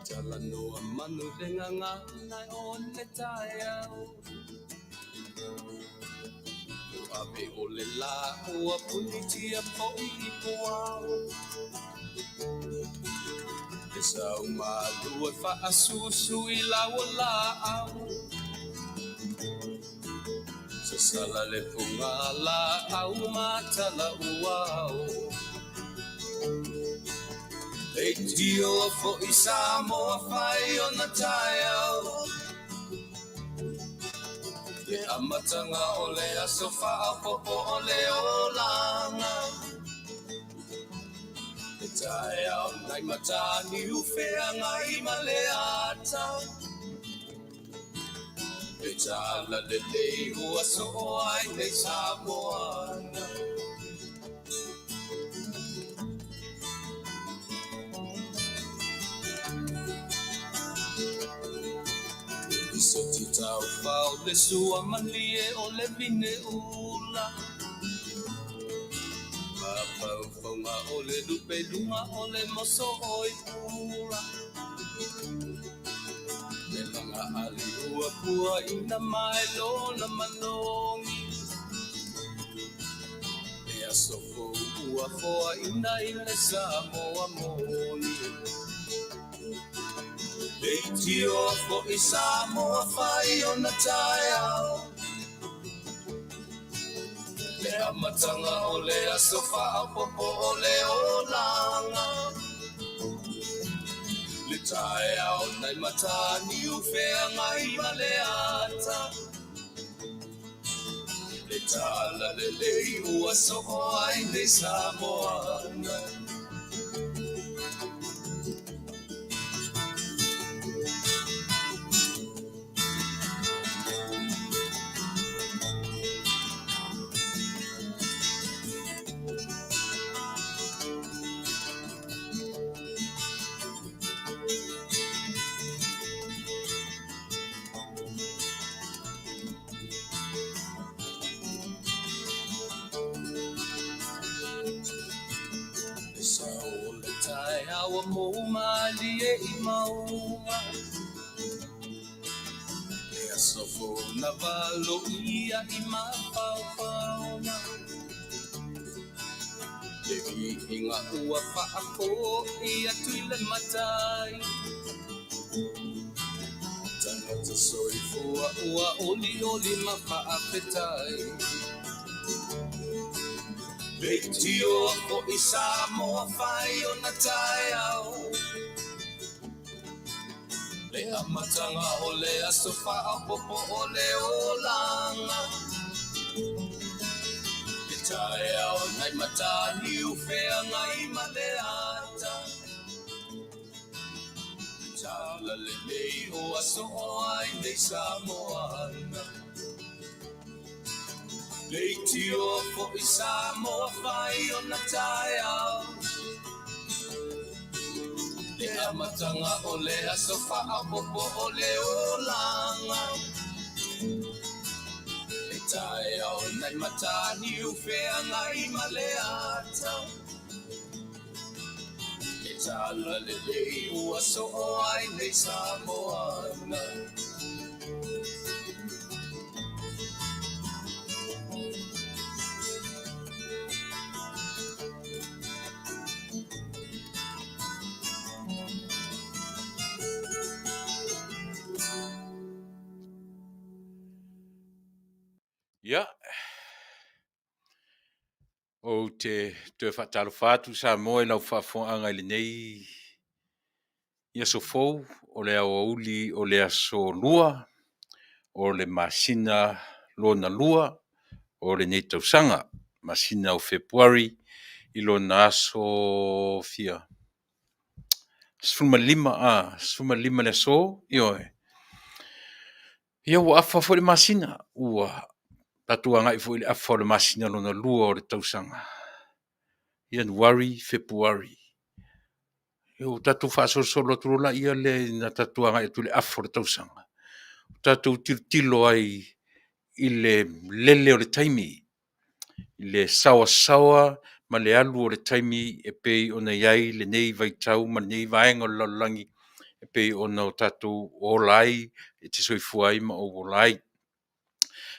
Talanoa manu le gagana o le taeao Ua ave o le lā ua punitia foi i puao Le sau malu e faasusu i lau laau Sasala le pugalaau ma talauao Leitio foi Samoa fai ona taeao Le amataga o le aso faaopoopo o le olaga Le taeao nai Mataniu feagai ma le ata Le talalelei ua soo ai nei Samoana Soti taufao le sua malie o le vine ula Mafaufauga o le lupe luga o le moso oi pula Le laga ali ua pua ina mai lona manogi Le aso fou ua foaina i le Samoa moni Leitio foi Samoa fai ona taeao Le amataga o le aso faaopoopo o le olaga Le taeao nai Mataniu feagai ma le ata Le talalelei ua soo ai nei Samoana Le sao o le taeao ua mou malie i mauga Le aso fou na valoia i mafaufauga Le viiga ua faafoi atu i le Matai Tagata soifua ua olioli ma faafetai Leitio foi Samoa fai ona taeao Le amataga o le aso faaopoopo o le olaga Le taeao nai Mataniu feagai ma le ata Le talalelei ua soo ai nei Samoana Leitio foi Samoa fai ona taeao Le amataga o le aso faaopoopo o le olaga Le taeao nai Mataniu feagai ma le ata Le talalelei ua soo ai nei Samoana Ia, ou te toe faatalofa atu Samoa i lau faafofogaaga i lenei i aso fou o le aoauli o le aso Lua o le masina lona lua o lenei tausaga, masina o Fepuari i lona aso fia? 15, a, 15 le aso, ioe. Ia ua afa foi le masina, ua tatou agai foi i le afa o le masina lona lua o le tausaga, Ianuari, Fepuari. Ua tatou faasolosolo atu loa laia lea ina tatou agai atu i le afa o le tausaga, ua tatou tilotilo ai i le lele o le taimi, i le saoasaoa ma le alu o le taimi e pei ona i ai lenei vaitau ma lenei vaega o le lalolagi e pei ona o tatou ola ai, e te soifua ai ma ou ola ai.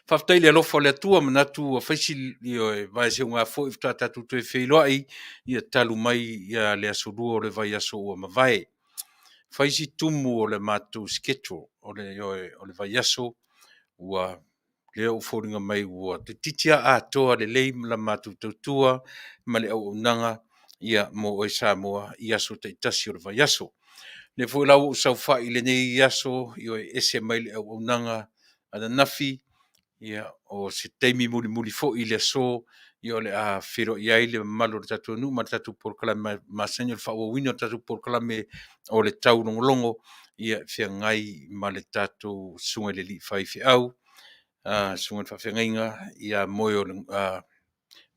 Faafetai i le alofa o le Atua, manatu ua fai si, ioe, vaeseuga foi faatoa tatou toe feiloai ia talu mai ia le Aso Lua o le vaiaso ua mavae. Fai si tumu o le matou schedule o le, ioe, o le vaiaso ua lea ua foliga mai ua toeitiiti lava atoa lelei la matou tautua ma le auaunaga ia mo oe Samoa i aso taitasi o le vaiaso. O lea foi la ua ou saofai i lenei aso, ioe, e ese mai le auaunaga ananafi, ia o se taimi mulimuli foi i le aso, ia o le a feiloai ai le mamalu o le tatou nuu ma le tatou polokalame masani o le faaauauina o le tatou polokalame o le taulogologo, ia feagai ma le tatou susuga i le alii faifeau, susuga i le faafeagaiga ia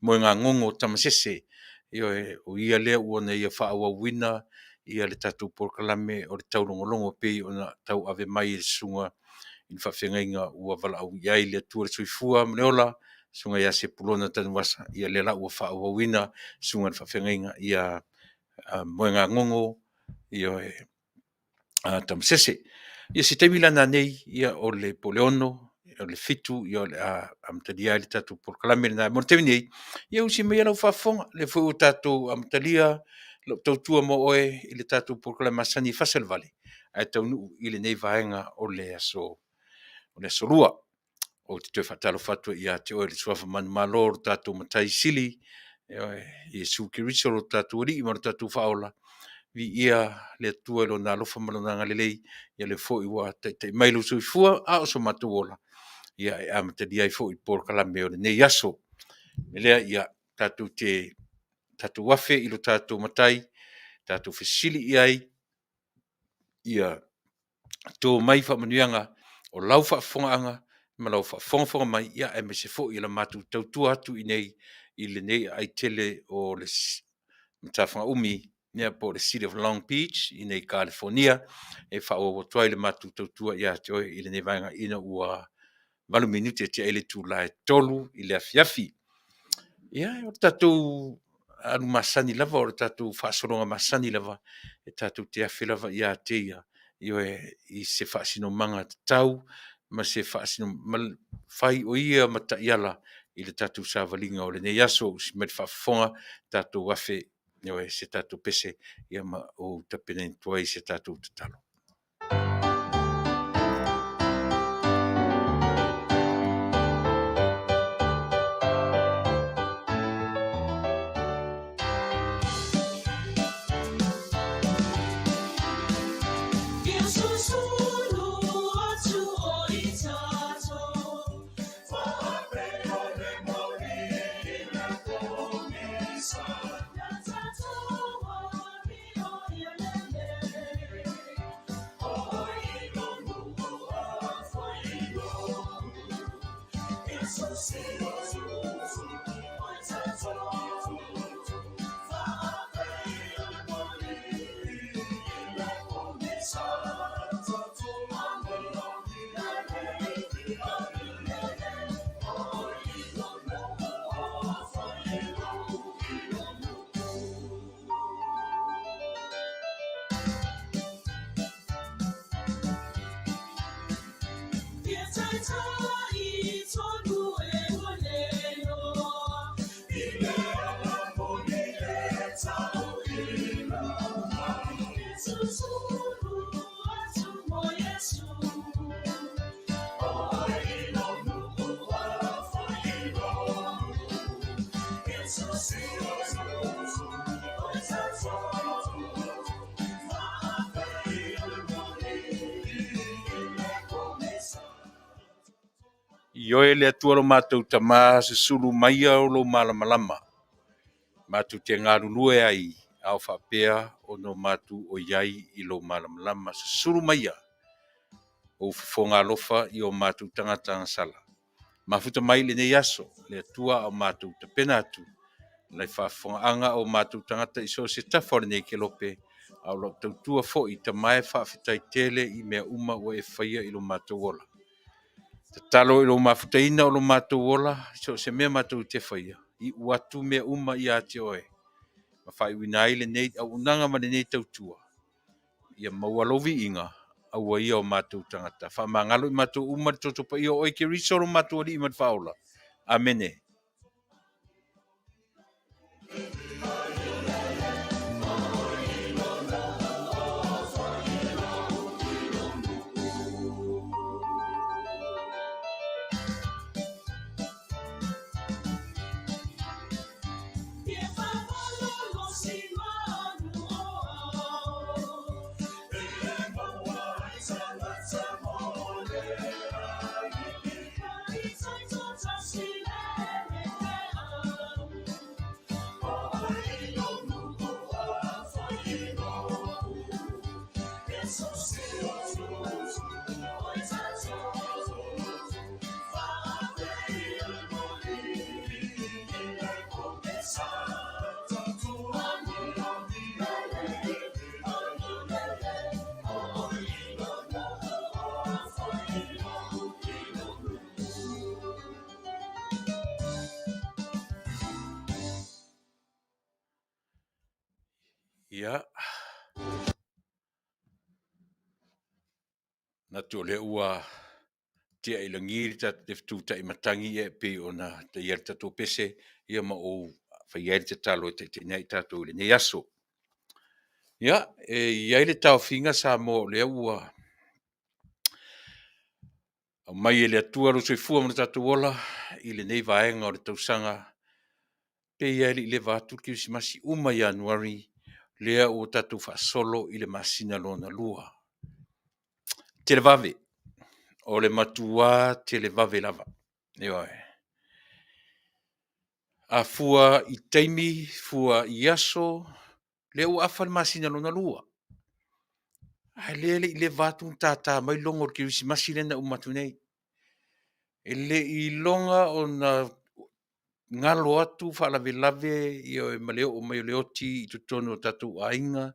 Moegagogo Tamasese. Ioe, o ia lea ua na ia faaauauina le tatou polokalame o le taulogologo e pei ona tauave mai e le susuga i le faafeagaiga ua valaaulia i ai le Atua le soifua ma le ola, le susuga ia Sepulona Tanuvasa, ia lea la ua faaauauina le susuga i le faafeagaiga ia Moegagogo, ioe, Tamasese. Ia se taimi la nanei po o le 6:00 i le 7:00 o le a amatalia ai le tatou polokalame lena. Mo le taimi nei, ia usi maia lau faafofoga, o lea foi ua tatou amatalia lau tautua mo oe i le tatou polokalame masani e fasa i le 8:00 ae taunuu i lenei vaega o le Aso Lua. Ou te toe faatalofa atu ai ia te oe i le suafa manumalo o lo tatou Matai Sili, ioe, Iesu Keriso lo tatou Alii ma lo tatou Faaola, viia le Atua i Lona alofa ma Lona agalelei, ia lea foi ua taitai mai lou soifua a o so matou ola, e amatalia ai foi polokalame o lenei aso. O le mea lea, ia tatou afe i lo tatou Matai, tatou fesili i ai ia to mai faamanuiaga o lau faafofogaaga ma lau faafogafoga mai, aemaise foi o le matou tautua atu i inei i lenei aai tele o le matafaga-umi po o le City of Long Beach i inei i Kalifonia, e faaauau atu ai le matou tautua ia te oe i lenei vaega ina ua 8 minute tea ai le itula e 3 i le afiafi. Ia, o le tatou alu masani lava, o le tatou faasologa masani lava, e tatou te afe lava ia te ia, ioe, i se faasinomaga tatau ma se fai o ia ma taiala i le tatou savaliga o lenei aso. Usi mai le faafofoga, tatou afe, ioe, se tatou pese ma ou tapenaina atu ai se tatou tatalo. Ioe le Atua lo matou Tama, susulu maia o lou malamalama, matou te galulue ai a o faapea ona o matou o i ai i lou malamalama. Susulu maia ou fofoga alofa i o matou tagata agasala. Mafuta mai lenei aso, le Atua a o matou tapena atu, le faafofogaaga a o matou tagata i so o se tafa o lenei kelope, A o lau tautua foi, Tama e, faafetai tele i mea uma ua e faia i lo matou ola. Tatalo i lou mafutaina o lo matou ola, so o se mea matou te faia, iu atu mea uma ia te oe, ma faaiuina ai lenei auaunaga ma lenei tautua, ia maua lou viiga, aua ia o matou tagata. Faamagalo i matou uma i le toto paia o oe Keriso lo matou Alii ma le Faaola. Amene. Ia, manatu o lea ua tea i lagi le fetutai matagi e pei ona taia le tatou pese, ia ma ou faia ai le tatalo e taitaiina ai tatou i lenei aso. Ia, e i ai le taofiga Samoa o lea ua aumai e le Atua lo soifua ma lo tatou ola i lenei vaega o le tausaga, pei lava e le i leva atu le Kerisimasi, uma Ianuari, lea ua tatou faasolo i le masina lona lua. Televave, o le matua televave lava. Ioe. A fua i taimi, fua i aso, lea ua afa le masina lona lua. Ae lea e le i leva atu ona tata mai logo o le Kerisimasi lea na uma atu nei. E le i iloga ona galo atu faalavelave ma le oo mai o le oti i totonu o tatou aiga,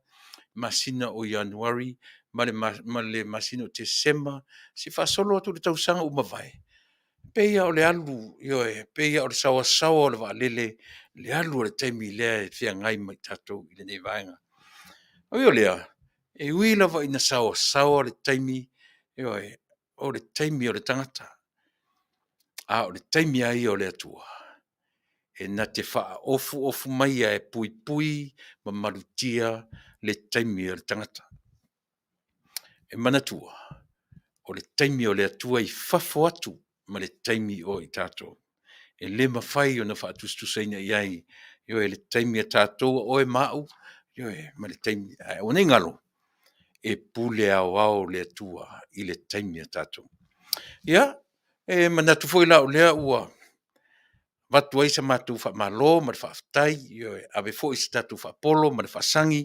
masina o Ianuari ma le masina o Tesema, seia faasolo atu i le tausaga ua mavae, pei lava o le alu, ioe, pei lava o le saoasaoa o le vaalele le alu o le taimi lea e feagai ma i tatou i lenei vaega. Ae ui o lea, e ui lava ina saoasaoa le taimi, ioe, o le taimi o le tagata, a o le taimi lava ia o le Atua, e na te faaofuofu mai lava e puipui ma malutia le taimi o le tagata. E manatua, o le taimi o le Atua e i fafo atu ma le taimi o i tatou. E le mafai ona faatusatusaina i ai, ioe, le taimi a tatou o oe ma au, ioe, ma le taimi, ae aua ne i galo, e pule aoao le Atua i le taimi a tatou. Ia, e manatu foi la o lea ua avatu ai sa matou faamalo ma le faafetai, ioe, ave foi se tatou faapolo ma le faasagi,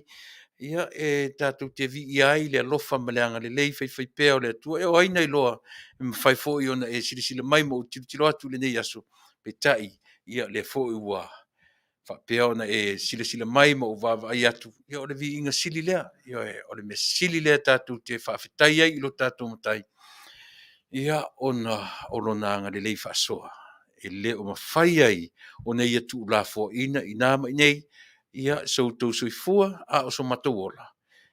ia, e tatou te viia ai le alofa ma le agalelei faifaipea o le Atua. Ia o ai na iloa e mafai foi ona e silasila mai ma ou tilotilo atu i lenei aso, peitai, ia o lea foi ua faapea ona e silasila mai ma ou vaavaai atu, ia o le viiga sili lea. Ioe, o le mea sili lea tatou te faafetai ai i lo tatou Matai, ia, ona o Lona agalelei faasoa e le o mafai ai ona Ia tuulafoaiina i na ma i inei so outou soifua a o so matou ola,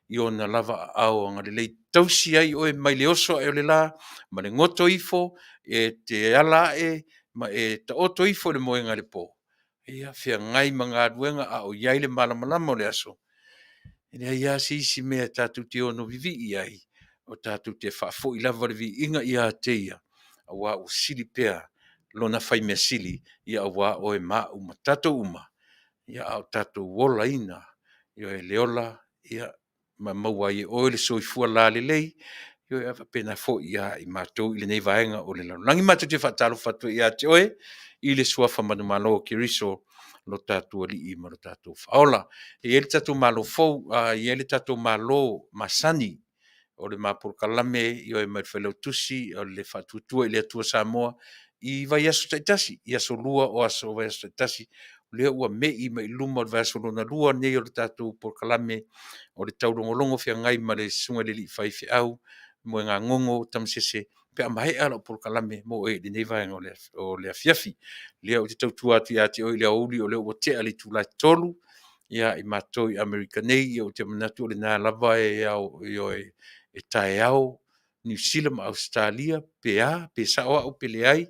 i Ona lava aao agalelei, tausi ai oe mai le oso ae o le la ma le goto ifo e te ala ae ma e taoto ifo i le moega i le po, ia feagai ma galuega a o i ai le malamalama o le aso. E leai lava se isi mea tatou te ono vivii ai, o tatou te faafoi lava le viiga ia te Ia, aua ua sili pea Lona faimea sili aua oe ma au ma tatou uma, a o tatou olaina, ioe, le ola ma maua ai e oe le soifua lalelei, ae faapena foi ia i matou i lenei vaega o le lalolagi. Matou te faatalofa atu ai ia te oe i le suafa manumalo o Keriso lo tatou Alii ma lo tatou Faaola. E i ai le tatou Malo fou, e i ai le tatou Malo masani, o le ma polokalame mai le Failautusi o le Faatuatua i le Atua Samoa i vaiaso taitasi, i aso Lua o vaiaso taitasi. lea ua me'i mai i luma o le vaiaso lona lua lenei o le tatou polokalame o le taulogologo feagai ma le Susuga i le Alii Faifeau Moegagogo Tamasese pe a maea lau polokalame mo oe i lenei vaega o le afiafi. O lea ou te tautua atu ia te oe i le aoauli o lea ua tea le itula e 3:00 ia matou i Amerika nei, ia ou te manatu o lena lava e e taeao Niu Sila ma Ausetalia pe a, pe sao au pe leai,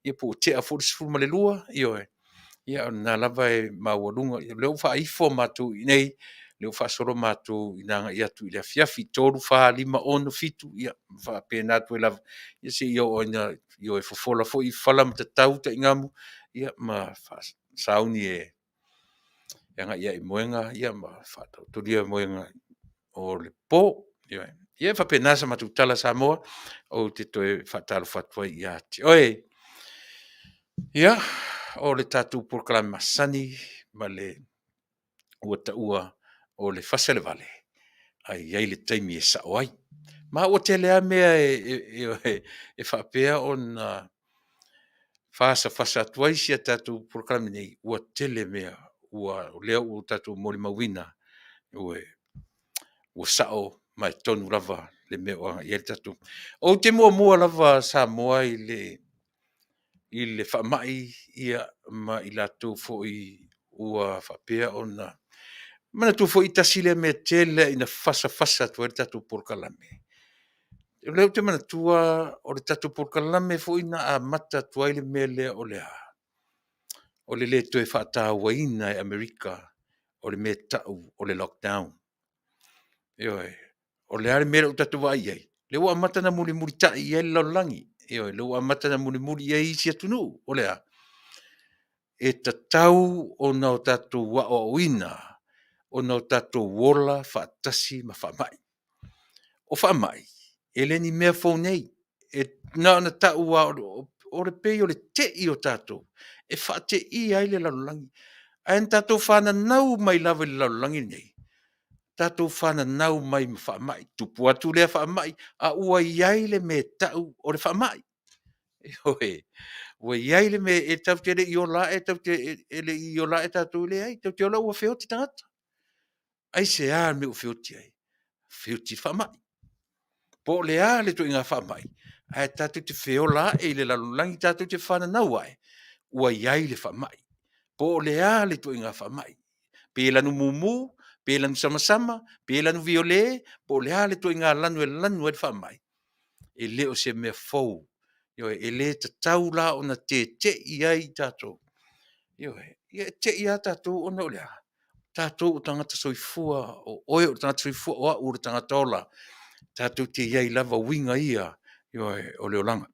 ia po ua tea foi le 12:00, ioe, ia o lena lava e maualuga. O lea ua faaifo matou i inei, o lea ua faasolo matou ina agai atu i le afiafi, 3, 4, 5, 6, 7, ia ma faapena atu ai lava, ia seia oo ina fofola foi fala ma tatau taigamu, ia ma sauni e agai ai i moega ma faataotolia moega o le po. Ioe. Ia e faapena sa matou tala Samoa, ou te toe faatalofa atu ai ia te oe. Ia, o le tatou polokalame masani ma le ua taua o le fasi a le vale, ae i ai le taimi e sao ai. Ma ua tele lava mea e faapea ona fasafasa atu ai si a tatou polokalame nei, ua tele mea o lea ua tatou molimauina ua sao ma e tonu lava le mea o agai i ai le tatou. Ou te muamua lava Samoa i le faamai ma i latou foi ua faapea ona… Manatua foi tasi lea mea e tele lava ina fasafasa atu ai le tatou polokalame. O lea ou te manatua o le tatou polokalame foi na amata atu ai le mea lea o le a? O le le toe faatauaina e Amerika o le mea e tau o le lockdown. Ioe. O le a le mea lea ua tatou vaai i ai? O lea ua amata ona mulimulitai i ai le lalolagi, ioe, o lea ua amata ona mulimuli i ai isi atunuu. O le a? E tatau ona o tatou aoaoina ona o tatou ola faatasi ma faamai. O faamai, e le ni mea fou nei, na ona tau lava e pei o le tei o tatou e faateia ai le lalolagi. Ae na tatou fananau mai lava i le lalolagi lenei, tatou fananau mai ma faamai, tupu atu lea faamai, a ua i ai le mea e tau o le faamai. Ioe, ua i ai le mea e tatou te le i ola ae tatou, e leai, tatou te ola ua feoti tagata. Aisea le mea ua feoti ai? Feoti i le faamai. Po o le a le ituaiga faamai, ae tatou te feola ae i le lalolagi, tatou te fananau ae ua i ai le faamai. Po o le a le ituaiga faamai, pe lanu mumu, pe lanu samasama, pe lanu viole, po o le a le ituaiga lanu e lanu ai le faamai, e le o se mea fou. Ioe, e le tatau la ona tete'i ai tatou, ioe. Ia e tei lava tatou ona o le a? O tatou o tagata soifua, o oe o le tagata soifua, o au o le tagata ola, tatou te i ai lava uiga ia, ioe, o le olaga.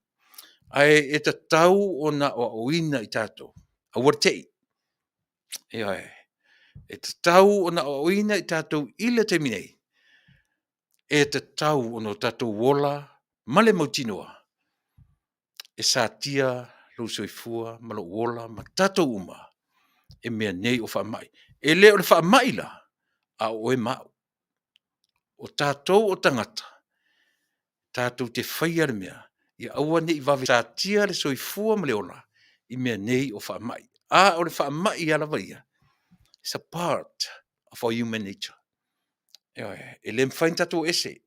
Ae e tatau ona aoaoina i tatou, aua le te i. Ioe. E tatau ona aoaoina i tatou i le taimi nei, e tatau ona o tatou ola ma le mautinoa e satia lou soifua ma lou ola ma tatou uma e mea nei o faamai. E le o le faamai la, a o oe ma au. O tatou o tagata, tatou te faia le mea ia aua ne i vave satia le soifua ma le ola i mea nei o faamai. A o le faamai lava ia, is a part of our human nature. Ioe, e le mafai ona tatou o ese.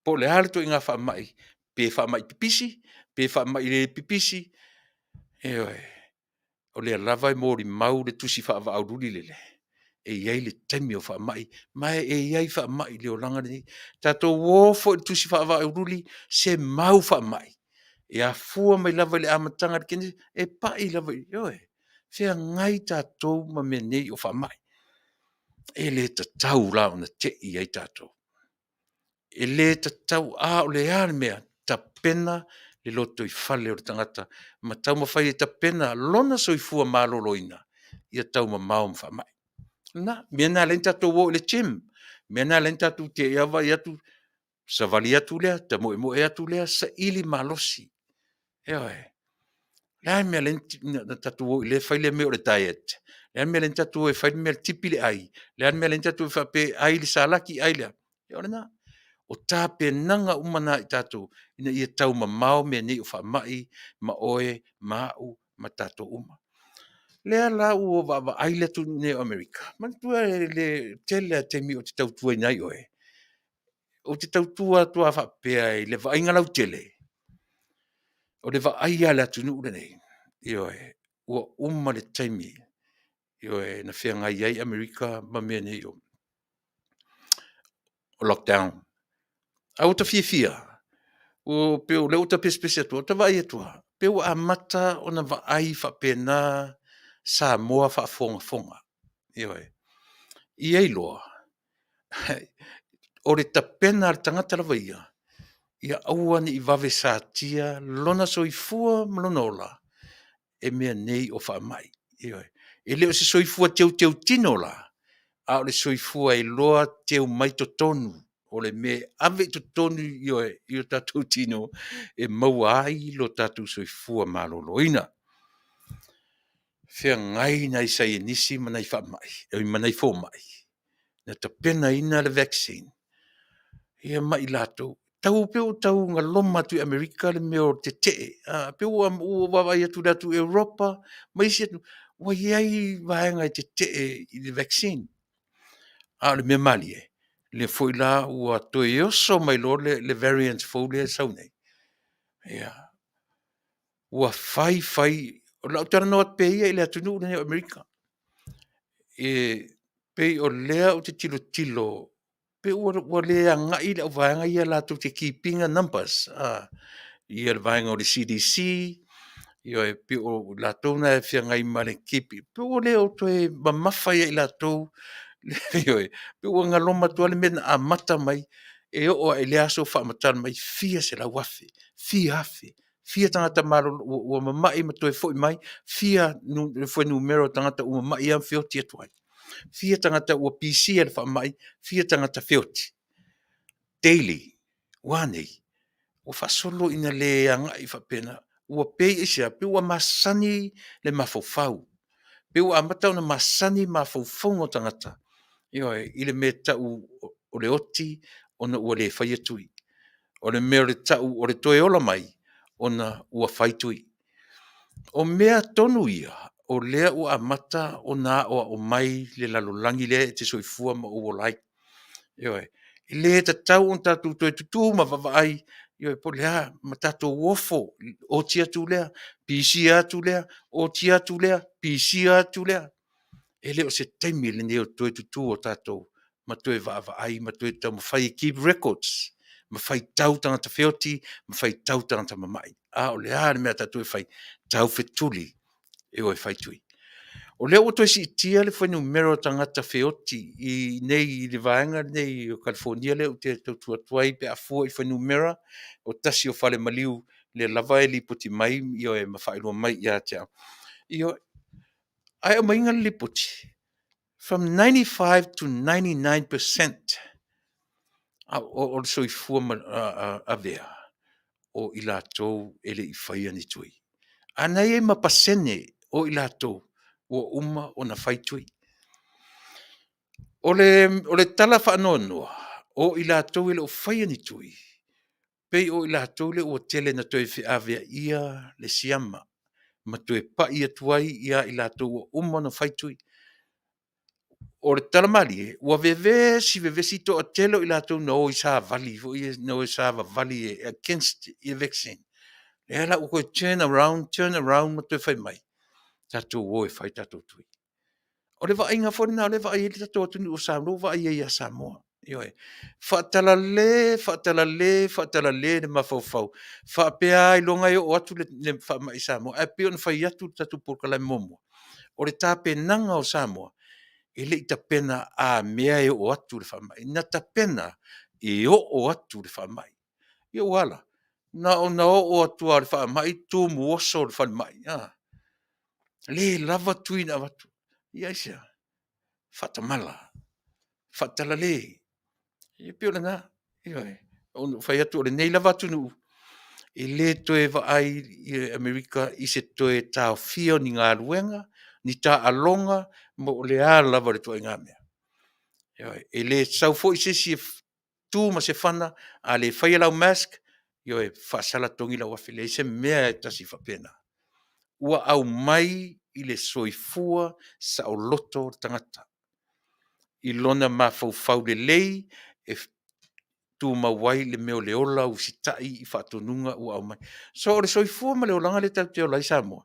Po o le a le ituaiga faamai, pe faamai pipisi pe faamai le pipisi, ioe, o lea lava e molimau le tusi faavaavaaululi lele, e i ai le taimi o faamai, ma e i ai faamai i le olaga lenei. Tatou o foi i le tusi faavaaaululi se mau faamai, e afua mai lava i le amataga i le Kenese, e pai lava i, ioe, feagai tatou ma mea nei o faamai. E le tatau la ona tei ai tatou. E le tatau, a o le a le mea, tapena le lotoifale o le tagata ma taumafai e tapena lona soifua maloloina ia taumamao ma faamai. O lena. O le mea lena e ala ai ona tatou o i le gym, o le mea lena e ala ai ona tatou vaai atu, savali atu lea, ta moemoe atu lea, saili malosi. Ioe. O le a le mea e ala ai ona tatou o e fai le mea o le diet? O le a le mea e ala ai ona tatou o e fai le mea e tipi le ai? O le a le mea e ala ai ona tatou faapea e ai le salaki ai le a? Ia o lena. O tapenaga uma na a i tatou ina ia taumamao mea nei o faamai ma oe ma au ma tatou uma. Lea la ua vaavaai le atunuu nei o Amerika, manatua le tele lava o taimi ou te tautuaina ai oe, ou te tautua atu lava faapea i le vaaiga lautele, o le vaai lava a le atunuu lenei, ioe, ua uma le taimi, ioe, na feagai ai Amerika ma mea nei o lockdown. Ae ua ou fiafia, e pei o lea ua ou pesepese atu, ou te vaai atu lava, pei ua amata ona vaai faapena Samoa faafogafoga. Ioe. Ia iloa, o le tapena a le tagata lava ia, ia aua ne i vave satia lona soifua ma lona ola e mea nei o faamai. Ioe. E le o se soifua teuteutino la, a o le soifua e iloa teu mai totonu, o le mea e ave i totonu, ioe, i o tatou tino e maua ai lo tatou soifua maloloina. Feagai nai saienisi ma nai faamai, ma nai fomai na tapenaina le vaccine ma i latou, e pei ua tau galoma atu i Amerika le mea o le tetee, pei ua ou vaavaai atu i le atu Europa ma isi atunuu, ua i ai vaega e tetee i le vaccine. A o le mea malie, o lea foi la ua toe oso mai loa le variant fou lea e sau nei, ia, ua fai fai, o le a ou talanoa atu pea ia i le atunuu lenei o Amerika. E pei o lea ou te tilotilo pei ua le agai le auvaega ia latou te keep ina numbers le vaega o le CDC, ioe, pei o i latou na e feagai ma le keep it, pei ua le toe mamafa ia i latou, ioe, pei ua galoma atu lava le mea na amata mai e oo lava i lea aso o faamatala mai, e fia selau afe, fia afe, fia tagata malolo ua mamai ma toe foi mai, fia le fuainumera o tagata ua mamai lava ma feoti atu ai, fia tagata ua pisia i le faamai, fia tagata feoti, daily. Ua a nei? Ua faasolo ina le agai faapena, ua pei aisea? Pei ua masani le mafaufau, pei ua amata ona masani mafaufauga o tagata, ioe, i le mea e tau o le oti ona ua le faia tui. O le mea e tau o le toe ola mai ona ua fai tui. O mea tonu ia o lea ua amata ona aoao mai le lalolagi lea e te soifua ma ou ola ai. Ioe. E le tatau ona tatou toe tutu ma vaavaai, ioe, po o le a, ma tatou ofo, oti atu lea, pisia atu lea, oti atu lea, pisia atu lea. E le o se taimi lenei o le toe tutu o tatou ma toe vaavaai ma toe taumafai e keep records ma faitau tagata feoti ma faitau tagata mamai. A o le a le mea a tatou e fai? Taufetuli e o e fai tui. O lea ua toe siitia le fuainumera o tagata feoti i inei i le vaega lenei o Kalifonia lea ou te tautua atu ai pe a fua i fuainumera, o tasi o fale maliu lea lava e lipoti mai, ioe, ma faailoa mai ia te au, ioe, ae aumaiga le lipoti, from 95 to 99% o le soifua avea o i latou e le i faia ni tui. A o lena e i ai ma pasene o i latou ua uma ona fai tui. O le tala faanoanoa, o i latou e le o faia ni tui, pei o i latou ia ua tele ina toe feaveaia le siama ma toe pai atu ai ia i latou ua uma ona fai tui. O le tala malie, ua vevesi vevesi toatele o i latou na o i savali foi ia na o e savavali against le vaccine, lea la ua toe turn around, turn around ma toe fai mai, tatou o e fai tatou tui. O le vaaiga foi lena o lea e vaai ai le tatou atunuu o Samoa, lea ua vaai ai ia Samoa. Ioe. Faatalale, faatalale, faatalale le mafaufau faapea ailoga e oo atu le faamai i Samoa. Ae pei ona fai atu i le tatou polokalame muamua, o le tapenaga o Samoa, e le i tapena a mea e oo atu le faamai, na tapena e oo atu le faamai. Ia ua a la? Na ona oo atu lava o le faamai tumu oso le falemai, a, le lava tui na avatu. Ia aisea? Faatamala, faatalale. Ia pei o lena. Ioe. Ona ou fai atu o lenei lava atunuu, e le toe vaai Amerika i se toe taofia o ni galuega, ni taaloga, po o le a lava le ituaiga mea. Ioe. E le sau foi se isi e tu ma se fana, a le faia lau mask, ioe, faasala totogi lau $1,000. E leai se mea e tasi faapena. Ua aumai i le soifua saoloto o le tagata, i lona mafaufau lelei e tumau ai le mea o le ola usitai i faatonuga ua aumai. So o le soifua ma le olaga lea tatou te ola ai Samoa,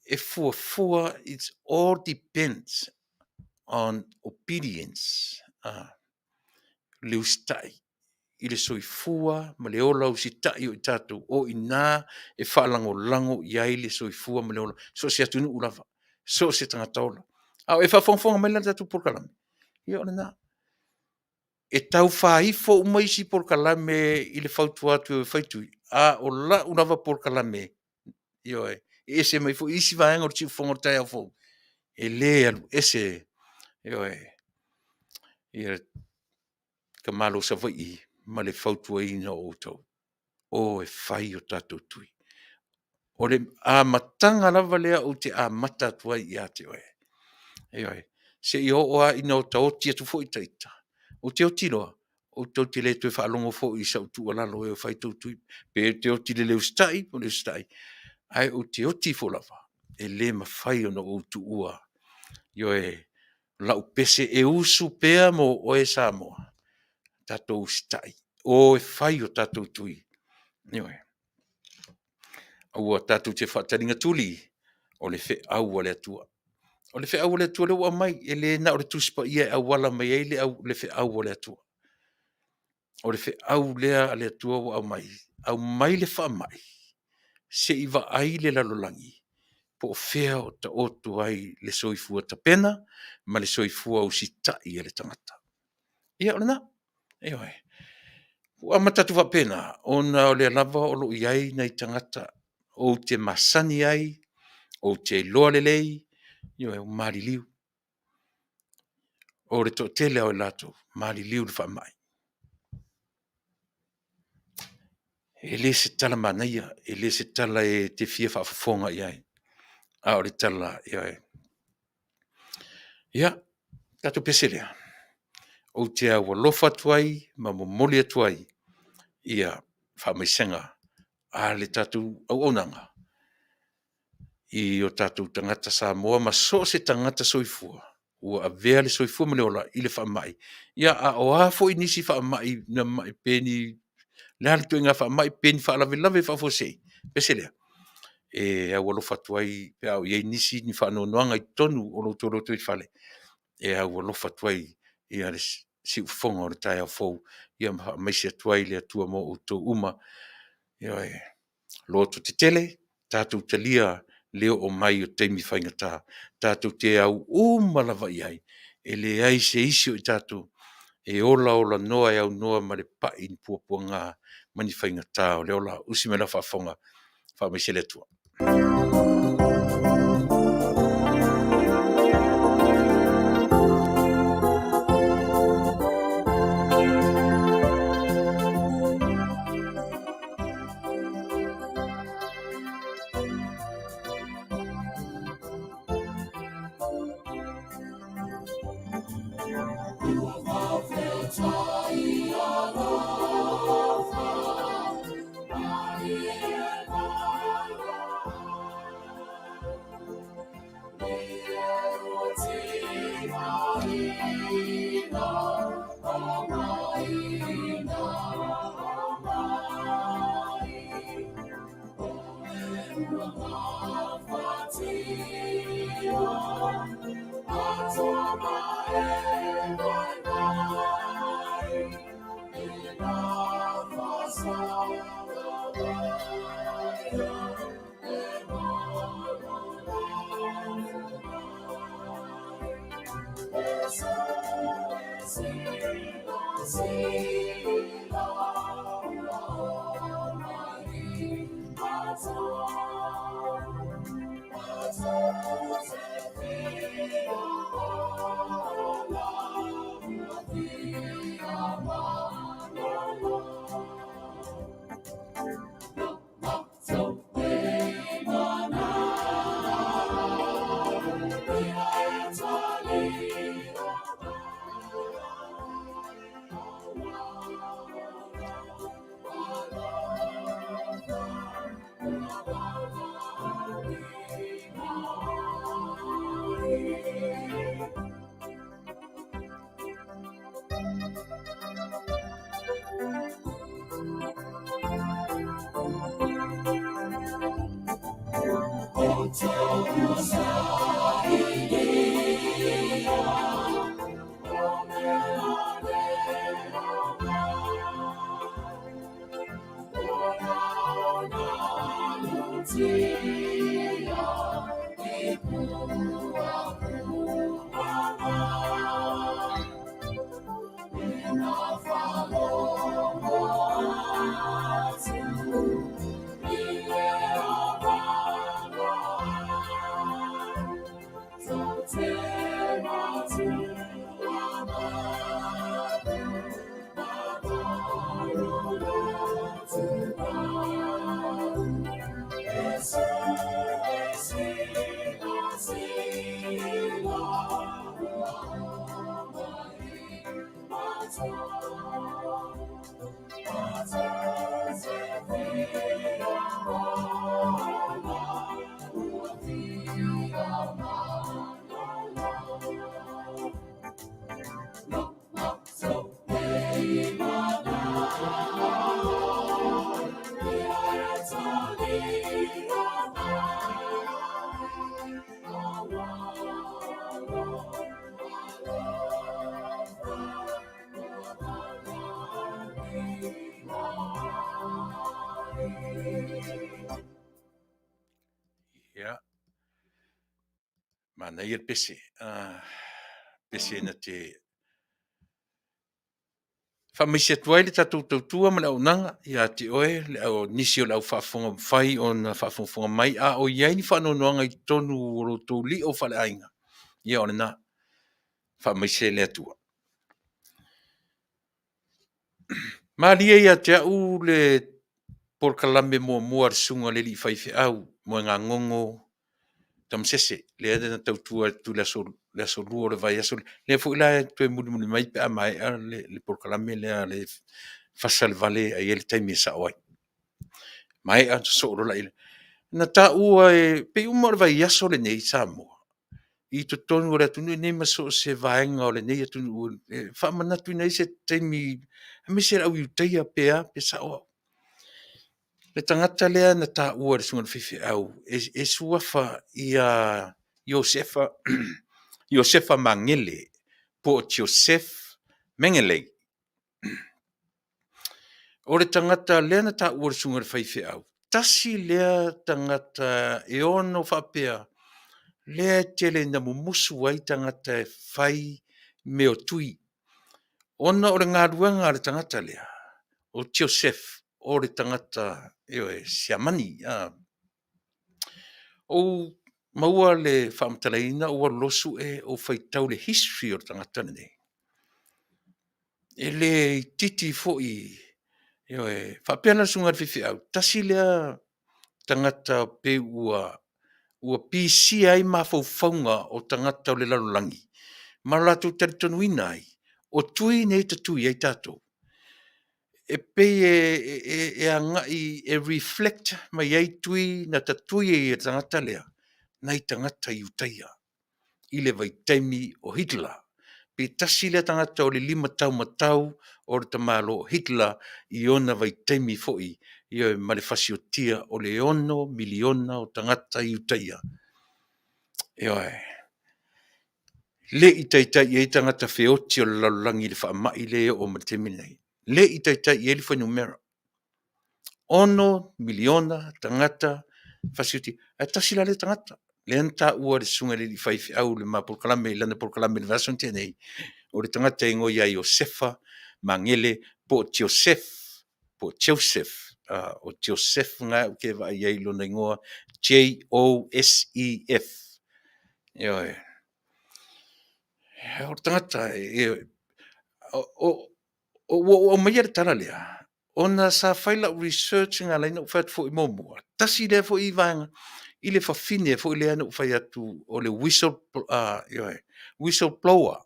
e fuafua, it's all depends on obedience, le usitai i le soifua ma le ola usitai o i tatou, o i ina e faalagolago i ai le soifua ma le ola, so o se atunuu lava, so o se tagata ola. A o e faafogafoga mai la i le tatou polokalame, ia o lena. E tau faaifo uma isi polokalame i le fautua atu e fai tui, a o lau lava polokalame, ioe, e ese mai foi isi vaega o le siufofoga o le taeao fou, e le alu ese, ioe, ia tamaloa Savaii ma le fautuaina o outou, o e fai o tatou tui. O le amataga lava lea ou te amata atu ai ia te oe, ioe, seia oo lava ina otaoti atu foi ita, ou te oti loa, tou te le toe faalogo foi i sau tuualalo e o e fai tou tui, pe te oti i le le usitai po o le usitai, ae ou te oti ifo lava, e le mafai ona ou tuua, ioe, lau pese e usu pea mo oe Samoa, tatou usitai, o e fai o tatou tui. Ioe. Aua tatou te faataligatuli, o le feau a le Atua. O le feau a le Atua lea ua aumai, e le na o le Tusi Paia e auala mai ai le feau a le Atua. O le feau lea a le Atua ua aumai, aumai le faamai se i vaai le lalolagi po o fea o taoto ai le soifua tapena ma le soifua usitai o le tagata. Ia o lena, ioe. Ua amata atu faapena, ona o lea lava o lo o i ai nai tagata ou te masani ai, ou te iloa lelei, ioe, ua maliliu. O le toatele lava o i latou, maliliu i le faamai. E le se tala manaia, e le se tala e te fia faafofoga i ai, a o le tala, ioe. Ia, o le tatou pese lea, ou te alofa atu ai ma momoli atu ai faamaisega a le tatou auaunaga i o tatou tagata Samoa ma so o se tagata soifua ua avea le soifua ma le ola i le faamai, ia a o a foi nisi faamai na mamai pe ni o le a le ituaiga faamai pe ni faalavelave faafuasei, pese lea, e aualofa atu ai pe a oo i ai nisi ni faanoanoaga i totonu o lo outou lotoifale, e aualofa atu ai le siufofoga o le taeao fou ma faamaise atu ai le Atua mo outou uma. Ioe. Lototetele, tatou talia le oo mai o taimi faigata, tatou te au uma lava i ai, e leai se isi o i tatou e ola ola noa e aunoa ma le pai i ni puapuaga ma ni faigata o le ola. Usi mai lau faafofoga, faamaise le Atua. Ia, manaia le pese, pese na te faamaise atu ai le tatou tautua ma le auaunaga ia te oe, nisi o le au faafofoga ua mafai ona faafogafoga mai, a o i ai ni faanoanoaga i totonu o lo outou lio faaleaiga, ia o lena. Faamaise le Atua. Malie ia te au le polokalame muamua a le Susuga i le Alii Faifeau Moegagogo Tamasese lea na tautua atu i le Aso Lua o le vaiaso lea foi la e toe mulimuli mai pe a maea le polokalame lea a le fasa le vale ae i ai le taimi e sao ai. Maea ona sosoo loa lea. Na taua e pei uma lava o le vaiaso lenei Samoa i totonu o le atunuu lenei ma so o se vaega o lenei atunuu e faamanatuina ai se taimi aemaise le au Iutaia pe a pe sao au. Le tagata lea na taua e le susuga i le faifeau e suafa ia Iosefa, Iosefa Magele po o Joseph Mengele. O le tagata lea na taua e le susuga i le faifeau, tasi lea tagata e ono faapea lea e tele ina mumusu ai tagata e fai mea o tui, ona o le galuega a le tagata lea, o Joseph o le tagata ioe, Siamani. Ua ou maua le faamatalaina ou alu loa sue ou faitau i le history o le tagata lenei, e le itiiti foi, ioe. Faapea la le susuga i le faifeau, tasi lea tagata pei ua pisia ai mafaufauga o tagata o le lalolagi ma lo latou talitonuina ai, o tui nei e tatui ai tatou, e pei e agai e reflect mai ai tui na tatui ai e le tagata lea nai tagata Iutaia i le vaitaimi o Hitler. Pe tasi lea tagata o le limataumatau o le tamaloa o Hitler i ona vaitaimi foi, ioe, ma le fasiotia o le 6 miliona o tagata Iutaia. Ioe. E le i taitai i ai tagata feoti o le lalolagi i le faamai lea e oo mai i le taimi lenei. E le i taitai i ai le fuainumera. 6 miliona tagata fasioti, ae tasi la lea tagata lea na taua e le susuga i le alii faifeau i le ma polokalame i lana polokalame i le vaiaso na tea nei, o le tagata e igoa ia Iosefa Magele po o Joseph po o Joseph. O Joseph lena ou te vaai i ai i lona igoa Josef. Ioe. O le tagata, ua ou aumaia le tala lea, ona sa fai lau research na ala ai ona ou fai atu foi muamua, tasi lea foi vaega i le fafine foi lea na ou fai atu o le whistle blower,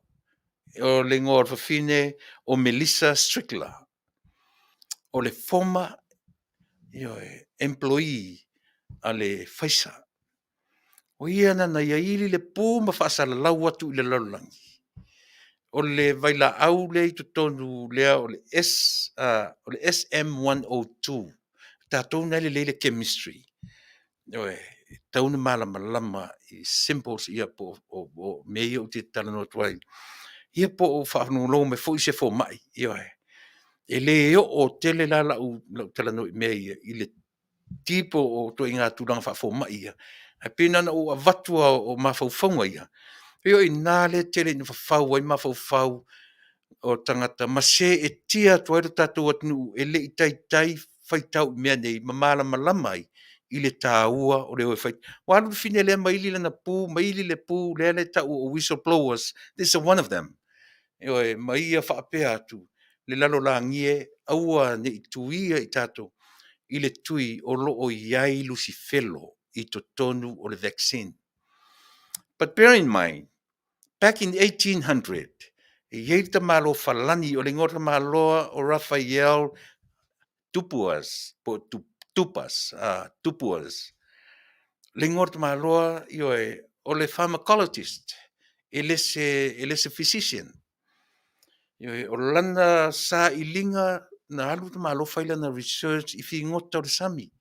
o le igoa o le fafine o Melissa Strickler. O le former, ioe, employee a le Pfizer. O ia na ia ili le pu ma faasalalau atu i le lalolagi, o le vailaau lea i totonu lea o le SM102, tatou na e lelei le chemistry. Ioe. tatau ona malamalama i symbols ia po o mea ia ou te talanoa atu ai, ia po o faalogologo mai foi se fomai, ioe. E le oo tele la lau talanoa i mea ia i le deep o ituaiga tulaga faafomai ia, ae pei na ona ou avatu lava o mafaufauga ia, e pei o i ina lea e tele ina fafau ai mafaufau o tagata ma seetia atu ai le tatou atunuu e le i taitai faitau i mea nei ma malamalama ai i le taua o le o e fai. Ua alu le fine lea ma ili lana pu ma ili le pu lea e tau o whistleblowers, this is one of them. Ioe, ma ia faapea atu le lalolagi e, aua ne i tuia i tatou i le tui o lo o i ai Lusifelo i totonu o le vaccine. But bear in mind, back in 1800, e i ai le tamaloa Farani, o le igoa o le tamaloa o Raphael Dupuas po o Dupas, Dupuas. O le igoa o le tamaloa, ioe, o le pharmacologist, e le se physician. Ioe, o lana sailiga na alu le tamaloa fai lana research i figota o le sami,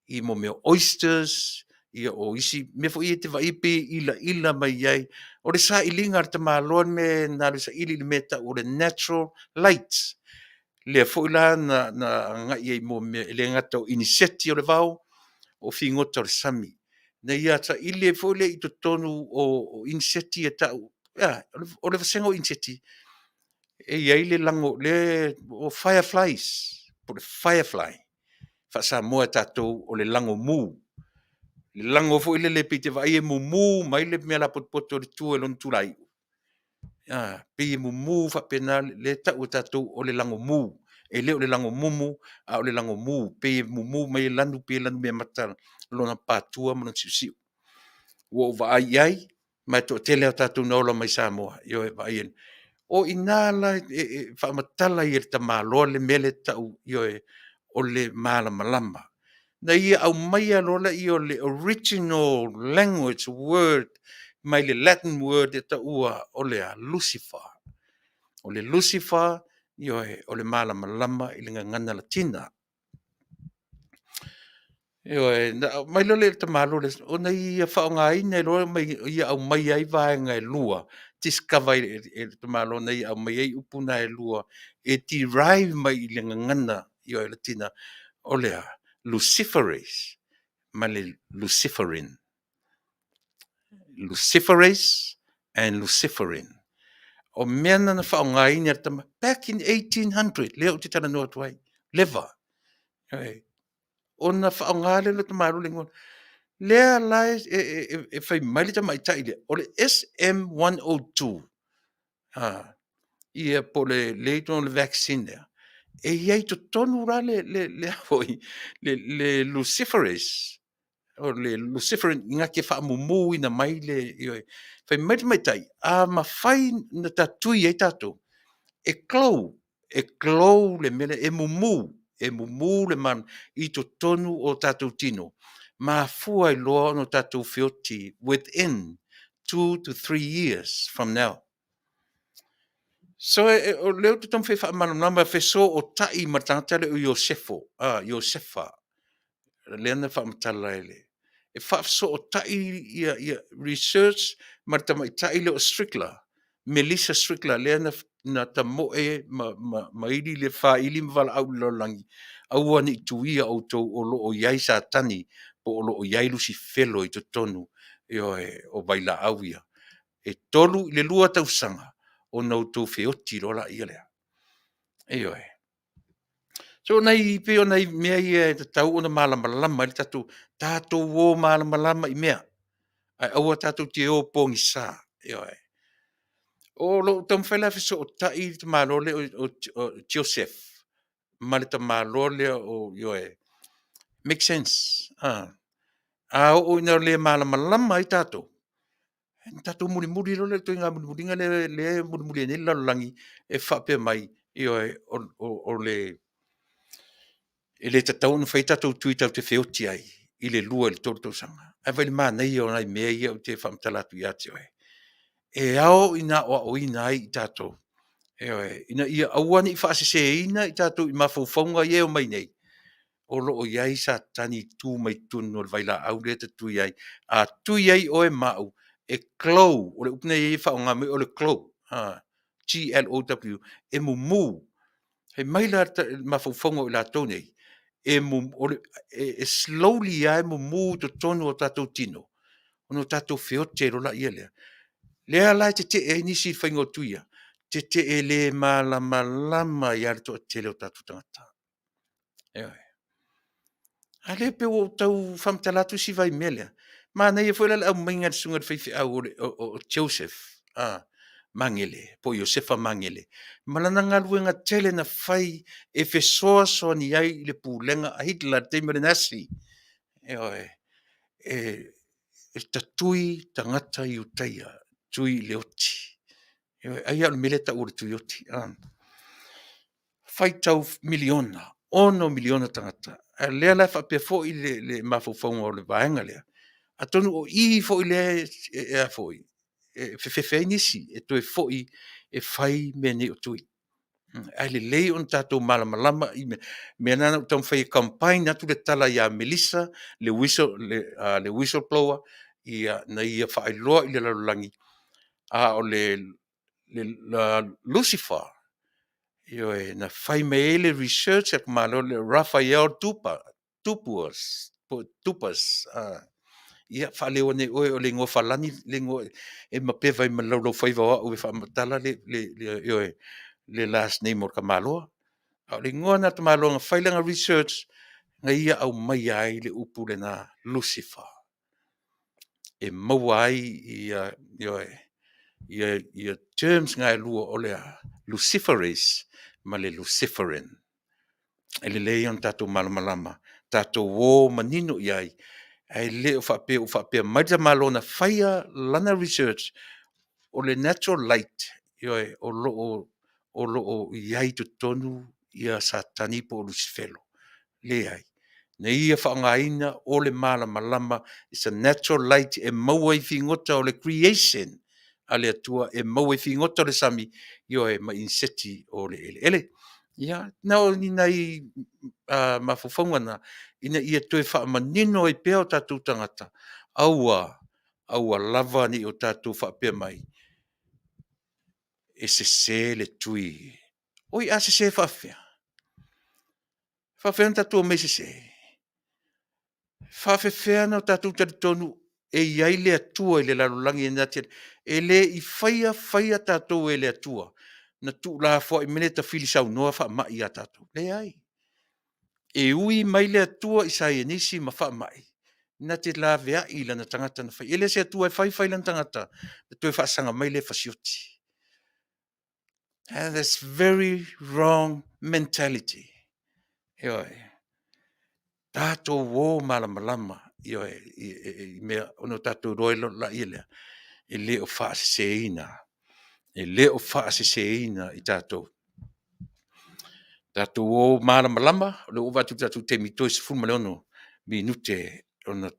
i mea o oysters, ia o isi mea foi ia e te vaaia pei e ilaila mai ai. O le sailiga a le tamaloa le mea na alu e saili i le mea e tau o le natural light, lea foi la na agai ai i mea e le gata o iniseti o le vao, o figota o le sami. Na ia saili ai foi lea i totonu o iniseti ia e tau, e a? O le vasega o iniseti, e i ai le lago lea o fireflies po o le firefly faa-Samoa e tatou o le lagomu. Le lago foi lele pei e te vaai e mumu mai le mea lapotopoto i le tua i lona tulaiu, a, pei e mumu faapena, lea e tau e tatou o le lagomu. E le o le lagomumu, a o le lagomu, pei e mumu mai e lanu pei e lanumeamata lona patua ma lona siusiu. Ua ou vaai i ai, ma e toatele lava o tatou na ola mai Samoa, ioe, e vaai i ai. O i ina la e faamatala ai e le tamaloa le mea lea e tau, ioe, o le malamalama. Na ia aumaia loa lea o le original language word mai le Latin word e taua o le a? Lucifer. O le Lucifer, ioe, o le malamalama i le gagana Latina. Ioe, ona aumai loa lea i le tamaloa lea, ona ia faaaogaina loa ma ia aumaia ai vaega e lua, discover e le tamaloa na ia aumai ai upu na e lua e derive mai i le gagana, ioe, Latina, o le a? Luciferase ma le Luciferin. Luciferase and Luciferin. O mea na na faaaogaina e le tama back in 1800 lea ou te talanoa atu ai, leva. Ona faaaoga lea o le tamaloa le igoa lea la e fai mai le tamaitai lea, o le SM102 ia po o le i totonu o le vaccine lea, e i ai i totonu la le Luciferase, o le Luciferin na te faamumuina mai le, ioe. Fai mai le tamaitai, a mafai ona ta tui ai tatou, e glow, e glow le mea lea, e mumu, e mumu le malamalama i totonu o tatou tino, mafua ai loa ona tatou feoti within 2 to 3 years from now. So o lea ou te taumafai e faamalamalama e fesootai ma le tagata lea o Iosefo, Iosefa, lea na faamatala e faafesootai ia research ma le tamaitai lea o Strickler, Melissa Strickler lea na tamoe ma ili le faili ma valaau i le lalolagi, aua ne i tuia outou o lo o i ai Satani po o lo o i ai Lusifelo i totonu, ioe, o vailaau ia. E 3 i le 2 tausaga ona outou feoti loa lea. Ioe. So e pei o nai mea ia e tatau ona malamalama ai le tatou o malamalama i mea, ae aua tatou te o pogisa. Ioe. O lo o taumafai la e fesootai le tamaloa lea o Joseph ma le tamaloa lea o, ioe, make sense. A oo ina le malamalama ai tatou, ona tatou mulimuli loa lea i le ituaiga mulimuliga lea e mulimuli ai nei le lalolagi e faapea mai, ioe, e le tatau ona fai a tatou tui tatou te feoti ai i le 2 i le 3 tausaga. Ae vaai i le manaia o nai mea ia ou te faamatala atu ia te oe? E ao ina aoaoina ai i tatou, ioe, ina ia aua ne i faaseseina i tatou i mafaufauga ia e omai nei. O lo o i ai Satani e tu mai totonu o le vailaau lea e ta te tui ai. A tui ai oe ma au, e glow, o le upu lena e i ai e faaaoga mai o le glow, G-L-O-W, e mumu. Fai mai la mafaufauga o i latou nei, e slowly lava e mumu i totonu o tatou tino, ona o tatou feote loa lea. Lea la e tetee ai nisi i le faiga o tui ia, tetee le malamalama ai lava le toatele o tatou tagata. Ioe. A lea pei ua ou tau faamatala atu si vaimea lea, manaia foi la le aumaiga e le susuga i le faifeau o Joseph Magele po o Iosefa Magele ma lana galuega tele na fai e fesoasoani ai i le pulega a Hitler i le taimi o le Nasi. Ioe, e tatui tagata Iutaia, tui i le oti. Ioe, ai lava o le mea lea e tau o le tui oti. Faitau miliona, 6 miliona tagata, a o lea la e faapea foi le mafaufauga o le vaega lea, atonu o i foi lea e fefefe ai nisi e toe foi e fai mea nei o tui. Ae lelei ona tatou malamalama i mea lena na ou taumafai e combine atu le tala ia Melissa le whistle blower na ia faailoa i le lalolagi, a o le Lucifer, ioe, na fai mai ai le research a le tamaloa lea o Raphael Dupus, po o Dupas. Ia faaleo ane e oe o le igoa faalagi le igoa e mapeva ai ma le laulaufaiva o au e faamatala le last name o le tamaloa. A o le igoa lena o le tamaloa na fai lana research na ia aumaia ai le upu lena Lucifer, e maua ai ia terms na e lua o le Luciferase ma le Luciferin. E lelei ona tatou malamalama, tatou o manino i ai, ae le o faapea ua faapea mai le tamaloa na faia lana research, o le natural light, ioe, o lo o i ai i totonu Satani po o Lusifelo. Leai, na ia faaaogaina o le malamalama, it's a natural light e maua i figota o le creation a le Atua e maua i figota o le sami, ioe, ma iniseti o le eleele. Ia, na o ni nai mafaufauga na ina ia toe faamanino ai pea o tatou tagata, aua, aua lava ne i o tatou faapea mai, e sese le tui. Oi a sese faapefea? E faapefea ona tatou omai e sese? E faapefea ona tatou talitonu e i ai le Atua i le lalolagi na te le i faia faia tatou e le Atua na tuulafoai mai lea e tafili saunoa faamai ia tatou. Leai. E ui mai le Atua i saienisi ma faamai, na te laveai i lana tagata na faia. E le o se Atua e fai fai lana tagata ona toe faasaga mai lea fasioti. And that's very wrong mentality. Ioe. Tatou o malamalama, ioe, i mea ona tatou iloa ai lea, e le o faaseseina, e le o faaseseina i tatou. Tatou o malamalama, o lea ua ou vaai atu i le tatou taimi, toe 16 minute ona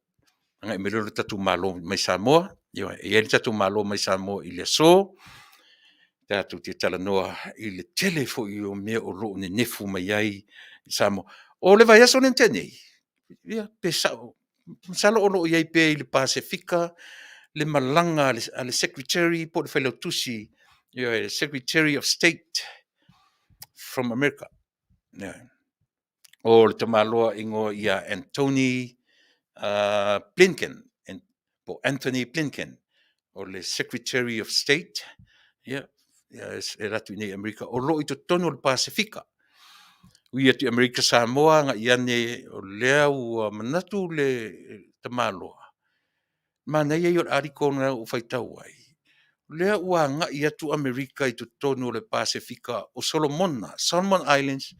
agai mai lea o le tatou Malo mai Samoa. Ioe, e i ai le tatou Malo mai Samoa i le aso, tatou te talanoa i le tele foi o mea o lo o nenefu mai ai i Samoa. O le vaiaso lea na tea nei, ia pe sao, masalo o lo o i ai pea i le Pasefika le malaga a le Secretary po o le Failautusi, ioe, Secretary of State from America. Ioe. O le tamaloa ingoa ia Antony Blinken, po o Anthony Blinken, o le Secretary of State, ia, e alu atu i inei i Amerika, o lo o i totonu o le Pasefika. Ui atu i Amerika Samoa agai ane, o lea ua manatu le tamaloa, manaia ia o le article lena ua ou faitau ai, o lea ua agai atu Amerika i totonu o le Pasefika o Solomona, Solomon Islands,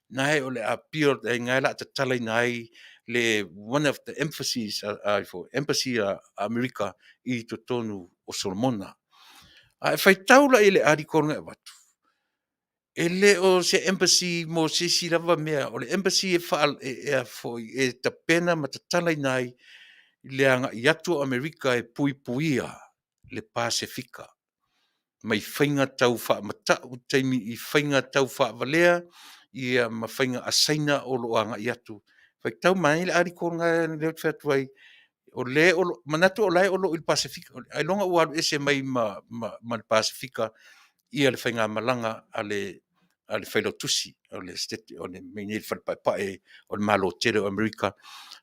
na o le a build ai, na o le a tatalaina ai le one of the embassy a Amerika i totonu o Solomona. A e faitau la i le article na e avatu, e le o se embassy mo se isi lava mea, o le embassy e tapena ma tatalaina ai le agai atu o Amerika e puipuia le Pasefika mai faiga tau faamatau taimi i faiga tau faavalea ia ma faiga asaina o lo o agai atu. Faitau mai le article lena lea ou te fai atu ai, o le o lo, manatu o la e o lo o i le Pasefika, ailoga ua alu ese mai ma, ma, ma le Pasefika ia le faigamalaga a le a le Failautusi o le o le mea i le Fale Paepae o le Malo tele o Amerika,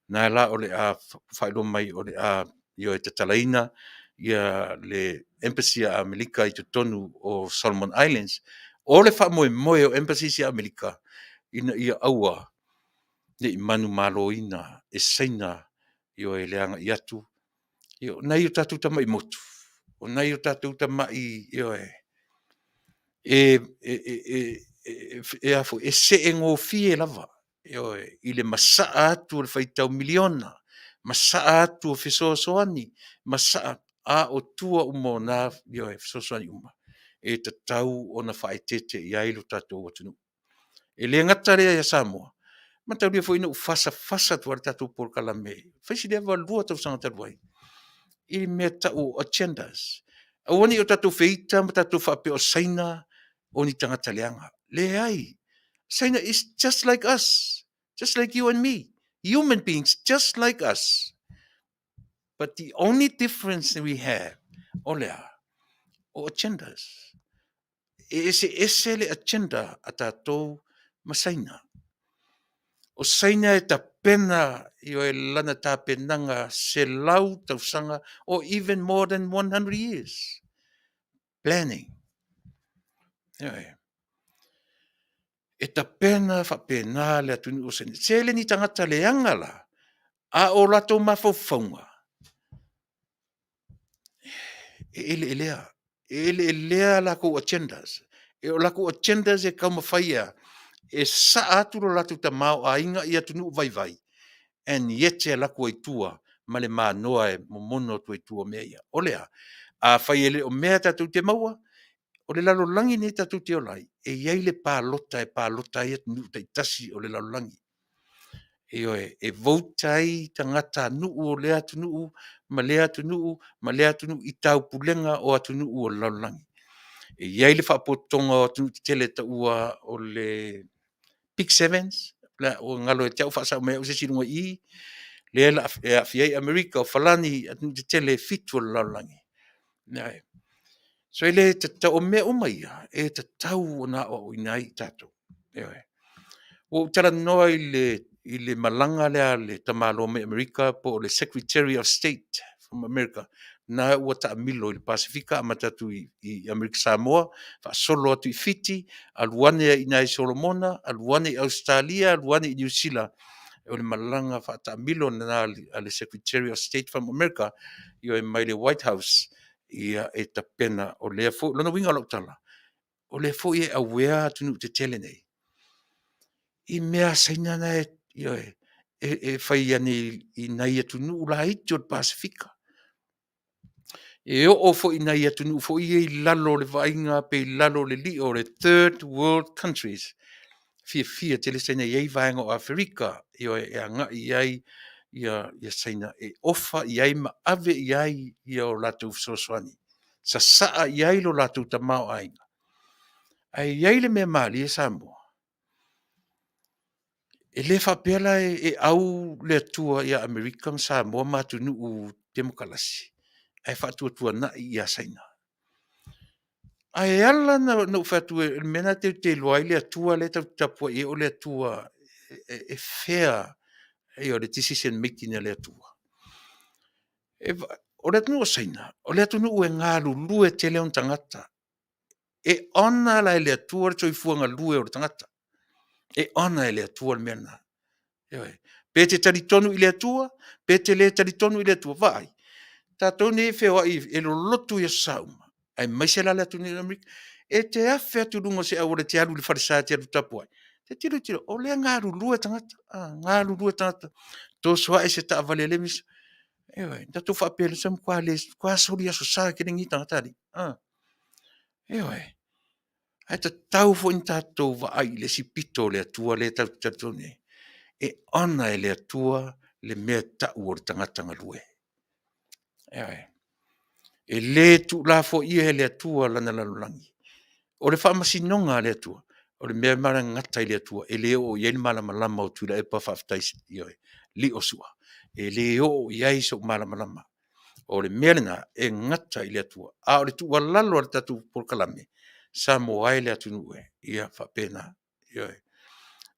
na la o le a faailoa mai o le a ioe tatalaina ia le Embassy a Amerika i totonu o Solomon Islands. O le faamoemoe o Embassies ia Amerika, ina ia aua ne i manumaloina e Saina ioe le agai atu o nai o tatou tamai motu, o nai o tatou tamai ioe, e see gofie lava ioe, i le masaa atu o le faitau miliona, masaa atu o fesoasoani, masaa a o tua uma o na ioe, fesoasoani uma, e tatau ona faaeteete i ai lo tatou atunuu. E le gata lea ia Samoa, mataulia foi na ou fasafasa atu lava i le tatou polokalame, fai si leva o le 2 tausaga talu ai, i mea e tau o agendas. Aua ne i o tatou feita ma tatou faapea o Saina o ni tagata leaga. Leai, Saina is just like us, just like you and me, human beings just like us. But the only difference that we have, o le a? O agendas. E eseese le agenda a tatou ma Saina. O Saina e tapena ioe lana tapenaga 100 tausaga or even more than 100 years planning. Ioe. E tapena faapena le atunuu o Saina. Tele ni tagata leaga la, a o latou mafaufauga, e eleelea. E eleelea a latou agendas. E o latou agendas e taumafai e a? E sasaa atu lo latou tamaoaiga i atunuu vaivai and yet e alu atu ai i tua ma le manoa e momono atu ai i tua mea ia. O le a? Afai e le o mea tatou te maua, o le lalolagi lenei tatou te ola ai, e i ai le palota e palota ai atunuu taitasi o le lalolagi. Ioe, e vote ai tagatanuu o lea atunuu ma lea atunuu ma lea atunuu i taupulega o atunuu o le lalolagi. E i ai le faapotopotoga o atunuu tetele e taua o le Big Sevens, ua galo ia te au faasao mai au se isi i luga i i, lea e aafia ai Amerika, o Falani, atunuu tetele e 7 o le lalolagi. So e le tatau, o mea uma ia e tatau ona aoaoina ai i tatou. Ioe. Ua ou talanoa i le malaga lea a le tamaloa mai Amerika po o le Secretary of State from America, na ua taamilo i le Pasefika, amata atu i Amerika Samoa, faasolo atu i Fiti, alu ane ai i ina i Solomona, alu ane i Ausetalia, alu ane i Niu Sila. O le malaga faataamilo lena a le Secretary of State from America, ioe, mai le White House, ia e tapena. O lea foi, lona uiga o lau tala, o lea foi e aware atunuu tetele nei i mea a Saina na e, ioe, e fai ane i nai atunuu laiti o le Pasefika. E oo foi i nai atunuu foi ia i lalo o le vaaiga pe i lalo o le lio o le third world countries. Fiafia tele Saina e i ai vaega o Aferika, ioe, e agai i ai ia Saina e ofa i ai ma ave i ai ia o latou fesoasoani, sasaa i ai lo latou tamaoaiga. Ae i ai le mea malie Samoa, e le faapea la e au le Atua ia Amerika ma Samoa ma atunuu temokalasi ae faatuatuanai ia Saina. Ae ala ona ou fai atu, o le mea lena tatou te iloa ai le Atua lea tatou te tapuai i ai o le Atua e fair le decision making a le Atua. O le atunuu o Saina, o le atunuu e galulue tele ona tagata. E honor la e le Atua le soifua galue o le tagata. E honor e le Atua le mea lena. Ioe. Pe te talitonu i le Atua, pe te le talitonu i le Atua, vaai, tatou nei e feoai e lolotu i aso Sa uma, aemaise la le atunuu o Amerika. E te afe atu i luga o se auala e te alu i le falesa e te alu e tapuai, e te tilotilo, o lea e galulue tagata, galulue tagata, toso ae se taavale a lea mea. Ioe, tatou faapea se matua le, matua soli aso Sa tele nei tagata alii. Ioe. Ae tatau foi ona tatou vaai i le isi pito o le Atua lea tatou te talitonu i ai. E honor e le Atua le mea e tau o le tagata galue. Ioe. E le tuulafoaia e le Atua lana lalolagi. O le faamasinoga a le Atua, O le mea ma gata i le Atua, e le oo i ai le malamalama o Tuilaepa faafetai ioe, Liosua, e le oo i ai sou malamalama. O le mea lena, e gata i le Atua. A o le tuualalo a le tatou polokalame, Samoa e le atunuu e, ia faapena. Ioe.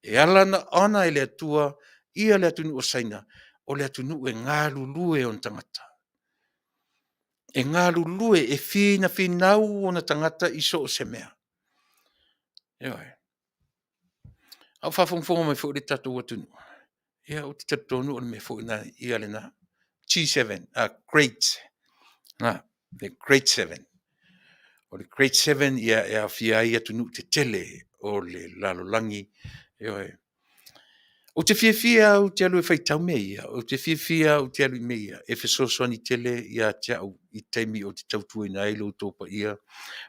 E ala ona honor e le Atua ia le atunuu o Saina, o le atunuu e galulue ona tagata. E galulue, e finafinau ona tagata i so o se mea. Ioe. A o faafogafoga mai foi le tatou atunuu, ia ou te talitonu o le mea foi lena ia lena. G7, great, the Great 7. O le Great 7 e aofia ai atunuu tetele o le lalolagi. Ioe. Ou te fiafia lava ou te alu e faitau mea ia, ou te fiafia lava ou te alu i mea ia, e fesoasoani tele ia te au i taimi ou te tautuaina ai lo outou paia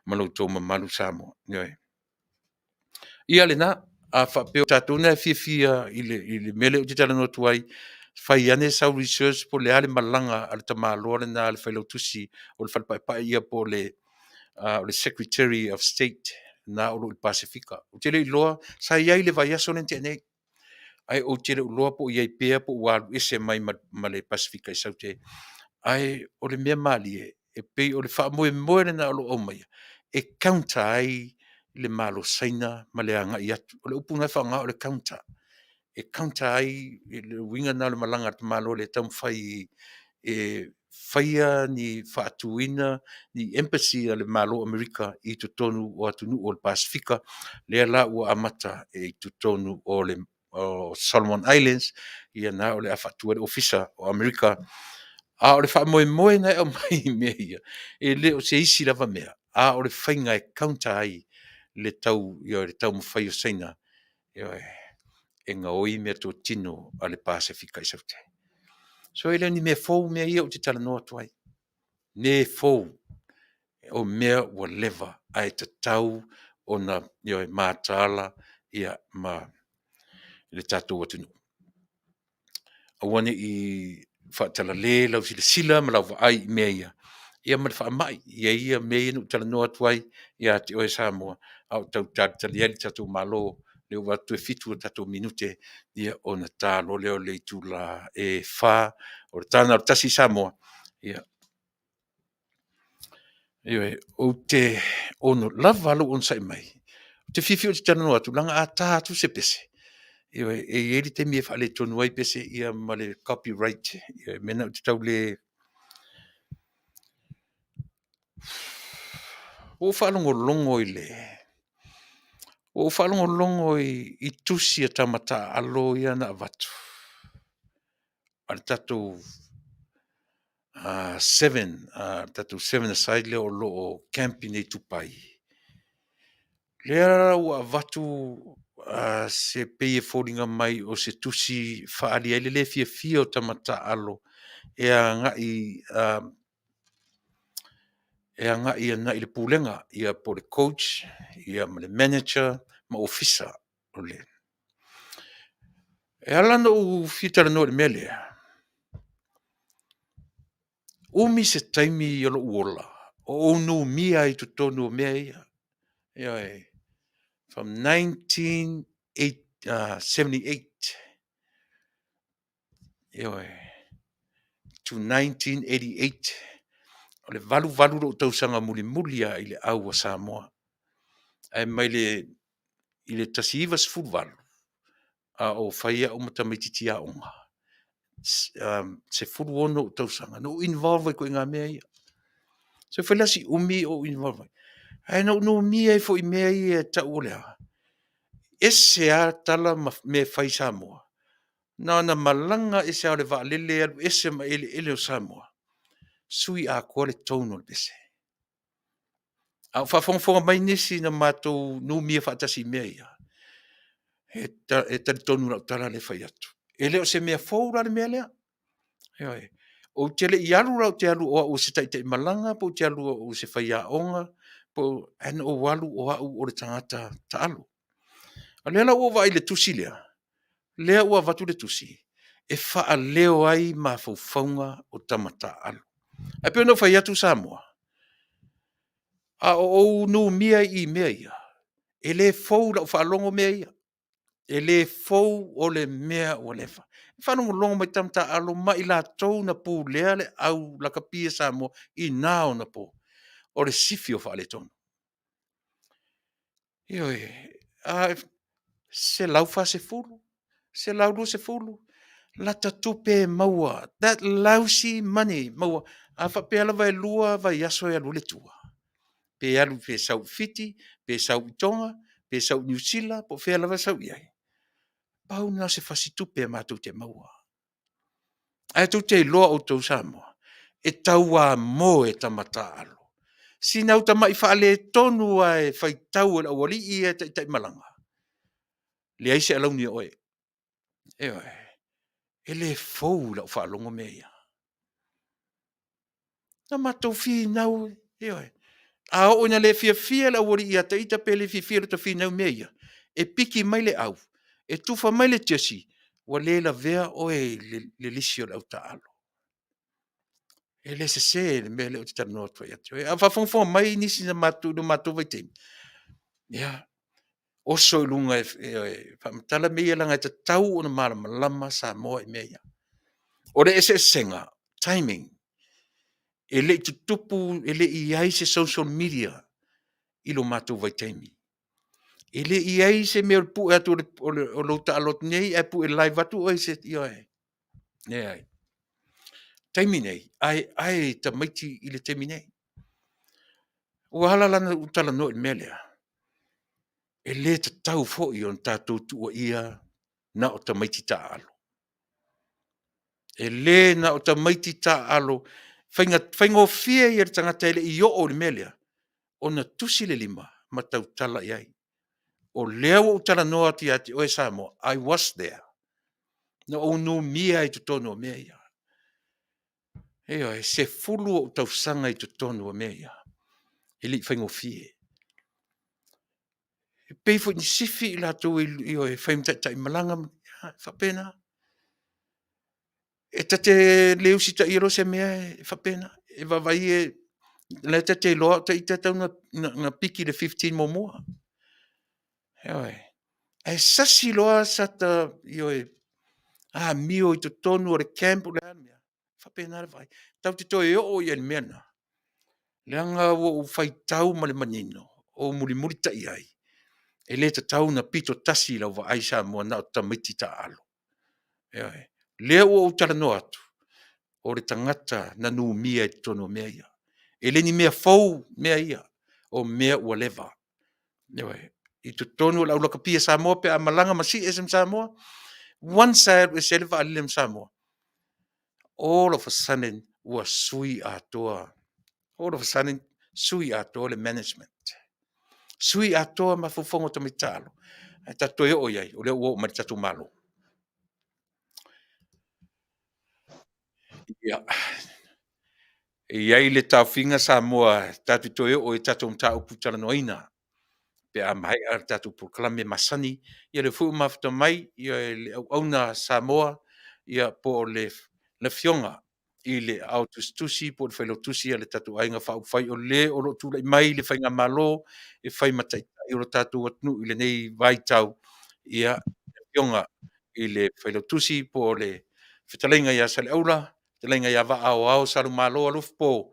ma lo outou mamalu Samoa. Ioe. Ia lena, a faapea o tatou na e fiafia i le mea lea ou te talanoa atu ai, fai ane sau research po o le a le malaga a le tamaloa lena a le Failautusi o le Fale Paepae ia po o le Secretary of State na o lo o i le Pasefika. Ou te le iloa, sa i ai i le vaiaso lea na tea nei, ae ou te le o iloa po o i ai pea po o ua alu ese mai ma le Pasefika i Saute. Ae o le mea malie, e pei o le faamoemoe lena o lo o aumaia, e counter ai le Malo o Saina ma le agai atu. O le upu lena e faaaoga o le counter. E counter ai le uiga lena o le malaga a le tamaloa lea e taumafai e faia ni faatuina ni embassy a le Malo o Amerika i totonu o atunuu o le Pasefika, lea la ua amata i totonu o le Solomon Islands, ia na o le a faatu ai le Ofisa o Amerika. A o le faamoemoe na e aumai i mea ia, e le o se isi lava mea, a o le faiga e counter ai le taumafai o Saina e gaoi meatotino a le Pasefika i Saute. So e le o ni mea fou mea ia ou te talanoa atu ai, mea fou, o mea ua leva ae tatau ona mataala ma le tatou atunuu. Aua ne i faatalale lau silasila ma lau vaai i mea ia, ia ma le faamai. E i ai mea ia na ou talanoa atu ai ia te oe Samoa, a o tau talitali ai le tatou Malo, lea ua ou vaai atu toe 7 a tatou minute ia ona ta loa lea o le itula e 4:00, o le ta lena o le 1:00 i Samoa. Ia, ioe, ou te lava lou onosai mai, ou te fiafia ou te talanoa atu leaga a ta atu se pese, ioe, e i ai le taimi e faaletonu ai pese ma le copyright, o le mea lena ou te tau le… Ua ou faalogologo i tusi a tama taaalo ia na avatu a le tatou seven a side lea o lo o camp i inei i Dubai, lea ua avatu se pei e foliga mai o se tusi e faaali ai le le fiafia o tama taaalo e agai i le pulega po o le coach ma le manager ma ofisa. E ala ona ou fia talanoa i le mea lea, umi se taimi o lou ola o ou numia ai i totonu o mea ia. Ioe. From 1978 ioe, to 1988. O le 88 lou tausaga mulimuli lava i le au a Samoa. Ae mai le 1918 a o fai au ma tamaitiiti aoga, 16 ou tausaga, na ou involve ai i ituaiga mea ia. So e fai la si umi o ou involve ai, ae na ou numia ai foi i mea ia e tau o le a? E ese lava tala ma mea e fai i Samoa, na ona malaga ese lava o le vaalele alu ese ma eleele o Samoa, sui atoa le tone o le pese. A o faafogafoga mai nisi na matou numia faatasi i mea ia, e talitonu i lau tala lea e fai atu. E le o se mea fou la le mea lea. Ioe. Ou te le i alu la ou te alu o au o se taitaimalaga pe ou te alu o au o se faiaoga, ae na ou alu o au o le tagata taalo. O lea la ua ou vaai i le tusi lea, lea ua avatu le tusi e faaleo ai mafaufauga o tama taaalo. Ae pei ona ou fai atu Samoa, a o ou numia i mea ia, E le fou lau faalogo mea ia. E le fou o le mea ua leva. E faalogologo mai tama taaalo ma i latou na pulea le au lakapi a Samoa i na ona po, o le sifi o faaletonu. Ioe, a 140, 120 lata tupe e maua, that lousy money maua. A faapea lava e 2 vaiaso e alu ai le tour, pe alu pe sau i Fiti, pe sau i Toga, pe sau i Niu Sila, po o fea lava e sau i ai, pau lena o se fasitupe matou te maua. Ae tou te iloa outou Samoa, e tauamo e tama taaalo. Sina au tamai faaletonu lava e faitau e le aualii ia e taitaimalaga, leai se alauni o oe. Ioe. E le fou i lau faalogo mea ia. Na matou finau, ioe, a oo ina le fiafia le aualii ia ita pe le fiafia i lota finau i mea ia, e piki mai le au, e tufa mai le tiasi, ua le lavea oe i le lisi o le au taaalo. E le sese le mea lea ou te talanoa atu ai ia te oe. A o faafogafoga mai nisi sa matou i lo matou vaitaimi, ia, oso i luga e faamatala mea ia leaga e tatau ona malamalama Samoa i mea ia. O le eseesega, timing, e le i tutupu, e le i i ai se social media i lo matou vaitaimi. E le i i ai se mea o le pue atu o lou taalo atu nei ae pue live atu oe i se… ioe, leai. O le taimi lenei, e aeae tamaiti i le taimi nei. Ua ala la ona ou talanoa i le mea lea, e le tatau foi ona tatou tuuaia na o tamaiti taaalo. E le na o tamaiti taaalo, e faigofie ia i le tagata e le i oo i le mea lea ona tusi le lima ma tautala i ai. O lea ua ou talanoa atu ia te oe Samoa, I was there. Na ou numia ai i totonu o mea ia. Ioe, e 10 ou tausaga i totonu o mea ia, e le i faigofie. E pei foi ona sifi i latou e fai ma taitaimalaga, e faapena. E ta te le usitaia loa se mea e faapena. E vaavaai o la e ta te iloa lava o ita e tatau ona piki i le 15 muamua. Ioe. Ae sasi loa sata amio i totonu o le camp po o le a le mea, e faapena le vaai. Tatou te toe oo i ai i le mea lena, leaga ua ou faitau ma le manino, ou mulimulitai i ai, e le tatau ona pito tasi lau vaai Samoa na o tamaiti taaalo. Ioe. O lea ua ou talanoa atu, o le tagata na numia i totonu o mea ia. E le ni mea fou mea ia, o mea ua leva. Ioe. I totonu o le au lakapi a Samoa pe a malaga ma sii ese ma Samoa, once lava e alu ese ai le vaalele ma Samoa, all of a sudden ua sui atoa, all of a sudden sui atoa le management, sui atoa mafaufauga o tamaiti taalo. Ae tatou toe oo i ai, o lea ua oo mai i le tatou Malo. Ia, e i ai le taofiga Samoa tatou te toe oo i tatou mataupu talanoaina pe a maea le tatou polokalame masani. Ia lea foi ua mafuta mai le auauna a Samoa po o le Afioga i le Aao Tusitusi po o le Failautusi a le tatou Aiga Faaupufai, o le o lo o tulai mai i le faigamalo e fai ma taitai o le tatou atunuu i lenei vaitau, le Afioga i le Failautusi po o le Fetalaiga ia Saleaula, le Fetalaiga ia Vaa Aoao Salumalo Alofi Po,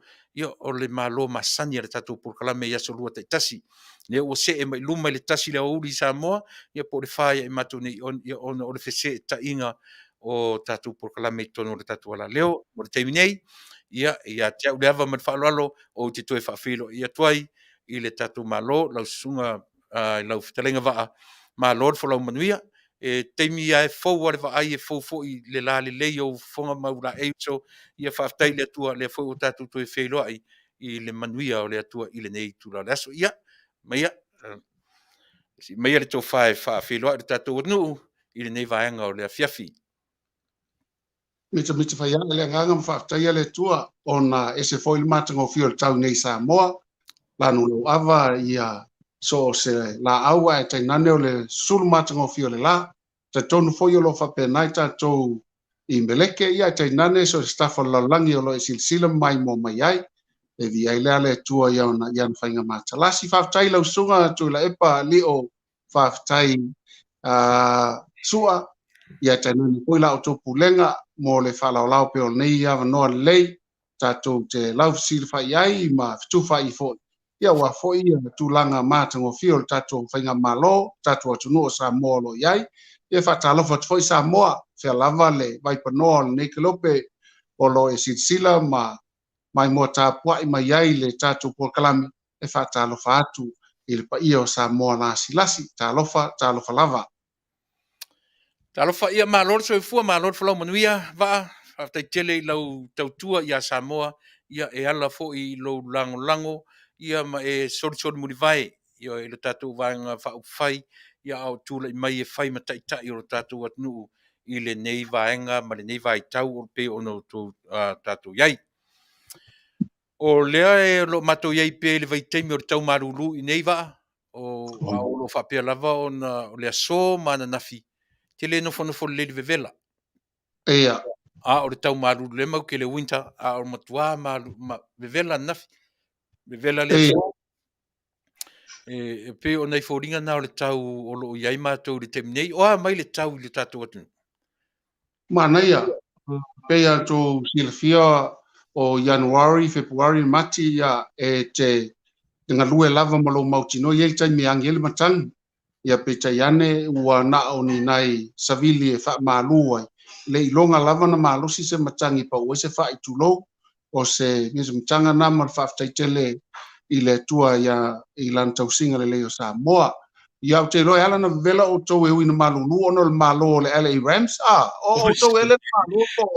o le malo masani a le tatou polokalame i aso Lua taitasi. Lea ua see mai i luma i le 1:00 i le aoauli i Samoa po o le 4:00 ia i matou nei ona o le feseetaiga o tatou polokalame i totonu o le tatou alaleo. Mo le taimi nei, ia, e ia te au le ava ma le faaaloalo ou te toe faafeiloai atu ai i le tatou Malo, lau susuga i lau Fetalaiga Vaa, malo le folau manuia. E taimi lava e fou lava le vaai, e fou foi le lalelei o ou fofoga ma ou laei uso. Ia faafetai i le Atua o lea foi ua tatou toe feiloai i le manuia o le Atua i lenei itula o le aso. Ia, see maia le tofa e faafeiloai le tatou atunuu i lenei vaega o le afiafi. Mitamita faiae le agaga ma faafetaia le Atua ona ese foi le matagofie o le tau nei i Samoa, lanu lauava ia so o se laau ae tainane o le sulu matagofie o le la. Talitonu foi o lo o faapena i tatou i Meleke ia ae tainane so o se tafa o le lalolagi o lo o e silasila ma maimoa mai ai. E viia ai lea le Atua i ana i ana faiga matalasi. Faafetai i lau susuga Tuilaepa Lio, faafetai Sua, ia tainane foi la outou pulega mo le faalaolao pea o lenei avanoa lelei tatou te laufesilafai ai ma fetufaai foi, ia aua foi tulaga matagofie o le tatou faigamalo, tatou atunuu o Samoa o lo o i ai. Ia faatalofa atu foi Samoa, fea lava le vaipanoa o lenei kelope o lo o e silasila ma maimoa tapuai mai ai le tatou polokalame, e faatalofa atu i le paia o Samoa lasilasi. Talofa, talofa lava. Talofa ia, malo le soifua, malo le folau manuia, Vaa, faafetai tele i lau tautua ia Samoa, ia e ala foi i lou lagolago, ia ma e solisoli mulivae, ia i le tatou Vaega Faaupufai, ia a o tulai mai e fai ma taitai o le tatou atunuu i lenei vaega ma lenei vaitau o pei ona outou tatou i ai. O lea e lo o matou i ai pea i le vaitaimi o le tau malulu i nei vaa, o, a o lo o faapea lava ona o le aso ma ananafi, te le nofonofo lelei i le vevela. Ia. A o le tau malulu lea mau ke le winter, a o matua malu, ma, vevela ananafi, vevela le aso. E pei o nai foliga na o le tau o lo o i ai matou i le taimi nei. O a mai le tau i le tatou atunuu? Manaia, pei a tou silafia o Ianuari, Fepuari, Mati, ia, e te galue lava ma lou mautinoa, e i ai le taimi e agi ai le matagi. Ia peitai ane ua na o ni nai savili e faamalu ai, le iloga lava na malosi se matagi e pau ai se fa'i tulou, o se mataga na ma le faafetai tele i le Atua ia i lana tausiga lelei o Samoa. Ia ou te iloa e ala na vevela outou e ui na malulu ona o le malo o le LA Rams. Ah, o outou e le malo po.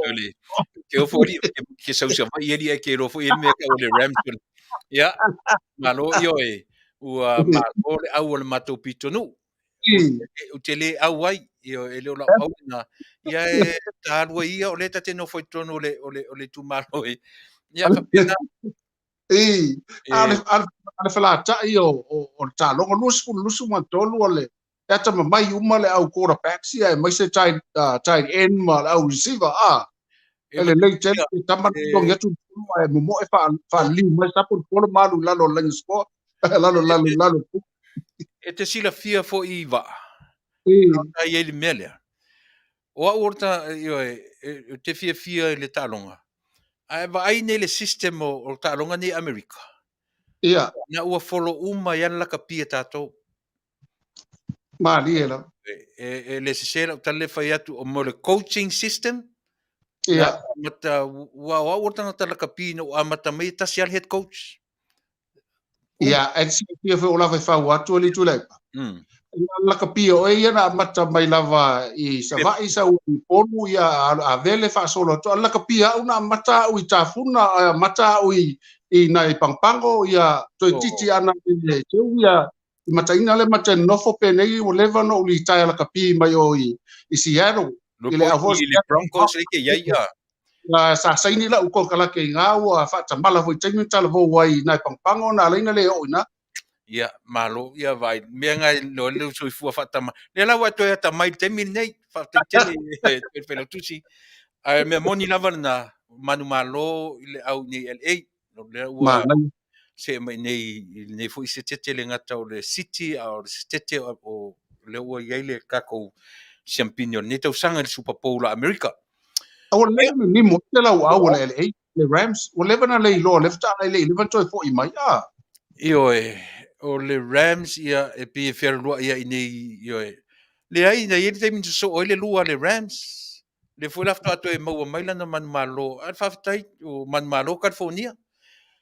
Ke o foi ke sau sa mai eli e ke iloa foi e mea ka o le Rams. Ia, malo io e ua malo le au o le matou pitonuu. Ou te le au ai, ioe, e le o lau au lena. Ia e talua ia, o lea ta te nofo i totonu o le, o le, o le itumalo e. Ia, faapena. I, a le, a le, a le felataʻi o, o, o le taaloga 20 23 o le e atamamai uma le au quarterbacks ia aemaise tight, tight end ma le au receiver a e lelei tele e tama na totogi atu le e momoe faaliliu mai sapo le polo ma alu i lalo o le laina score lalo lalo lalo. E te silafia foi i vaa ta i ai le mea lea o au o le ta ioe e te fiafia i le taaloga ae vaai nei le system o taaloga nei Amerika. Ia. Na ua folo uma ai le lakapi a tatou. Malie lava. E le sese lau tala le fai atu o mo le coaching system. Ia. Mata, ua o au o le tagata lakapi na ua amata mai e tasi lava le head coach. Ia, e te silafia foi o lava e fau atu e le Tuilaepa. Lakapi o e ia na amata mai lava i Savaii sau i Upolu ia avele faasolo atu. A lakapi au na amata au i Tafuna, amata au i nai Pagopago ia toe titi ana i le teu ia i mataina le mate nofo penei ua leva ona ou litaea lakapi mai o i Seattle. I le au foi le Broncos le ke iai ia. Sa saini lau kokalake i ngā ua faatamala foi taimi na talavou ai i nai Pagopago na alaina le oo i na. Ia, malo, ia vai, mea ngai lo le soifua faatama. Lea la ua toe atamai i le taimi lenei, faafetai tele e toe Failautusi. Ae mea moni lava lena, manumalo i le au nei LA. O lea ua see mai nei i lenei foi setete le gata o le City, a o le setete o lea ua i ai le tatou siampini o lenei tausaga i le Super Bowl a Amerika. A ua leva na nimo ai le lauau o le LA, le Rams, ua leva na leiloa, lea faatoa le i leva na toe foi mai, a. Ioe, o le Rams ia e pei e fealualuai ia i nei, ioe. Leai, na i ai le taimi na sosoo ai le lua a le Rams. Lea foi la faatoa toe maua mai lana manumalo. Ae faafetai, o manumalo California.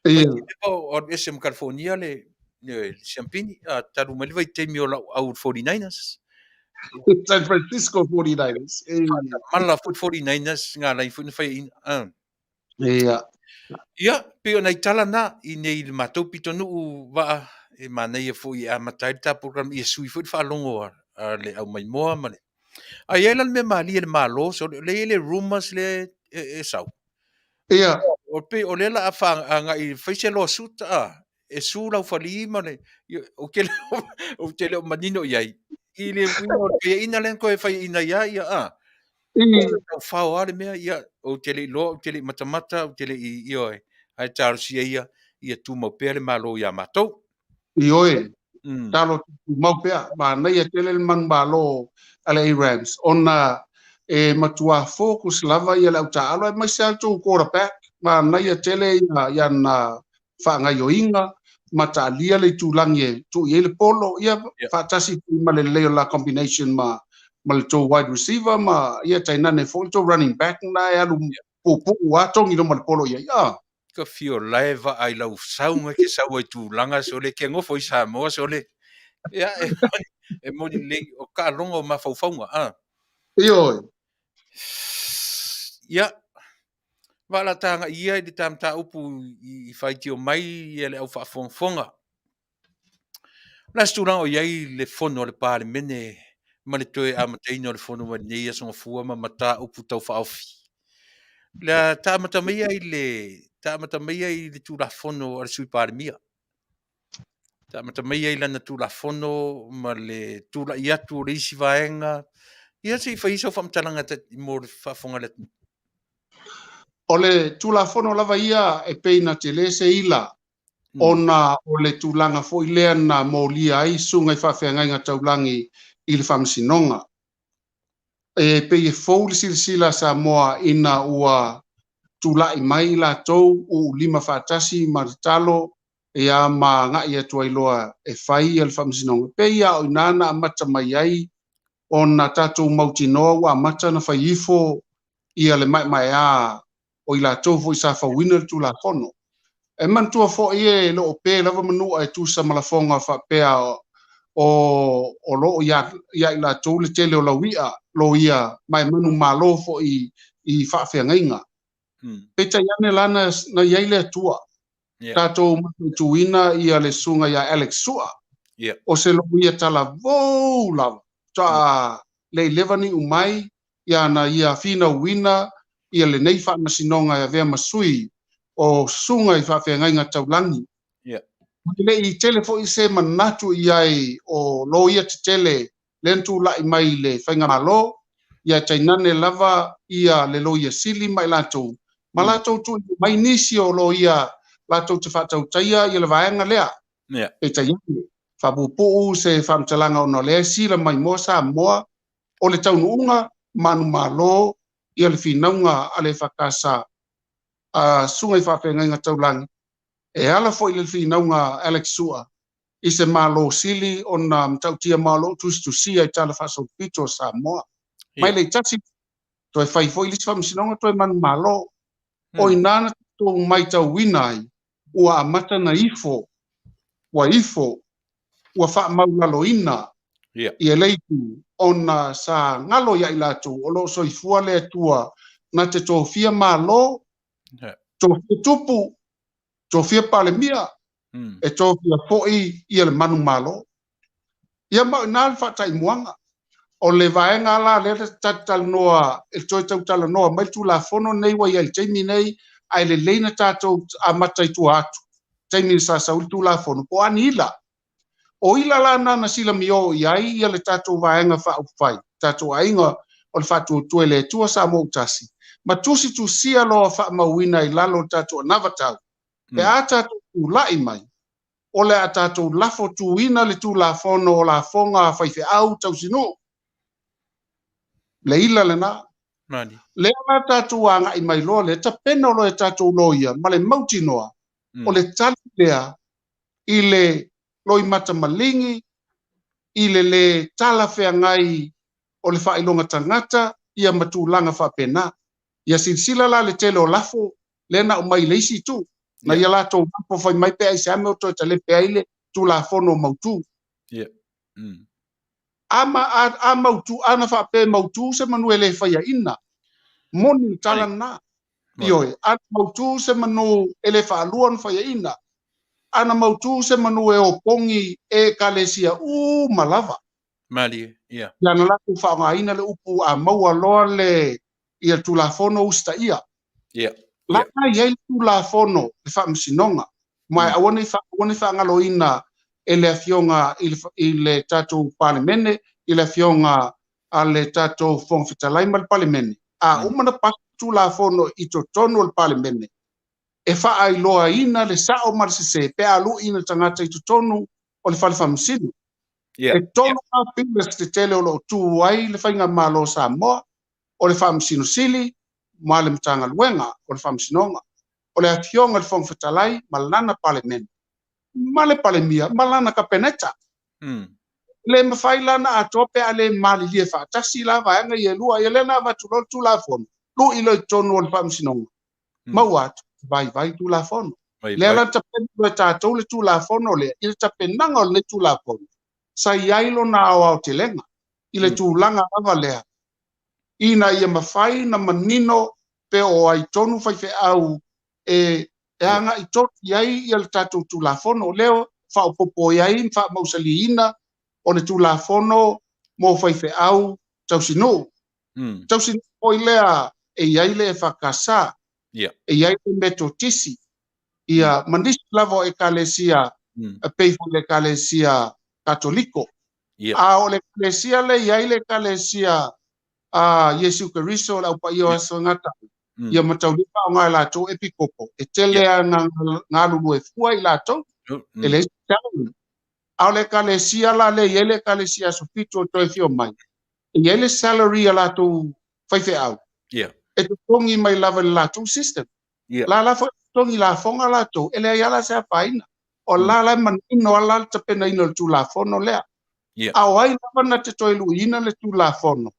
Ia. O alu ese ma California le siampini, a talu mai le vaitaimi o lau au 49ers. San Francisco 49ers. Mala foi 49ers ngā lai foi na whai ina. Ia. Ia, pei o nai tala na i nei le matou pitonuu vaa e manaia foi e amata ai le tā program ia sui foi le faalogo a le au maimoa ma le. A i ai la le mea malie le malo, so le i ai le rumors le e sau. Ia. O pei o lea la a whaangai fai se lawsuit a e su lau fali ma le o te le o te le o manino i ai. I le uiga o le faiaina lea na toe faiaina ia ia a. Tau fao lava le mea ia ou te le i iloa, ou te le i matamata, ou te le i ioe, ae talosia ia Ia tumau pea le Malo iā matou. Ioe, talo tumau pea, manaia tele le manumalo a le Arams, ona e matua focus lava ia le au taaalo aemaise lava le tou quarterback, manaia tele ia ana faagaioiga ma taalia le itulagi e tuu i ai le polo, ia faatasi foi ma le lelei o la combination ma le tou wide receiver ma ia tainane foi le tou running back na e alu puupuu lava togi loma le polo i ai. Ah. Ka fio lae vaa i lau sauga ke sau ai tulaga sole ke gofo i Samoa sole ia e e moni lelei o taaloga o mafaufauga a. Ioe. Ia va la ta agai ia i le ta mataupu i faitio mai ia le au faafogafoga. O le a se tulaga o i ai le fono a le Palemene ma le toe amataina o le fono mai lenei Aso Gafua ma mataupu tau faaofi? O le a ta amata maia i le ta amata maia i le Tulafono a le Sui Palemia. Ta amata maia i lana Tulafono ma le tulai atu o le isi vaega. Ia se i fai sau faamatalaga mo le faafofoga a le atunuu. O le Tulafono lava ia e pei na tele se ila ona o le tulaga foi lea na molia ai susuga i faafeagaiga taulagi i le Faamasinoga. E pei e fou le silasila a Samoa ina ua tulai mai i latou uulima faatasi ma tatalo ia ma agai atu ai loa e fai ia le Faamasinoga. E pei lava o i ina na amata mai ai ona tatou mautinoa ua amata ona fai ifo ia le maemaea o i latou foi sa fauina le Tulafono. E manatua foi e le o pe lava manua e tusa ma lafoga faapea o o lo o ia i latou le tele o laui'a loia ma e manumalo foi i faafeagaiga. Peitai ane la na i ai le Atua. Tatou mataituina ia le susuga ia Alex Sua. O se loia talavou lava, faatoa le i leva niu mai ia na ia finauina ia lenei faamasinoga e avea ma sui o susuga i faafeagaiga taulagi. E le i tele foi se manatu i ai o loia tetele lea na tulai mai i le faigamalo, ia tainane lava ia le Loia Sili ma i latou, ma latou tuuina mai nisi o loia latou te faatautaia ia le vaega lea. Peitai ane, faapuupuu se faamatalaga ona o lea e sila mai moa Samoa o le taunuuga manumalo ia le finauga a le EFKS a Susuga i Faafeagaiga Taulagi e ala foi i le finauga a Alex Sua i se Malo sili ona matautia ma o lo o tusitusia i Tala Faasolopito o Samoa. Mai le itasi, toe fai foi le isi faamasinoga toe manumalo. O ina na tatou maitauina ai ua amata na ifo, ua ifo, ua faamaulaloina ia le itu ona sa galo ia i latou o lo o soifua le Atua na te tofia Malo, tofia Tupu, tofia Palemia, e tofia foi ia le manumalo. Ia ma o ina le faataimuaga. O le vaega la lea ta te talanoa e toe tau talanoa mai le Tulafono lenei ua i ai i le taimi nei, ae lelei na tatou amata i tua atu, taimi na sa sau le Tulafono, po o a ni ila. O ila la na na silamio i ai ia le tatou Vaega Faaupufai, tatou aiga o le Faatuatua i le Atua Samoa ua Tasi, ma tusitusia loa faamauina i lalo o le tatou anavatau, pe a tatou tulai mai, o le a tatou lafo tuina le Tulafono o Lafoga a Faifeau Tausinuu. Le ila lena. Lea la tatou agai mai loa lea, tapena loa e tatou loia ma le mautinoa o le tali lea i le loimata maligi, i le le talafeagai o le faailoga tagata ia ma tulaga faapena. Ia silasila la le tele o lafo lea na aumai i le isi itu, na ia latou lafo fai mai pe aisea mea o toe talepe ai le Tulafono mautu. A, ma, a, a mautu, a na faapea e mautu se manu e le faiaina, moni le tala lena. Ioe, a na mautu se manu e le faalua ona faiaina, a na mautu se manu e opogi e ekalesia uma lava. Malie, ia. Ia na latou faaaogaina le upu a maua loa le ia Tulafono usitaia. Ia. La na i ai le Tulafono le Faamasinoga, ma e aua ne i aua ne i faagaloina e le Afioga i le i le tatou Palemene, i le Afioga a le tatou Fofoga Fetalai ma le Palemene, a uma ona pasi le Tulafono i totonu o le Palemene, E faailoaina le sao ma le sese pe a lu'i le tagata i totonu o le fale faamasino. E tolu lava pillars tetele o lo o tu ai le faigamalo o Samoa, o le Faamasino Sili ma le Matagaluega o le Faamasinoga, o le Afioga i le Fofoga Fetalai ma lana Palemene, ma le Palemia ma lana Kapeneta. E le mafai la ona atoa pe a le malilie faatasi la vaega ia e lua. Ia lea na avatu loa le Tulafono, lu'i loa i totonu o le Faamasinoga, maua atu, vaivai Tulafono. Lea la na tapena loa e tatou le Tulafono lea, i le tapenaga o lenei Tulafono, sa i ai lona aoaotelega i le tulaga lava lea, ina ia mafai ona manino pe o ai tonu faifeau e agai tonu i ai ia le tatou Tulafono lea faaopoopo i ai ma faamausaliina o le Tulafono mo faifeau tausinuu. Tausinuu foi lea e i ai le EFKS, e i ai le Metotisi, ia ma nisi lava o ekalesia e pei foi le ekalesia Katoliko. A o le ekalesia lea e i ai le ekalesia a Iesu Keriso o le Au Paia o Aso e Gata ai, ia ma tau le faaaoga e latou epikopo, e tele lava ina galulue fua i latou, e leai se salary. A o le ekalesia la lea e i ai le ekalesia Aso Fitu o toe afio mai, e i ai le salary a latou faifeau, e totogi mai lava i le latou system. La la foi e totogi lafoga latou, e leai lava la se afaina. O la la e manino lava la le tapenaina o le Tulafono lea. A o ai lava na te toe luiina le Tulafono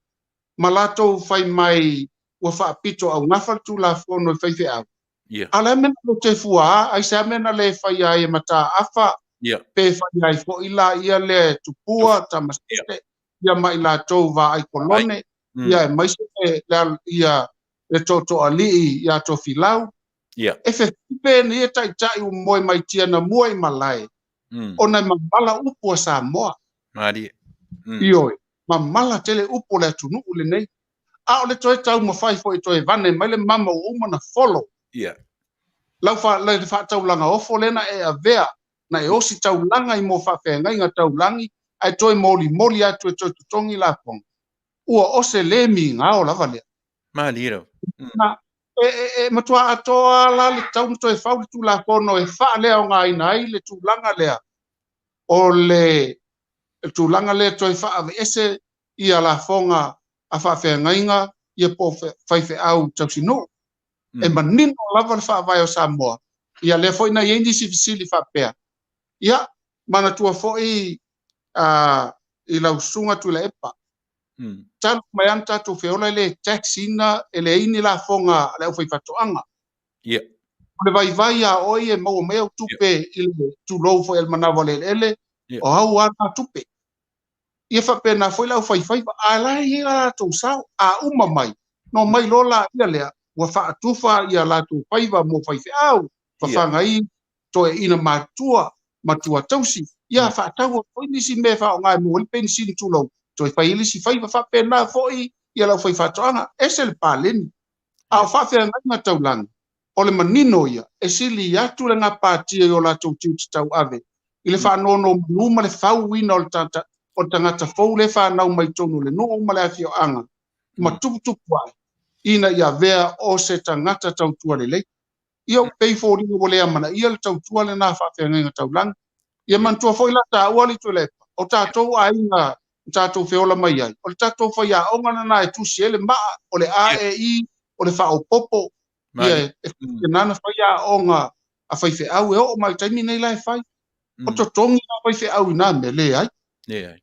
ma latou fai mai ua faapito augafa le Tulafono i faifeau, a o le a mea na le fua a? Aisea mea na le faia ai e Mataafa, pe faia ai foi la ia lea e Tupua, Tamasese, ia ma i latou Vaai Kolone, ia aemaise ia le Tootooalii ia Tofilau. E fefipe nei e taitai ua moe mai Tianamua i malae, ona e mamala upu a Samoa. Malie. Ioe, mamala tele upu o le atunuu lenei. A o le toe taumafai foi e toe vane mai le mama ua uma ona folo. Lau le faataulaga ofo lea na e avea, na e osi taulaga i mo faafeagaiga taulagi, ae toe molimoli atu e toe totogi lafoga. Ua ose le migao lava lea. Malie lava. Na, e matua atoa la le tatau ona toe fau le Tulafono e faaleaogaina ai le tulaga lea o le tulaga lea toe faaveese ia lafoga a faafeagaiga ia po o faifeau tausinuu. E manino lava le faavae o Samoa. Ia lea foi na i ai nisi fesili faapea. Ia, manatua foi i lau susuga Tuilaepa, talu mai lava ona tatou feola e le tax ina, e leai ni lafoga a le aufaifaatoaga. O le vaivai a oe e maua mai au tupe i le tulou foi a le manava o le eleele, o au lava na tupe. Ia faapena foi le aufaifaiva, a la e i ai la latou sao, a uma mai, no mai loa laia lea, ua faatufa ia latou faiva mo faifeau, fafagai, toeaiina matutua, matua tausi, ia faatau foi nisi mea e faaaoga e maua ai le penisini tulou, toe fai ai le isi faiva, faapena foi ia le aufaifaatoaga, ese le paleni. A o faafeagaiga taulagi, o le manino ia, e sili atu le gapatia i o latou tiute tauave i le faanonomanu ma le fauina o le tagata fou lea e fanau mai totonu o le nuu ma le afioaga ma tuputupu ae, ina ia avea o se tagata tautua lelei. Ia pei foliga ua le amanaia le tautua lena faafeagaiga taulagi. Ia manatua foi la taua alii Tuilaepa, o tatou aiga na tatou feola mai ai, o le tatou faiaoga lena e tusi ai le maa, o le A, E, I, o le faaopoopo, ia e faapena ona fai aoga a faifeau e oo mai i le taimi nei la e fai. O totogi la faifeau i na mea, leai.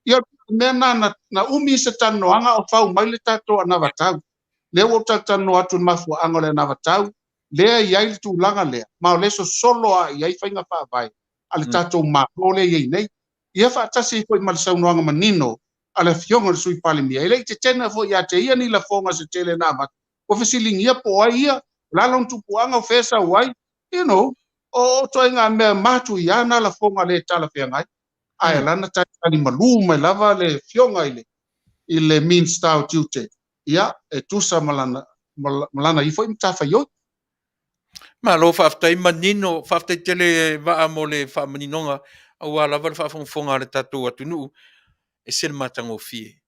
Ia o le mea lena na umi se talanoaga o fau mai le tatou anavatau. Lea ua ou talatalanoa atu i le mafuaaga o le anavatau, lea e i ai le tulaga lea, ma o lea e sosolo lava i ai faiga faavae a le tatou Malo lea e i ai nei. Ia faatasi ai foi ma le saunoaga manino a le Afioga i le Sui Palemia, e le i tetena foi ia te ia ni lafoga se tele na avatu, ua fesiligia po o ai ia, o le a lona tupuaga, o fea e sau ai, you know, o ituaiga mea matuia na lafoga le talafeagai. Ae ala ona talitali malu mai lava le Afioga i le Minisita o Tiute, ia, e tusa ma lana, ma lana ia foi matafaioi. Malo faafetai manino, faafetai tele Vaa mo le faamaninoga aua lava le faafogafoga a le tatou atunuu, e ese le matagofie.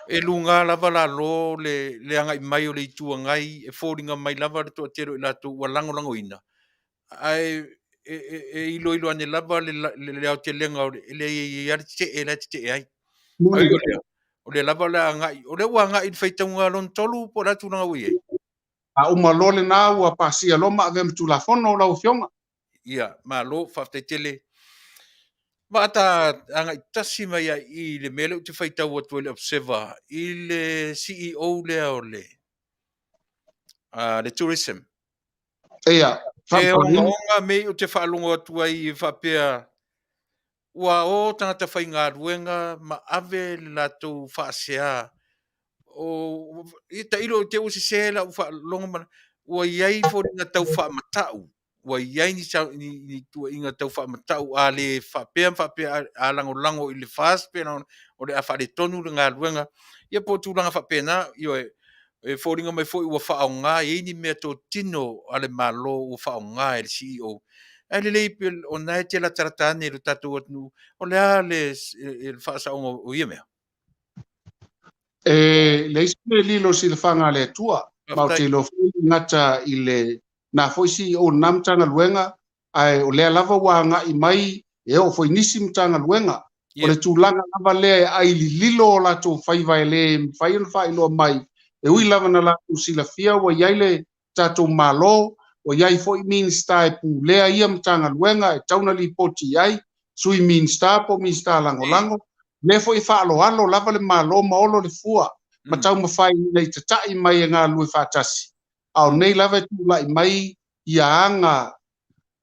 E luga lava lalo le agai mai o le Itu Agai, e foliga mai lava le toatele o i latou ua lagolagoina. Ae e, e, e iloilo ane lava le, le, le aotelega o le, e leai e i ai lava le tetee la e tetee ai. Ai o lea, o lea lava o le a agai, o lea ua agai i le faitauga lona tolu po o le a tulaga ua i ai? A uma loa lena ua pasia loa ma avea ma Tulafono lau Afioga. Ia, malo, faafetai tele. Vaa ta agai tasi mai ai i le mea lea ou te faitau atu ai i le Observer i le CEO lea o le le tourism. Ia, E ogaoga mei ou te faalogo atu ai e faapea ua o tagata faigaluega ma ave le latou faasea o ia tailo te ua sese lau faalogo ma ua i ai foliga tau faamatau ua i ai ni, ni, ni tuuaiga tau faamatau a le faapea ma faapea a lagolago i le FAST pe o le a faaletonu le galuega ia po o tulaga faapena ioe e foliga mai foi ua faaaoga e i ai ni meatotino a le Malo ua faaaoga e le CEO. Ae lelei pe o na e te latalata ane i lo tatou atunuu, o le a le, le faasaoga o ia mea? E leai se mea lilo i silafaga a le Atua, ma ou te iloa foi e gata i le na foi CEO o lena Matagaluega, ae o lea lava ua agai mai e oo foi i nisi Matagaluega. O le tulaga lava lea e ai lililo o latou faiva e le mafai ona faailoa mai, e ui lava na latou silafia ua i ai le tatou Malo, ua i ai foi Minisita e pulea ia Matagaluega e tatau ona lipoti i ai, Sui Minisita po o Minisita Lagolago, o lea foi e faaaloalo lava le Malo ma olo le fua ma taumafai ina ia tatai mai e galulue faatasi, a o nei lava e tulai mai ia aga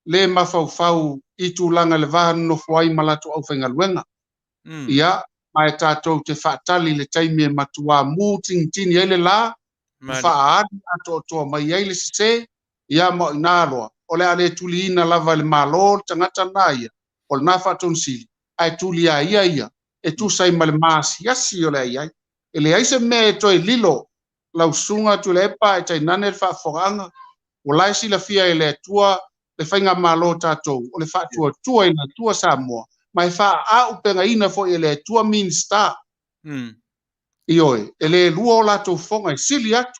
le mafaufau i tulaga i le va nonofo ai ma latou aufaigaluega. Mm. Ia, ma e tatou te faatali i le taimi e matuā mu tinitini ai le lā, ma faaali atoatoa mai ai le sese, ia ma o i loa, o le a le tuliina lava e le Malo le tagata lena ia, o lena Faatonusili, ae tuli a ia ia, e tusa ai ma le maasiasi o le a i ai. E leai se mea e toe lilo lau susuga Tuilaepa ae tainane le faafofogaaga, ua la e silafia e le Atua le faigamalo o tatou, o le faatuatua i le Atua Samoa, ma e faaaupegaina foi e le Atua Minisita. Mm. Ioe, e le lua o latou fofoga e sili atu,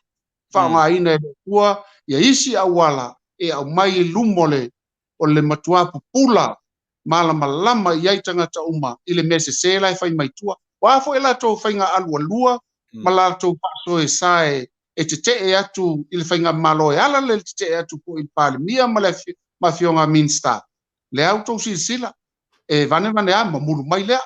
faaaogaina e le Atua ia isi auala e aumai i luma o le, o le matuā pupula malamalama i ai tagata uma i le mea sese la e fai mai tua. O a foi latou faiga alualua ma latou faasoesa e, e tetee atu i le faigamalo e ala le tetee atu foi i le Palemia ma le ma afioga Minisita. Lea outou silasila, e vanevane a mamulu mai lea,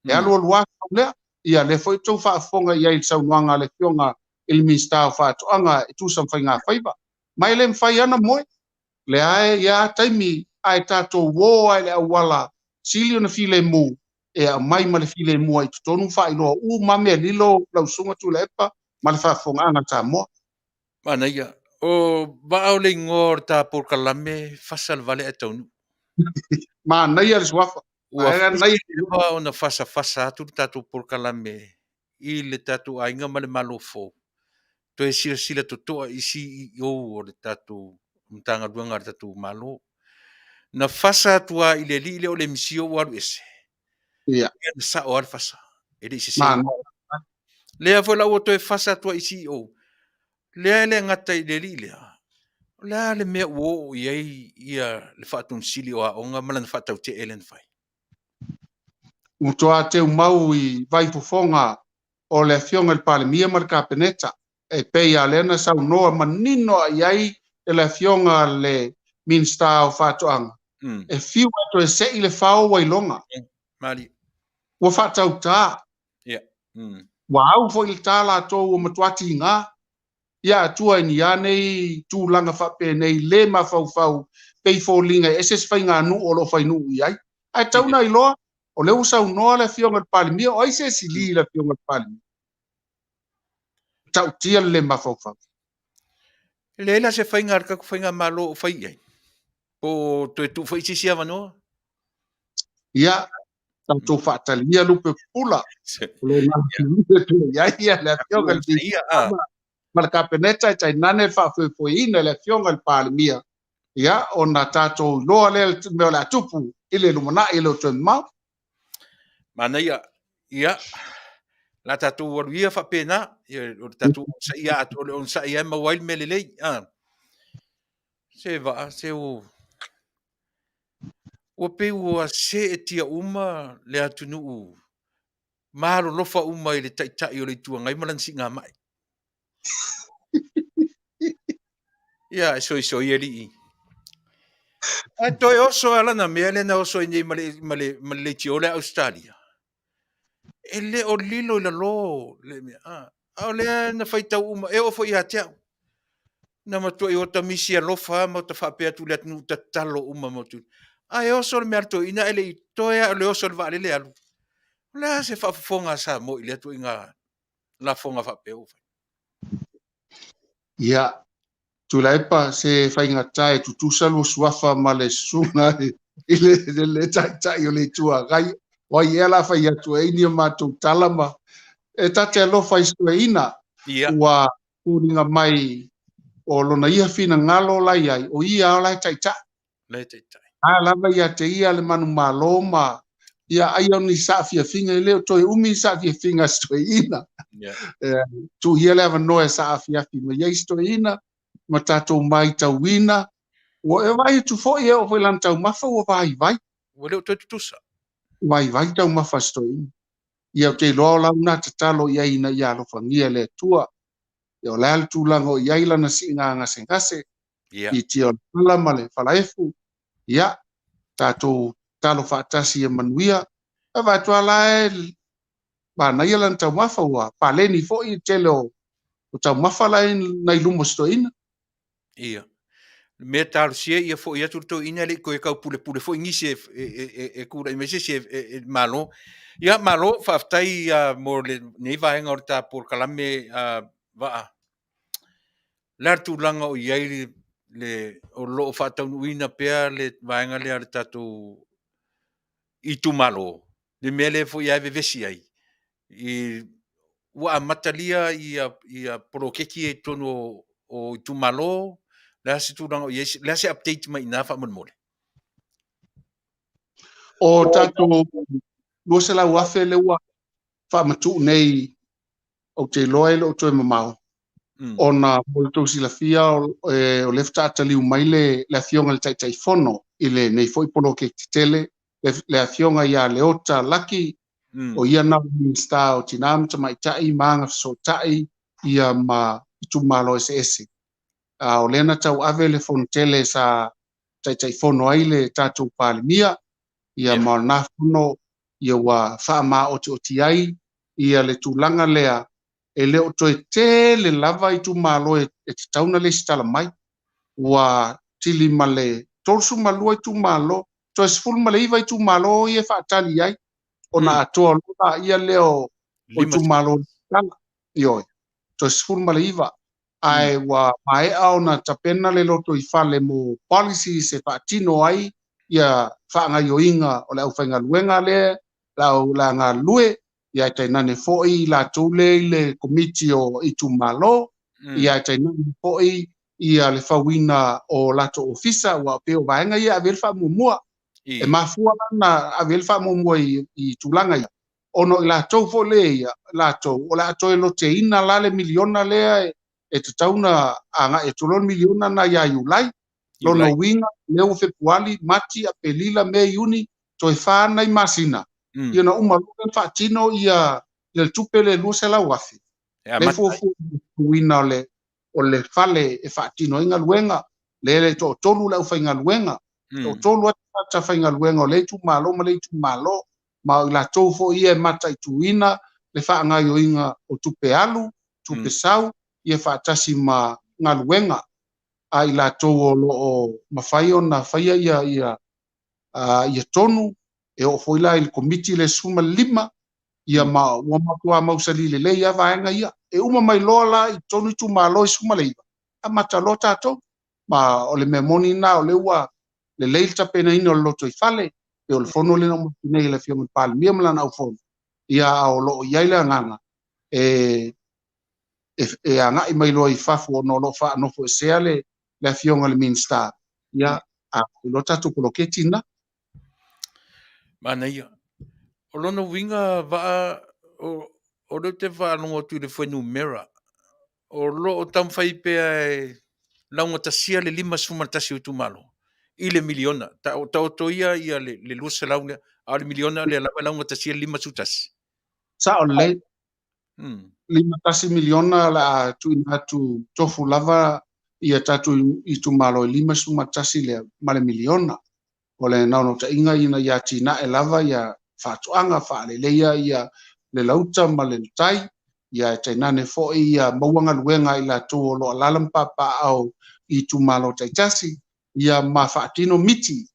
e alualu a sau lea. Ia lea foi outou faafofoga i ai i le saunoaga a le afioga i le Minisita o Faatoaga e tusa ma faigafaiva. Ma e le mafai ana moe. Lea e ia taimi ae tatou o a i le auala sili ona filemu e aumai ma le filemu ai i totonu faailoa uma mea lilo lau Susuga Tuilaepa ma le faafofogaaga a Samoa. Manaia. O vaa o le igoa o le ta polokalame, fasa le vale ae taunuu. Manaia le suafa. Ua leva ona fasafasa atu le tatou polokalame i le tatou aiga ma le Malo fou, toe silasila totoa i CEO o le tatou Matagaluega a le tatou Malo. Na fasa atu lava i le alii lea o le MCO ua alu ese. Ia. Na sao lava le fasa. E le i sese. Lea foi la ua toe fasa atu ai i CEO. Lea e le gata i le alii lea. O le a le mea ua oo i ai ia le Faatonusili o Aoga ma lana faatautee lea na fai? Ua matua teumau i vaifofoga o le Afioga i le Palemia ma le Kapeneta, e pei lava lea na saunoa manino i ai e le Afioga le Minisita o Faatoaga, e fiu e toe sei le fao ua iloga. Mali. Ua faatauta. Yeah. Ua au foi le ta latou ua matua tiga. Ia Atua i ni a nei tulaga faapenei le mafaufau pei foliga e ese se faiganuu o lo o fainuu i ai. Ae tau na iloa, o lea ua saunoa le Afioga i le Palemia, o ai se esi li i le Afioga i le Palemia? Tautia le le mafaufau. E leai la se faiga a le tatou faigamalo o fai i ai? Po o toe tuu foi se isi avanoa? Ia, tatou faatalia lupe pupula. O lo o i ai ia le Afioga i le ma le Kapeneta e tainane le faafoefoeina e le Afioga i le Palemia, ia, ona tatou iloa lea le mea o le a tupu i le lumanai e le o toe mamao. Manaia, ia, la tatou alu ia faapena, ia, o le tatou onosai o le onosai e maua ai le mea lelei. Ah. Se vaa, se o... Ua pei ua seetia uma le atunuu ma alolofa uma i le Taitai o le Itu Agai ma lana siigamai. Ia, e soisoi alii. Ae toe oso lava lana mea lea na oso ai nei ma le, ma le, ma le leitio lea Ausetalia. E le o lilo i lalo le mea. A, a o lea na faitau uma, e oo foi ia te au. Na matuai ota misi alofa lava ma ota faapea atu i le atunuu tatalo uma ma tu. Ae oso le mea a le toeaina ae le i toe lava o le oso i le vaalele alu. O le a se faafofoga a Samoa i lea ituaiga lafoga faapea ua fai? Ia, Tuilaepa, se faigata e tutusa lua suafa ma le susuga i le, le, le taitai o le Itu Agai. O ai ea la fai atu ai ni a matou tala ma e ta te alofa i si toeaina. Ia. Ua foliga mai o lona ia finagalo la i ai, o ia la e taitai. La e taitai. A lava ia te ia le manumalo ma ia ai o ni saafiafiga, e le o toe umi ni saafiafiga a si toeaina. Yeah. E, tuu ia le avanoa e saafiafi mai ai si toeaina ma tatou maitauina. Ua e vaai atu foi e oo foi i lana taumafa ua vaivai. Ua le o toe tutusa. Vaivai taumafa a si toeaina. Ia ou te iloa o lau na tatalo i ai ina ia alofagia e le Atua. Ia o le a le tulaga o i ai lana siiga gasegase, Ia. i tia o le fala ma le falaefu. Ia, tatou tatalo faatasi ia manuia. E vaai atu lava la e manaia lana taumafa, ua paleni foi le tele o taumafa la e nai luma o si toeaina. Ia. Le mea talosia ia foi atu le toeaina e le i toe taupulepule foi nisi e, e, e, e tulai mai se isi e, e, e malo. Ia, malo, faafetai uh, mo lenei vaega o le ta polokalame uh, Vaa. Le a le tulaga o i ai le, le, o lo o faataunuuina pea le vaega lea a le tatou itumalo, le mea lea foi lava e vevesi ai, i, ua amatalia ia, ia poloketi ia i totonu o, o itumalo, le a se tulaga o i ai, le a se update mai i ina faamolemole? O tatou 200,000 lea ua faamatuu nei, ou te iloa e le o toe mamao, ona mo le tou silafia o lea faatoa taliu mai le, le afioga i le Taitaifono i lenei foi poloketi tele, le, le afioga ia Leota Laki, o ia na o le Minisita o Tina ma Tamaitai ma Agafesootai ia ma itumalo eseese. A o lea na tauave le fonotele sa Taitaifono ai le tatou Palemia, ia ma o lena fono ia ua faamaotioti ai ia le tulaga lea e le o toe tele lava itumalo e tatau ona lesitala mai. Ua tili ma le 32 itumalo, toe 19 itumalo ia e faatali ai, ona atoa loa lea lea o itumalo lesitala. Ioe, toe 19. Ae ua maea ona tapena le lotoifale mo policies e faatino ai ia faagaoioiga o le aufaigaluega lea o le a galulue, ia ae tainane foi i latou lea i le komiti o itumalo, ia ae tainane foi ia le fauina o latou ofisa, aua pei o vaega ia e ave i ai le faamuamua. E mafua la ona ave i ai le faamuamua i tulaga ia, ona o i latou foi lea ia, latou o le a toe loteina la le miliona lea e tatau ona agai atu loa le miliona lena ia Iulai. Lona uiga, lea ua Fepuali, Mati, Aperila, Me, Iuni, toe fa nai masina, ia ona uma loa lea ona faatino ia le tupe lea e $200,000. Lea e fuafua i le fauina o le fale e faatino ai galuega, lea e toatolu le aufaigaluega, toatolu lava tagata faigaluega o lea itumalo ma lea itumalo, ma o i latou foi ia e mataituina le faagaoioiga o tupe alu, tupe sau, ia faatasi ma galuega a i latou o lo o mafai ona faia ia, ia, ia tonu, e oo foi la i le komiti le 15, ia ma ua matua mausali lelei lava vaega ia. E uma mai loa la i totonu itumalo e 19, amata loa tatou. Ma o le mea moni lena o lea ua lelei le tapenaina o le lotoifale, pei o le fono lea na uma atu nei a le Afioga i le Palemia ma lana aufono, ia a o lo o i ai le agaga e e agai mai loa i fafo ona o lo o faanofoesea le le Afioga i le Minisita, ia a loa tatou poloketi lena. Manaia. O lona uiga Vaa, o, o lea ou te faalogo atu i le fuainumera, o lo o taumafai pea e laugatasia le 51 o itumalo. i le miliona. Taoto ia ia le 200 lea, a o le miliona lea lava e laugatasia le 51. Sao lelei. 51 miliona o le a tuuina atu tofu lava ia tatou itumalo e 51 lea ma le miliona. O le naunautaiga ina ia atinae lava ia faatoaga, faaleleia ia le lauta ma le tai, ia e tainane foi ia maua galuega a i latou o lo o alaala ma papaaao i itumalo taitasi, ia ma faatino miti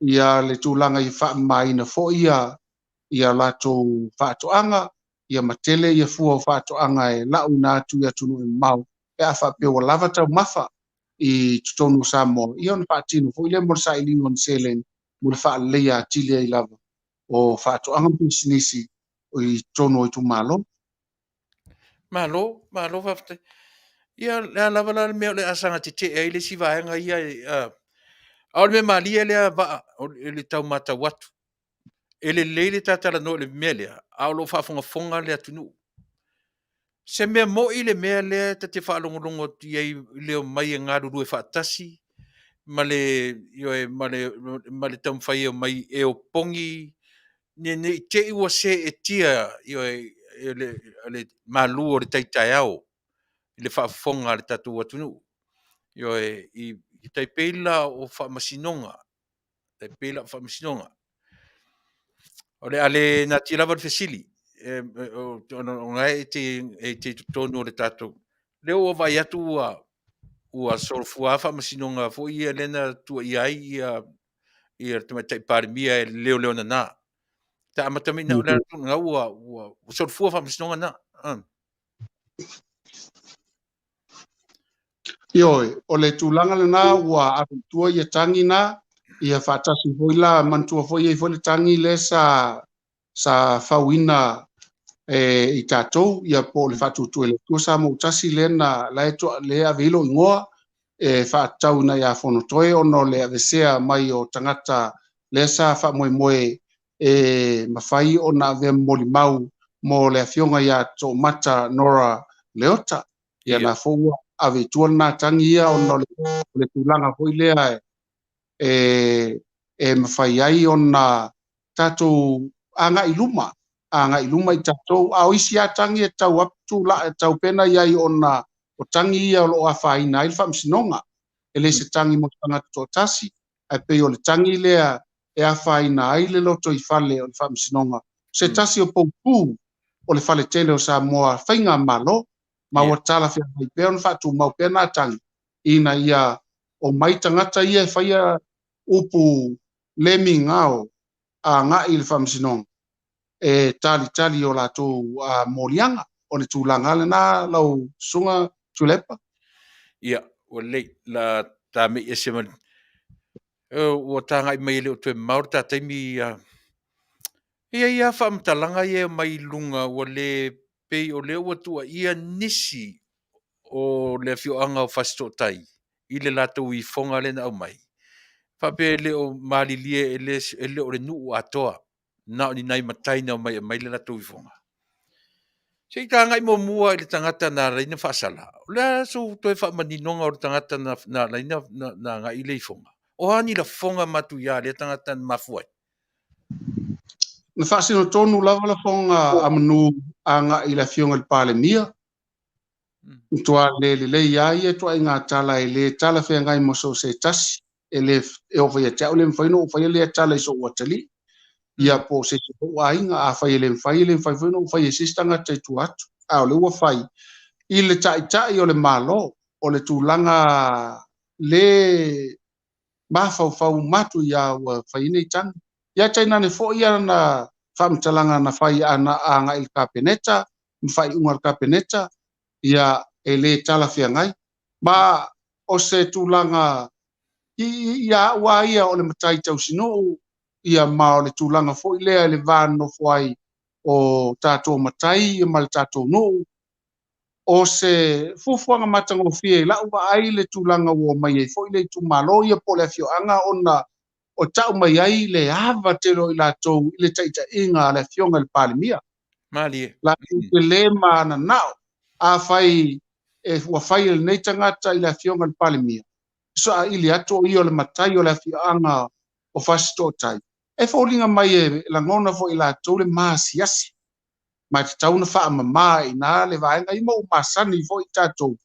ia le tulaga i faamamaina foi ia ia latou faatoaga, ia ma tele ia fua o faatoaga e lauina atu i atunuu e mamao pe a faapea ua lava taumafa i totonu o Samoa, ia ona faatino foi lea mo le sailiga o ni seleni mo le faaleleia atili ai lava o faatoaga ma pisinisi i totonu o itumalo. Malo, malo faafetai. Ia, le a lava la le mea o le a saga tetee ai le isi vaega ia, a o le mea malie lea Vaa, o le tau matau atu. E lelei le ta talanoa i le mea lea, a o lo o faafogafoga le atunuu. Se mea moi le mea lea ta te faalogologo atu i ai i le omai e galulue faatasi ma le, ioe, ma le, ma le taumafai e omai e opogi ne, ne i te i ua seetia, ioe, e le, le malu o le tai taeao i le faafofoga a le tatou atunuu. Ioe, i, i tai pei la o faamasinoga, tai pei la o faamasinoga. O le a le natia lava le fesili, ona e te, e te i totonu o le tatou. Lea ua vaai atu ua, ua solofua faamasinoga foi ia lea na tuuaia ai ia, ia le Tamaitai Palemia e leoleo nana. Ta amata mai na o le ua, ua, ua solofua faamasinoga na. Ioe, o le tulaga lena ua ave i tua ia tagi na, ia faatasi foi la, manatua foi e i ai foi le tagi lea sa, sa fauina e i tatou, ia po o le Faatuatua i le Atua Samoa ua Tasi lea na, la e toa, lea e ave ai lou igoa e faatatau ina ia Fonotoe ona o le avesea mai o tagata lea sa faamoemoe e mafai ona avea ma molimau mo le afioga ia Toomata Nora Leota. Ia na foi ua ave i tua lena tagi ia ona o le, o le tulaga foi lea e, e mafai ai ona tatou agai i luma, agai i luma i tatou. A o isi lava tagi e tau atu, e tau pena i ai ona o tagi ia o lo o afaina ai le faamasinoga. E le se tagi mo le tagata toatasi, ae pei o le tagi lea e afaina ai le lotoifale o le faamasinoga. Se tasi o poupou o le faletele o Samoa faigamalo, ma ua talafeagai pea ona faatumau pea nā tagi ina ia omai tagata ia e faia upu le migao agai i le faamasinoga e talitali i o latou moliaga. O le tulaga lena lau Susuga Tuilaepa. Ia, ua lelei, la ta mei ese ma ua tagai mai e le o toe mamao le ta taimi. E i ai lava faamatalaga ia e omai i luga ua le pei o lea ua tuuaia nisi o le afioaga o Fasitootai i le latou ifoga lea na aumai, faapea e le o malilie, e le, e le o le nuu atoa, na o ni nai matai na omai e aumai le latou ifoga. Se i tagai muamua i le tagata na ala ai ona faasala. O le a sou toe faamaninoga o le tagata na, na ala ai na, na, na agai i le ifoga? O a ni lafoga matuia a lea tagata na mafua ai? Na faasino tonu lava lafoga a Manu agai i le afioga i le Palemia. Matua le lelei lava ia ituaiga tala e le talafeagai mo so o se tasi. E le, e oo foi ia te au e le mafai ona ou faia lea tala i sou atalii, ia po o se isi foi aiga. Afai e le mafai, e le mafai foi ona ou faia e se isi tagata i tua atu. A o lea ua fai i le taitai o le Malo, o le tulaga le mafaufau matuia ua fai ai nei tagi. Ia tainane foi ana faamatalaga na fai ana agai i le Kapeneta ma faaiuga a le Kapeneta, ia e le talafeagai. Ma o se tulaga ia au lava ia o le matai tausinuu, ia ma o le tulaga foi lea i le va nonofo ai o tatou matai ma le tatou nuu, o se fuafuaga matagofie i lau vaai le tulaga ua omai ai foi le itumalo ia po o le afioaga ona o tau mai ai le ava tele o i latou i le taitaiga a le afioga i le Palemia. Malie. Latou te le mananao afai e ua fai e lenei tagata i le afioga i le Palemia. Saili atu o ia o le matai o le afioaga o Fasitootai, e foliga mai e lagona foi e latou le maasiasi, ma e tatau ona faamama i ina le vaega ia ma ua masani foi tatou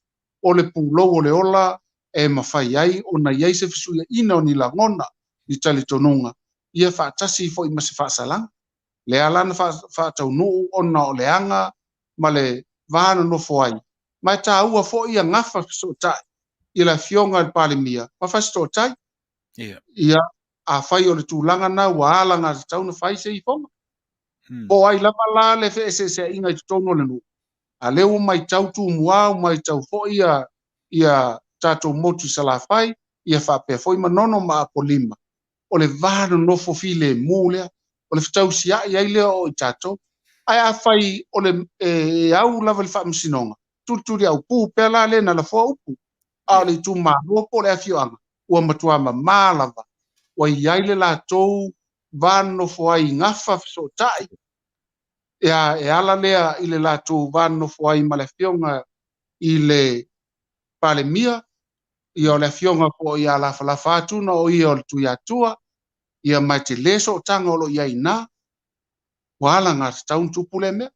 o le pulou o le ola e mafai ai ona i ai se fesuiaiga o ni lagona, ni talitonuga, ia faatasi foi ma se faasalaga. Lea la na faataunuu ona o le aga ma le va nonofo ai, ma e taua foi ia gafa fesootai i le Afioga i le Palemia ma Fasitootai. Ia, afai o le tulaga na ua alagatatau ona fai se ifoga. Po o ai lava la le feeseeseaiga i totonu o le nuu, a lea ua matau Tumua, ua matau foi ia tatou motu i Salafai, ia faapea foi Manono ma Apolima, o le va nonofo filemu lea, o le fetausiai ai lea o i tatou. Ae afai o le e au lava i le faamasinoga, tulituliaupu pea la le na lafoa upu, a o le itumalo po o le afioaga, ua matua mamā lava, ua i ai le latou va nonofo ai i gafa fesootai, ia, e ala lea i le latou va nonofo ai ma le Afioga i le Palemia, ia o le Afioga foi ia Lafalafa atu na o ia o le Tuiatua, ia ma e tele sootaga o lo o i ai i ina, ua alagatatau ona tupu lea mea.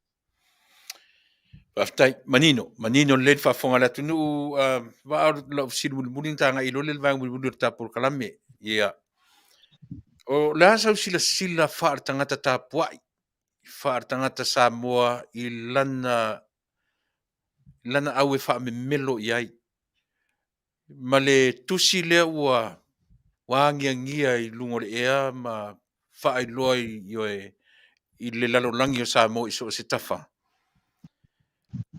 Faafetai. Manino, manino lelei le faafofoga a le atunuu. Uh, vaa o lau fesili mulimuli na tagai i lole le vaega mulimuli o le ta polokalame. Ia. O le a sau silasila faale-tagata tapuai, faale-tagata Samoa i lana lana au e faamemelo i ai. Ma le tusi lea ua ua agiagia i luga o le ea ma faailoa i, ioe, i le lalolagi o Samoa i so o se tafa.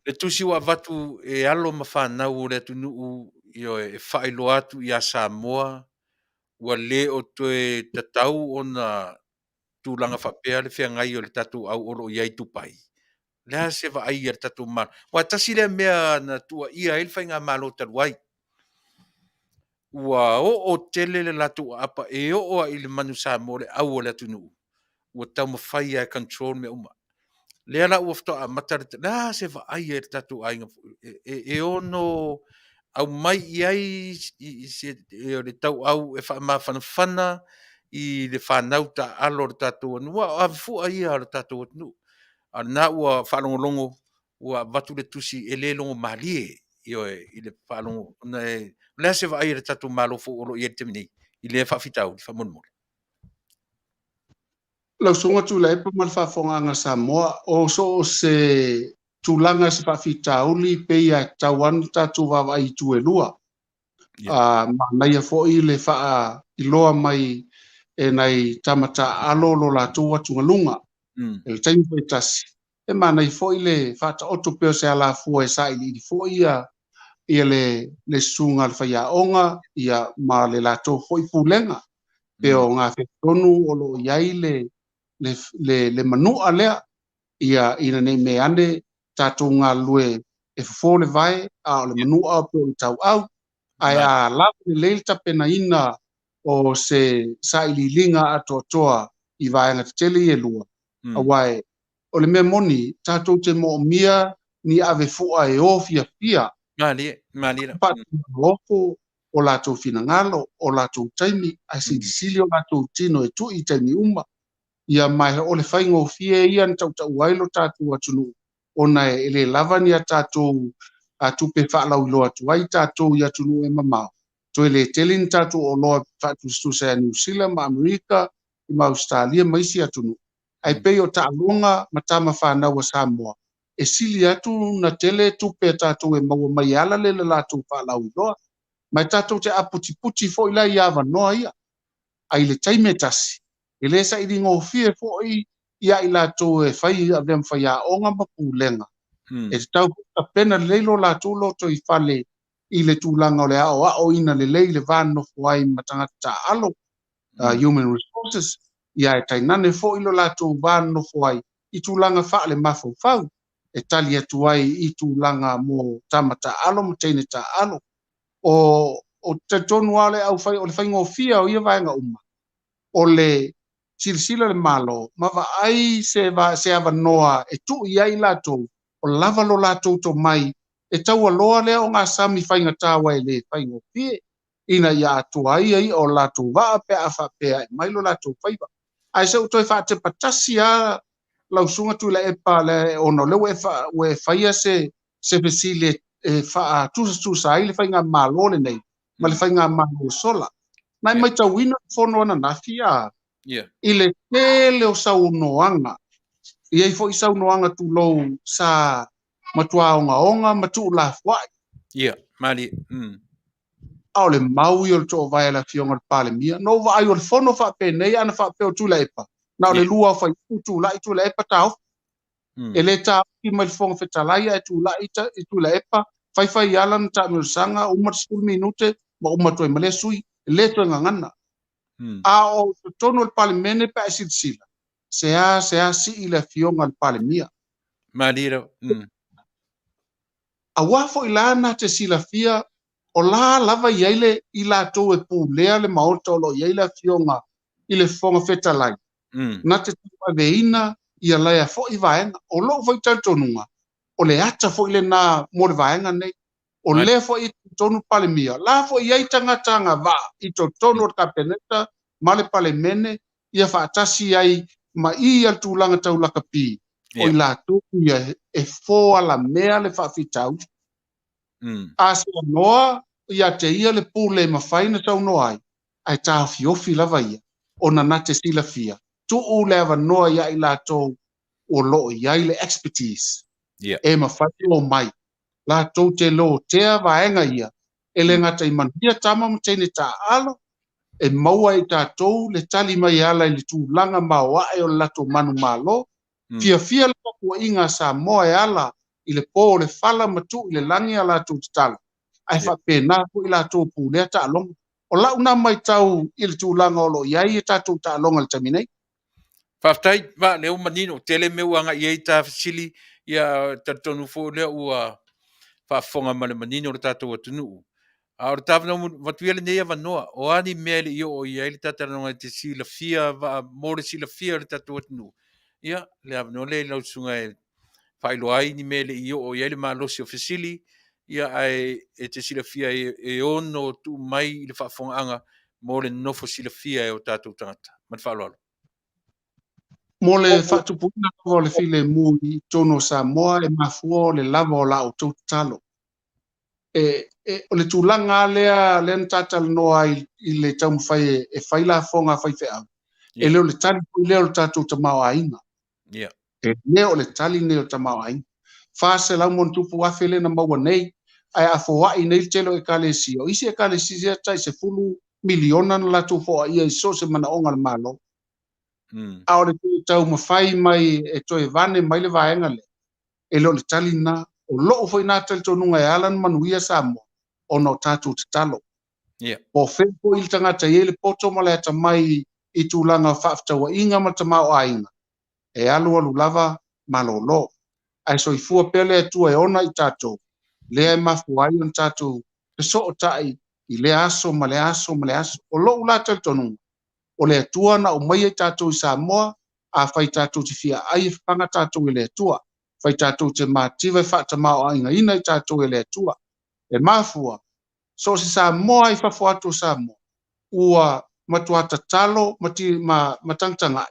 Le tusi ua avatu e alo ma fanau o le atunuu, ioe, e faailoa atu ia Samoa ua le o toe tatau ona tulaga faapea le feagai o le tatou au o lo o i ai i Dubai. O le a se vaai a le tatou Malo? Aua tasi lea mea na tuuaia ai le faigamalo talu ai, ua oo tele le latou aapa e oo lava i le manu Samoa, le au o le atunuu, ua taumafai lava e control mea uma. Lea la ua faatoa amata le, le a se vaai a le tatou aiga e ono aumai i ai se, le tauau e faamafanafana i le fanau taaalo o le tatou atunuu. Aua o avefua ia a le tatou atunuu. A o lena ua faalogologo ua avatu le tusi e le logomalie, ioe, i le faalogo ona e, o le a se vaai a le tatou Malo fou o lo o i ai i le taimi nei i lea faafitauli faamolemole? Lau Susuga Tuilaepa ma le faafofogaaga a Samoa, o so o se tulaga se faafitauli pei lava e tatau lava ona tatou vaavaai i itu e lua. Manaia foi le faailoa mai e nai tama taaalo lo latou atugaluga. I le taimi foi e tasi, e manaia foi le faataoto pea o se alafua e sailiili foi ia ia le, le susuga a le faiaoga ia ma le latou foi pulega pe o gafea tonu o lo o i ai le, le, le, le manua lea ia ina nei mea ane tatou galulue e fofo le vae a o le manua pe o le tauau ae a lava lelei le tapenaina o se sailiiliga atoatoa i vaega tetele ia e lua, aua e, o le mea moni, tatou te moomia ni avefua e o fiafia. Malie, malie la. Paatino o latou finagalo, o latou taimi, ae silisili o latou tino e tui i taimi uma. Ia ma o le faigofie ia na tautaua ai lo tatou atunuu, ona e le lava ni a tatou tupe faalauiloa atu ai tatou i atunuu e mamao. Toe le tele ni tatou oloa faatusatusa ia Niu Sila ma Amerika ma Ausetalia ma isi atunuu. Ae pei o taaloga ma tama fanau a Samoa, e sili atu na tele tupe a tatou e maua mai e ala lea i le latou faalauiloa. Ma e tatou te aputiputi foi la i avanoa ia. Ae i le taimi e tasi, e le sailigofie foi ia i latou e fai avea ma faiaoga ma pulega. E tatau foi ona tapena lelei lo latou lotoifale i le tulaga o le aoaoina lelei i le va nonofo ai ma tagata taaalo, human resources, ia e tainane foi lo latou va nonofo ai i tulaga faale-mafaufau e tali atu ai i tulaga mo tama taaalo ma teine taaalo. O, o talitonu lava le aufai, o le faigofie o ia vaega uma, o le silasila le Malo ma vaai se, se avanoa e tuu i ai latou, o lava lo latou tomai e taualoa lea ogasami faigata aua e le faigofie. ina ia atoa ai ia i'a o le latou vaa pe a faapea e ae mai lo latou faiva. Ae se i ou toe faatepa tasi lava lau Susuga Tuilaepa ona o lea ua e faia se fesili e faatusatusa ai le faigamalo lenei ma le faigamalo ua sola. Na e matauina le fono ananafi a i le tele o saunoaga, e i ai foi saunoaga tulou sa matua ogaoga ma tuulafoai. Ia, malie. A o le mau ia o le toovae a le Afioga i le Palemia. Na ou vaai o le fono faapenei ana faapea o Tuilaepa, na o le lua o fuaiupu tulai Tuilaepa taofi. E le taofi mai le Fofoga Fetalai ae tulai Tuilaepa, faifai ala na taamilosaga, uma le 10 minute ma uma atu ai ma lea sui, e le toe gagana. A o totonu o le Palemene pe a e silasila, sea sea sii le Afioga i le Palemia. Malie lava. Aua foi la na te silafia o la lava i ai le i latou e pulea le Maota o lo o i ai le Afioga i le Fofoga Fetalai, na te tauaveina ia lea foi vaega. O lou foi talitonuga, o le ata foi lena mo le vaega nei. O lea foi e talitonu le Palemia, la foi i ai tagata agavaa i totonu o le Kapeneta ma le Palemene ia faatasi ai ma i le tulaga tau lakapi, o i latou ia e foalamea le faafitauli. A saunoa ia te ia le pule e mafai ona saunoa ai, ae taofiofi lava ia, ona na te silafia, tuu le avanoa ia i latou o lo o i ai le expertise e mafai ona omai latou te lotea vaega ia, e le gata i manuia tama ma teine taaalo, e maua e i tatou le tali mai e ala i le tulaga maoae o le latou manumalo. Fiafia le tapuaiga a Samoa e ala i le po o le fala ma tuu i le lagi a latou tatalo, ae faapena foi latou pulea taaloga. O lau na matau i le tulaga o lo o i ai a tatou taaloga i le taimi nei. Faafetai, Vaa, lea ua manino, tele mea ua agai i ai ta fesili, ia talitonu foi lea ua faafofoga ma le manino le tatou atunuu. A o le ta avatu ia lenei avanoa, o a ni mea e le i oo i ai le ta talanoaga e te silafia, Vaa, mo le silafia o le tatou atunuu, ia, le avanoa lea i lau susuga e faailoa ai ni mea e le i oo i ai le malosi o fesili, ia ae e te silafia e ono tuu mai i le faafofogaaga mo le nofo silafia e o tatou tagata. Ma le faaaloalo. Mo le faatupuina lava o le filemu i totonu o Samoa, e mafua o le lava o la outou tatalo. O le tulaga lava lea lea na ta talanoa ai i le taumafai e fai lafoga a faifeau, e le o le tali foi lea o le tatou tamaoaiga. E le o le tali lenei o le tamaoaiga. 400 ma ona tupu afe lea na maua nei, ae a foai nei le tele o ekalesia, o isi ekalesia tai 10 miliona na latou foaia i so o se manaoga o le Malo. A o le toe taumafai mai e toe vane mai le vaega lea, e le o le tali lena. O lou foi na talitonuga e ala ona manuia Samoa, ona o tatou tatalo. Po o fea foi le tagata e i ai le poto ma le atamai i tulaga o faafetauaiga ma le tamaoaiga, e alualu lava malolo. Ae soifua pea le Atua e ona i tatou, lea e mafua ai ona tatou fesootai i lea aso ma lea aso ma lea aso. O lou la talitonuga, o le Atua na aumaia i tatou i Samoa, afai tatou te fia ai e fafaga tatou e le Atua, fai tatou te mativa e faatamaoaigaina i tatou e le Atua. E mafua, so o se Samoa i fafo atu o Samoa, ua matua tatalo ma ma tagatagai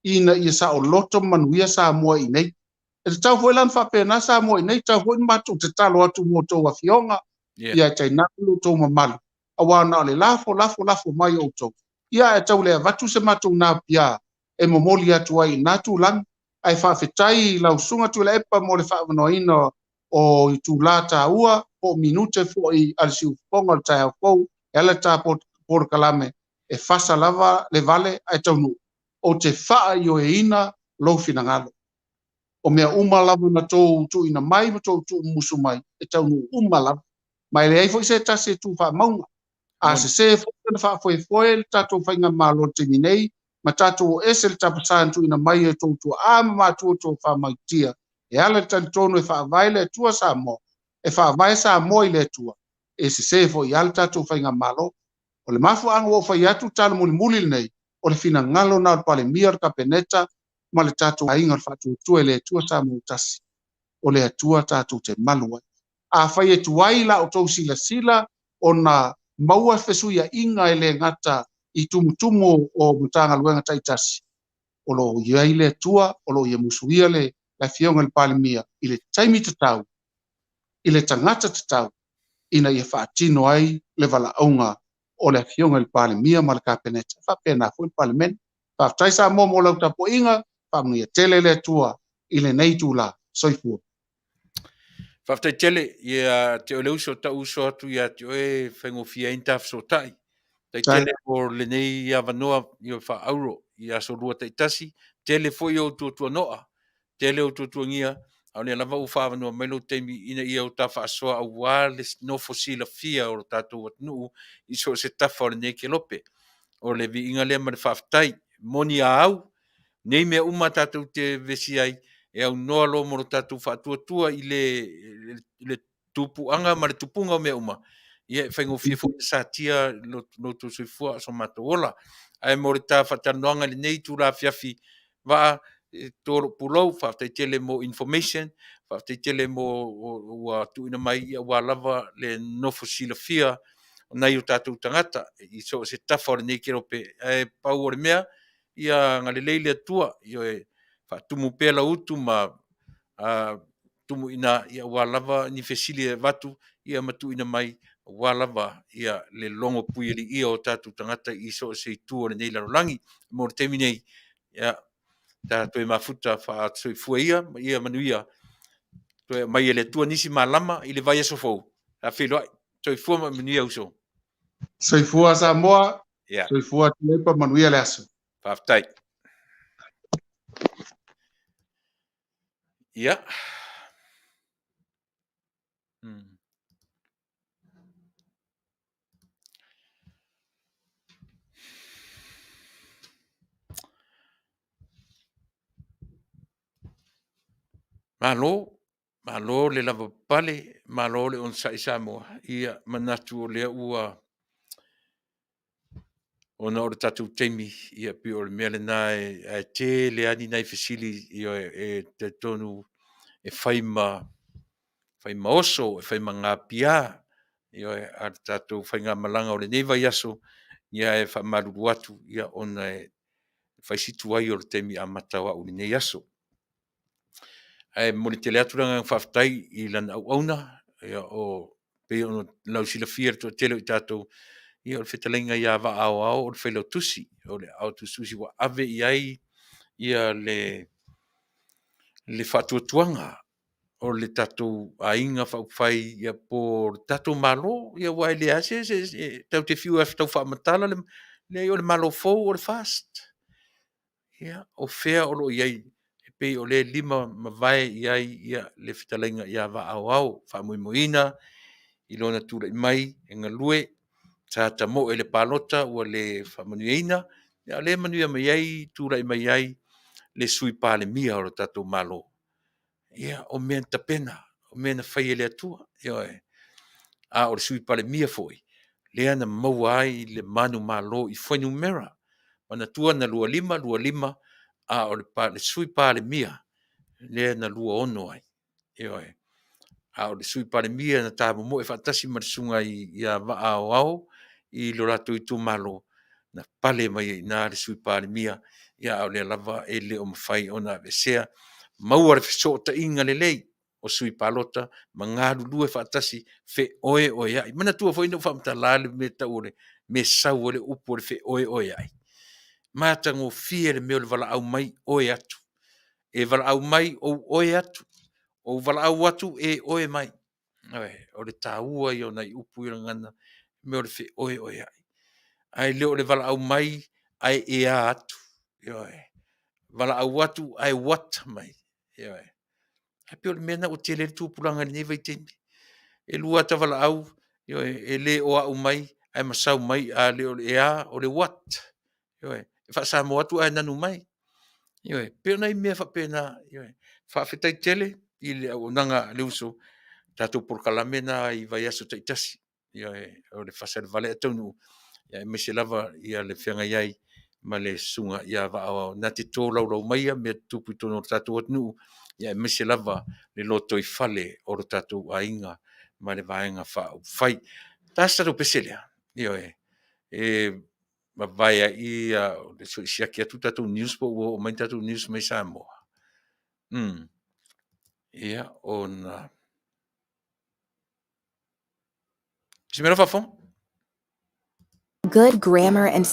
ina ia saoloto ma manuia Samoa i inei. E tatau foi la ona faapena Samoa i inei, e tatau foi ona matou tatalo atu mo outou afioga, ia tainane lo outou mamalu, aua na o le lafo, lafo, lafo mai o outou. Ia ae tau le avatu se matou naupia e momoli atu ai i na tulaga. Ae faafetai i lau Susuga Tuilaepa mo le faaavanoaina o itula taua po o minute foi a le siufofoga o le taeao fou e ala i le ta polokalame e fasa lava le vale ae taunuu. Ou te faaioeina lou finagalo. O mea uma lava na tou tuuina mai ma tou tuumusu mai e taunuu uma lava. Ma e leai foi se tasi e tu faamauga. A sese foi ona faafoefoe le tatou faigamalo i le taimi nei ma tatou o ese le tapasa na tuuina mai e tou tuaa ma matua tou faamautia e ala i le talitonu e faavae le Atua Samoa, e faavae Samoa i le Atua, e sese foi lava le tatou faigamalo. O le mafuaaga ua ou fai atu le tala mulimuli lenei, o le finagalo na o le Palemia, o le Kapeneta ma le tatou aiga o le Faatuatua i le Atua Samoa ua tasi. O le Atua tatou te malu ai. Afai e tuai la outou silasila ona maua fesuiaiga e le gata i tumutumu o Matagaluega taitasi, o lo o i ai le Atua, o lo o ia musuia le Afioga i le Palemia i le taimi tatau, i le tagata tatau, ina ia faatino ai le valaauga o le Afioga i le Palemia ma le Kapeneta, e faapena foi le Palemene. Faafetai Samoa mo lau tapuaiga, faamanuia tele le Atua i lenei itula. Soifua. Faafetai tele ia te oe le uso, tau uso atu ia te oe e faigofie ai ona ta fesootai. Faafetai tele mo lenei avanoa i faaauro i aso lua taitasi, tele foi ou tuatuanoa, tele ou tuatuagia, a o lea lava ua faaavanoa mai lou taimi ina ia o ta faasoa aua le nofo silafia o lo tatou atunuu i so o se tafa o lenei kelope. O le viiga lea ma le faafetai. Moni a au, nei mea uma tatou te vevesi ai, e aunoa loa mo lo tatou faatuatua i le tupuaga ma le tupuga o mea uma, ia e faigofie foi ona satia lo outou soifua a o so matou ola. Ae mo le ta faatalanoaga i lenei itula afiafi, Vaa, e to lou pulou, faafetai tele mo information, faafetai tele mo ua tuuina mai aua lava le nofo silafia o nai o tatou tagata i so o se tafa o lenei kelope. Ae pau o le mea, ia agalelei le Atua, ioe, faatumu pea lau utu ma tumu i ina aua lava ni fesili e avatu ia ma tuuina mai aua lava ia le logo puialiia o tatou tagata i so o se itu o lenei lalolagi. Mo le taimi nei, ia, ta toe mafuta faasoifua ia ma ia manuia, toe aumai e le Atua nisi malama i le vaiaso fou. Ta feiloai. Soifua ma manuia uso. Soifua Samoa. Yeah. Soifua Tuilaepa, manuia le aso. Faafetai. Ia. Malo, malo le lavapapale, malo le onosai Samoa. Ia, manatu o lea ua ona o le tatou taimi, ia pei o le mea lena ae tele lava ni nai fesili e talitonu e fai ma fai ma oso, e fai ma gapia ioe, a le tatou faigamalaga o lenei vaiaso, ia e faamalulu atu ia ona e fai si tuai o le taimi amata o au i lenei aso. Ae momoli tele atu le agaga faafetai i lana auauna, ia o pei ona lausilafia e le toatele o i tatou, ia o le fetalaiga ia Vaa Aoao o le Failautusi, o le Aao Tusitusi ua ave i ai ia le faatuatuaga o le tatou aiga faaupufai ia po o le tatou Malo, ia aua e leai lava se tatou te fiu e tau faamatala le leai o le Malo fou o le FAST. Ia, o fea o lo o i ai, e pei o lea e lima ma vae i ai ia le fetalaiga ia Vaa Aoao, faamoemoeina i lona tulai mai e galue, sa tamoe i le palota ua le faamanuiaina, a o lea e manuia mai ai tulai mai ai le Sui Palemia o le tatou Malo. Ia, o mea na tapena, o mea na fai e le Atua, ioe. A o le Sui Palemia foi, lea na maua ai le manumalo i fuainumera. Manatua na 25, 25, a o le Sui Palemia lea na 26 ai. Ioe. A o le Sui Palemia na tamomoe faatasi ma le susuga ia Vaa Aoao i lo latou itumalo, na pale mai ai i ina le Sui Palemia, ia a o lea lava e le o mafai ona aveesea. Maua le fesootaiga lelei o sui palota ma galulue faatasi, feoeoeai. Manatua foi na ou faamatala le mea e tau o le mea e sau ai le upu o le feoeoeai. Matagofie le mea o le valaau mai oe atu. E valaau mai ou oe atu, ou valaau atu e oe mai. O le taua ia o nai upu ia o le gagana, mea o le feoeoeai. Ae le o le valaau mai ae ea atu. Ioe. Valaau atu ae what mai. Ioe. Ae pei o le mea lena ua tele ai le tupulaga i lenei vaitaimi. E lua ata valaau, ioe, e le o au mai ae masau mai, a le o le ea, o le what. Ioe. E faa-Samoa atu ae nanu mai. Ioe. Pei o nai mea faapena. Ioe. Faafetai tele i le auaunaga a le uso, tatou polokalame na i vaiaso taitasi. Ioe. O le fasa i le vale ae taunuu, aemaise lava ia le feagai ai ma le susuga ia Vaa Aoao na te tolaulau maia mea tutupu i totonu o le tatou atunuu, aemaise lava le lotoifale o lo tatou aiga ma le Vaega Faaupufai. Ta se tatou pese lea. Ioe, e vavae ai ia le siaki atu tatou news po ua oo mai tatou news mai Samoa. Ia, ona Se mea faafofoga? Good grammar and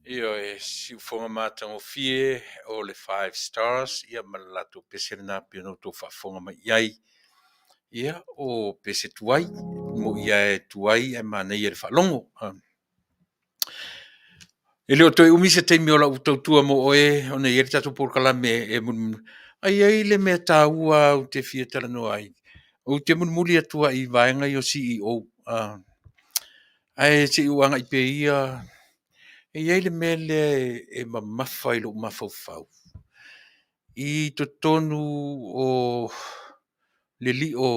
Ioe, siufoga matagofie o le Five Stars, ia ma le latou pese lena pei ona outou faafofoga mai i ai. Ia, o pese tuai, mo'i lava e tuai ae manaia i le faalogo. E le o toe umi se taimi o lau tautua mo oe ona e i ai le tatou polokalame e mulimuli. Ae i ai le mea taua ou te fia talanoa ai, ou te mulimuli atu ai i vaega ia o CEO, ae se i ou agai pea ia, e i ai le mea lea e mamafa i lou mafaufau i totonu o le lio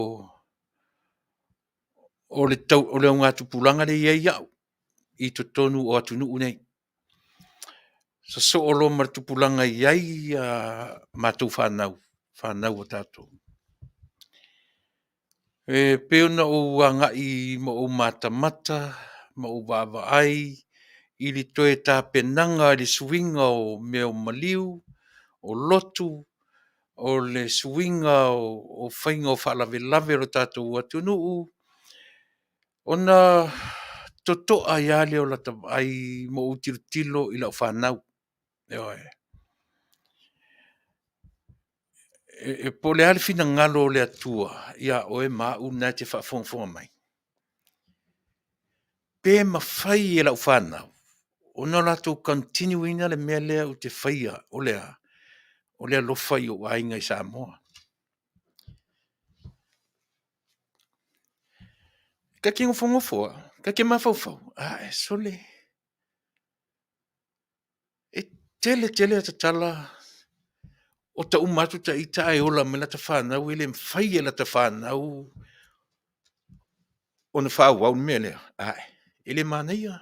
o le augatupulaga lea e i ai au i totonu o atunuu nei. Sosoo loa ma le tupulaga e i ai matou fanau, fanau a tatou. E pei ona ou agai ma ou matamata ma ou vaavaai i le toe tapenaga i le suiga o mea o maliu, o lotu, o le suiga o faiga o faalavelave o le tatou atunuu, ona totoa ai lava lea o lata vaai ma ou tilotilo i lau fanau. Ioe. Po o le a le finagalo o le Atua ia oe ma au lena e te faafogafoga mai, pe mafai e lau fanau ona latou continue ina le mea lea ou te faia, o le a? O le alofa i ou aiga i Samoa. Ta te nofonofo lava, ta te mafaufau, ae sole, e tele tele ata tala o ta uma atu ta ita ae ola mai lata fanau, e le mafai e lata fanau ona faaauau le mea lea. Ae, e le manaia.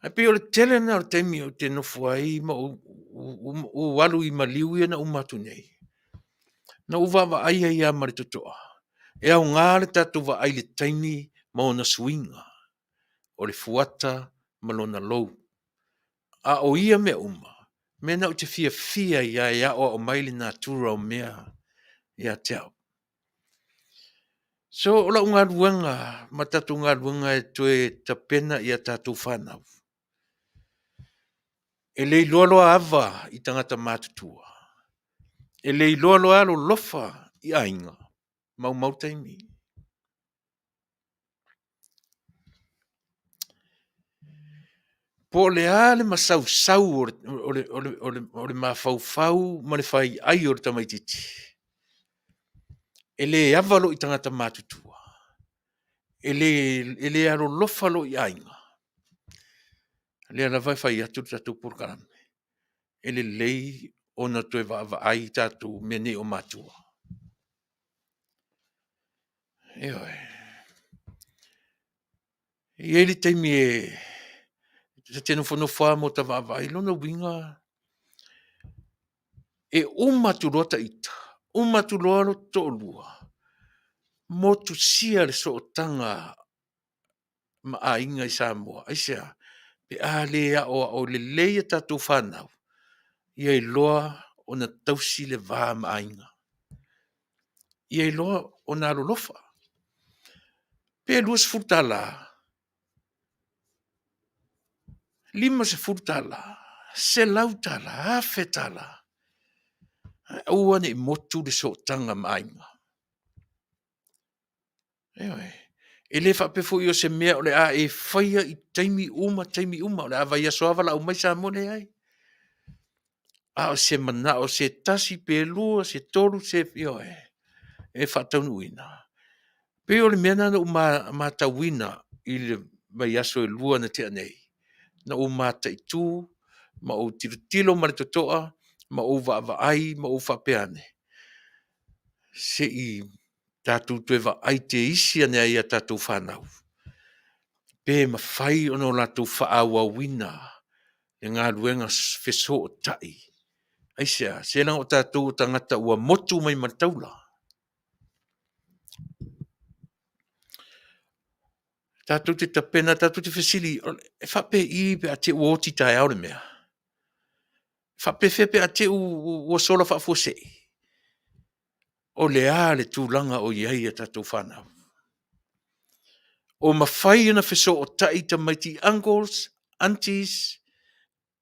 Ae pei o le tele lena o le taimi ou te nofo ai ma ou alu i maliu ia na uma atu nei, na ou vaavaai ai lava ma le totoa, e aoga le tatou vaai i le taimi ma ona suiga, o le fuata ma lona lou. A o ia mea uma, o mea na ou te fiafia ai lava e aoao mai le natura o mea ia te au. So o lau galuega ma tatou galuega e toe tapena i a tatou fanau, e le iloa loa ava i tagata matutua, e le iloa loa alolofa i aiga, maumau taimi. Po o le a le masausau o le mafaufau ma le faiai o le tamaitiiti, e le ava loa i tagata matutua, e le alolofa loa i aiga, lea lava e fai atu le tatou polokalame, e lelei ona toe vaavaai i tatou mea nei o matua. Ioe. E i ai le taimi ta te nofonofo lava ma ota vaavaai, lona uiga e uma atu loa ta ita, uma atu loa lo ta toalua, motusia le sootaga ma aiga i Samoa. Aisea? Pe a le aoao lelei a tatou fanau ia iloa ona tausi le va ma aiga, ia iloa ona alolofa. Pe $20, $50, $100, $1000, ae aua ne i motu le sootaga ma aiga. Ioe. E le faapea foi o se mea o le a e faia i taimi uma taimi uma, o le a vaiaso lava valaau mai Samoa, leai. A o se manao o se tasi pe lua, se tolu, ioe, e faataunuuina. E pei o le mea lena na ou matauina i le vaiaso e 2 na tea nei, na ou mataitu ma ou tilotilo ma le totoa ma ou vaavaai ma ou faapea ane, se i tatou toe vaai teisi ane ai i a tatou fanau, pe mafai ona latou faaauauina le galuega fesootai. Aisea? Se leaga o tatou o tagata ua motu mai ma le taula. Tatou te tapena, tatou te fesili, e faapei pe a te i ua oti taeao le mea? E faapefea pe a te i ua sola faafuasei? O le a le tulaga o i ai a tatou fanau? O mafai ona fesootai tamaiti i uncles, aunties,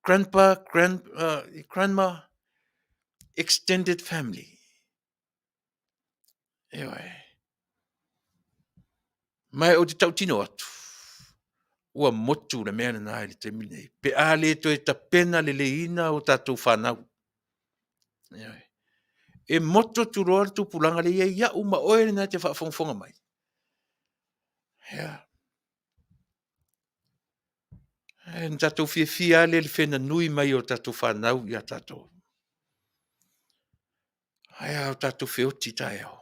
grandpa, grand, grandma, extended family. Ioe. Ma ou te tautino atu, ua motu le mea lena i le taimi lenei. Pe a le toe tapena leleiina o tatou fanau. Ioe. E motu atu loa le tupulaga lea e i ai au ma oe lena e te faafogafoga mai. Ia. E na tatou fiafia lava lea i le fenanui mai o tatou fanau ia tatou. Ae a o tatou feoti taeao.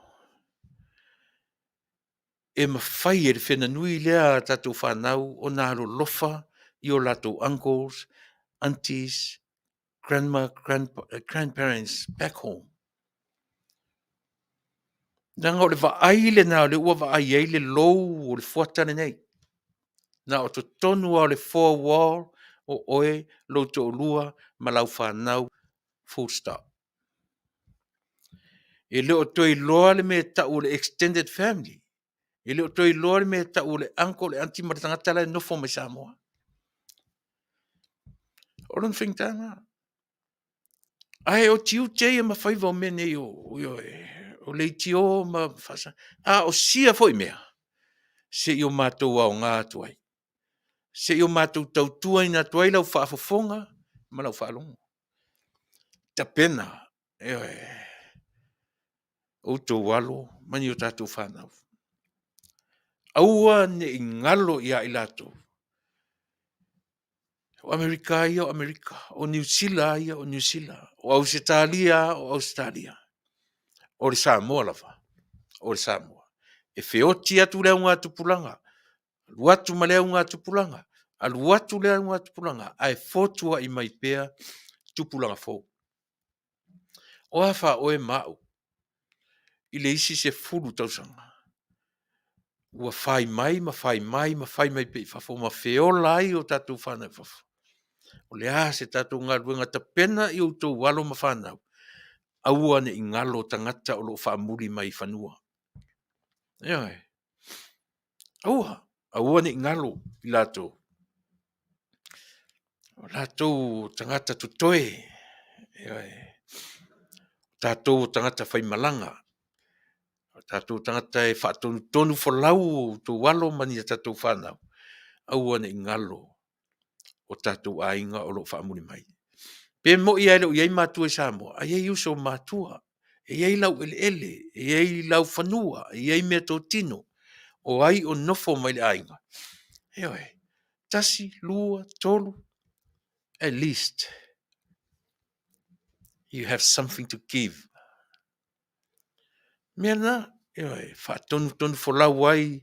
E mafai e le fenanui lea a tatou fanau ona alolofa i o latou uncles, aunties, grandma, grandparents back home. Leaga o le vaai lena o lea ua vaai ai le lou o le fuata lenei. Na o totonu lava o le four wall o oe, lou toalua ma lau fanau, full stop. E le o toe iloa le mea e tau o le extended family. E le o toe iloa le mea e tau o le uncle, le aunty ma le tagata la e nofo mai Samoa. O lona faigata lena. Ae o tiute ia ma faiva o mea nei o leitio ma faasa, a o sia foi mea, se i o matou aoga atu ai, se i o matou tautuaina atu ai lau faafofoga ma lau faalogo. Tapena, ioe, outou alo ma ni o tatou fanau. Aua ne i galo ia i latou O Amerika lava ia o Amerika, o Niu Sila lava ia o Niu Sila, o Ausetalia lava o Ausetalia. O le Samoa lava, o le Samoa. E feoti atu le augatupulaga, alu atu ma le augatupulaga, alu atu le augatupulaga, ae fotuai mai pea tupulaga fou. O a fa oe ma au i le isi 10 tausaga, ua fai mai ma fai mai ma fai mai pea i fafo ma feola ai o tatou fanau i fafo. O le a se tatou galuega tapena i outou alo ma fanau, aua ne i galo tagata o lo o faamuli mai i fanua. Ioe. Aua, aua ne i galo i latou. O latou o tagata totoe, ioe. O tatou o tagata faimalaga, o tatou o tagata e faatonutonu folau o outou alo ma ni a tatou fanau, aua ne i galo o tatou aiga o lo o faamuli mai. Pe moi lava e le o i ai matua i Samoa, ae i ai uso matua, e i ai lau eleele, e i ai lau fanua, e i ai meatotino, o ai o nofo mai le aiga. Ioe, 1, 2, 3, at least you have something to give. Mea lena, ioe, faatonutonu folau ai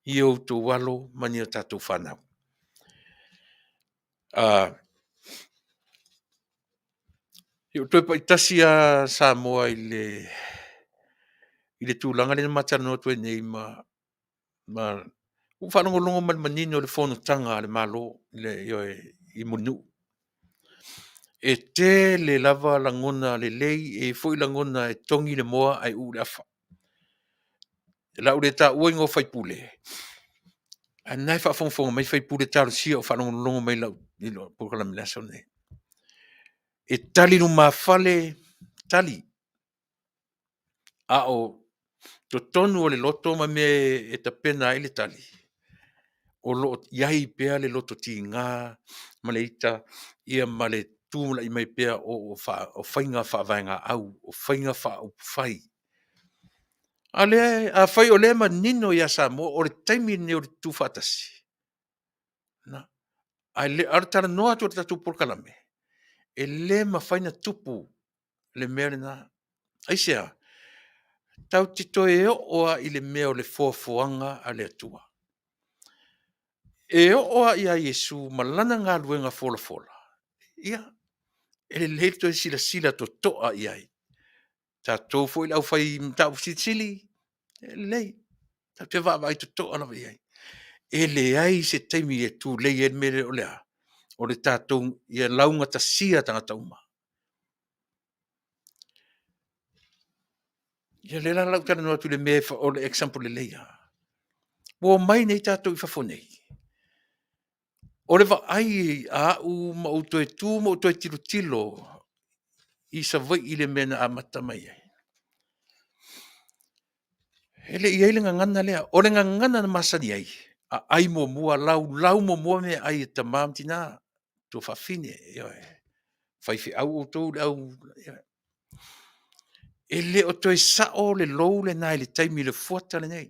i outou alo ma ni o tatou fanau. I ou toe paitasi lava Samoa i le tulaga lea na ma talanoa atu ai nei ma ua ou faalogologo ma le manino i le fonotaga a le Malo ioe, i Mulinuu. E tele lava lagona lelei, e i ai foi lagona e togi le moa ae uu le afa. O le a ou le taua igoa o faipule, ae o lena e faafogafoga mai faipule, talosia o faalogologo mai i lau polokalame i le aso lenei. E tali lumafale tali, a o totonu o le loto ma mea e tapena ai le tali, o lo o i ai pea le loto tiga ma le ita ia ma le tulai mai pea o faiga faavaegaau, o faiga faaupufai. A lea, afai o lea e manino ia Samoa o le taimi lenei o le tutu faatasi, na, ae o le talanoa atu o le tatou polokalame, e le mafai ona tupu le mea lena. Aisea? Tatou te toe oo lava i le mea o le foafoaga a le Atua. E oo lava ia Iesu ma lana galuega folafola, ia, e lelei le toe silasila totoa i ai. Tatou foi le aufai mataupu silisili, e lelei, tatou te vaavaai totoa lava i ai. E leai se taimi e tulei ai le mea lea, o le a? O le tatou, ia laugatasia tagata uma. Ia lea la o le a ou talanoa atu i le mea o le example lelei lava. Ua omai nei tatou i fafo nei, O le vaai a au ma ou toe tu ma ou toe tilotilo i Savaii i le mea na amata mai ai, e le i i ai le gagana lea. O le gagana na masani ai, aai muamua, laulau muamua meaai a tama ma tina, tuafafine, ioe, faifeau outou i le au... E le o toe sao le lou lena i le taimi i le fuata lenei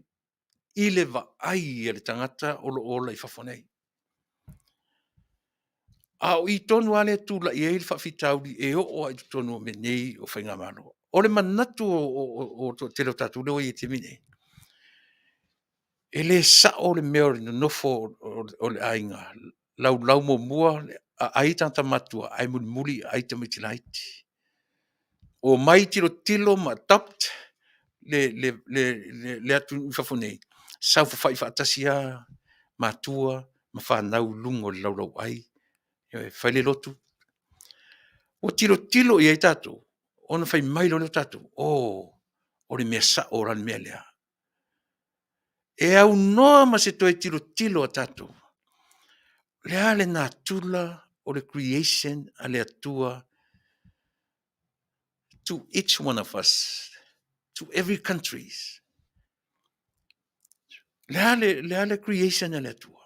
i le vaai a le tagata o lo o ola i fafo nei. A o i tonu lava lea e tulai ai le faafitauli e oo lava i totonu o mea nei o faigamalo. O le manatu o le toatele o tatou lea ua i ai i le taimi lenei, e le sao le mea o le nonofo o le aiga laulau muamua, aai tagata matutua ae mulimuli aai tamaiti laiti. Omai tilotilo ma adopt le atunuu i fafo nei, saofafai faatasi lava matua ma fanau i luga o le laulauai, fai le lotu. Ua tilotilo i ai tatou, ona fai mai loa lea o tatou, o, o le mea sao la le mea lea. E aunoa ma se toe tilotilo a tatou, o le a le natura o le creation a le Atua to each one of us, to every countries. O le a le creation a le Atua?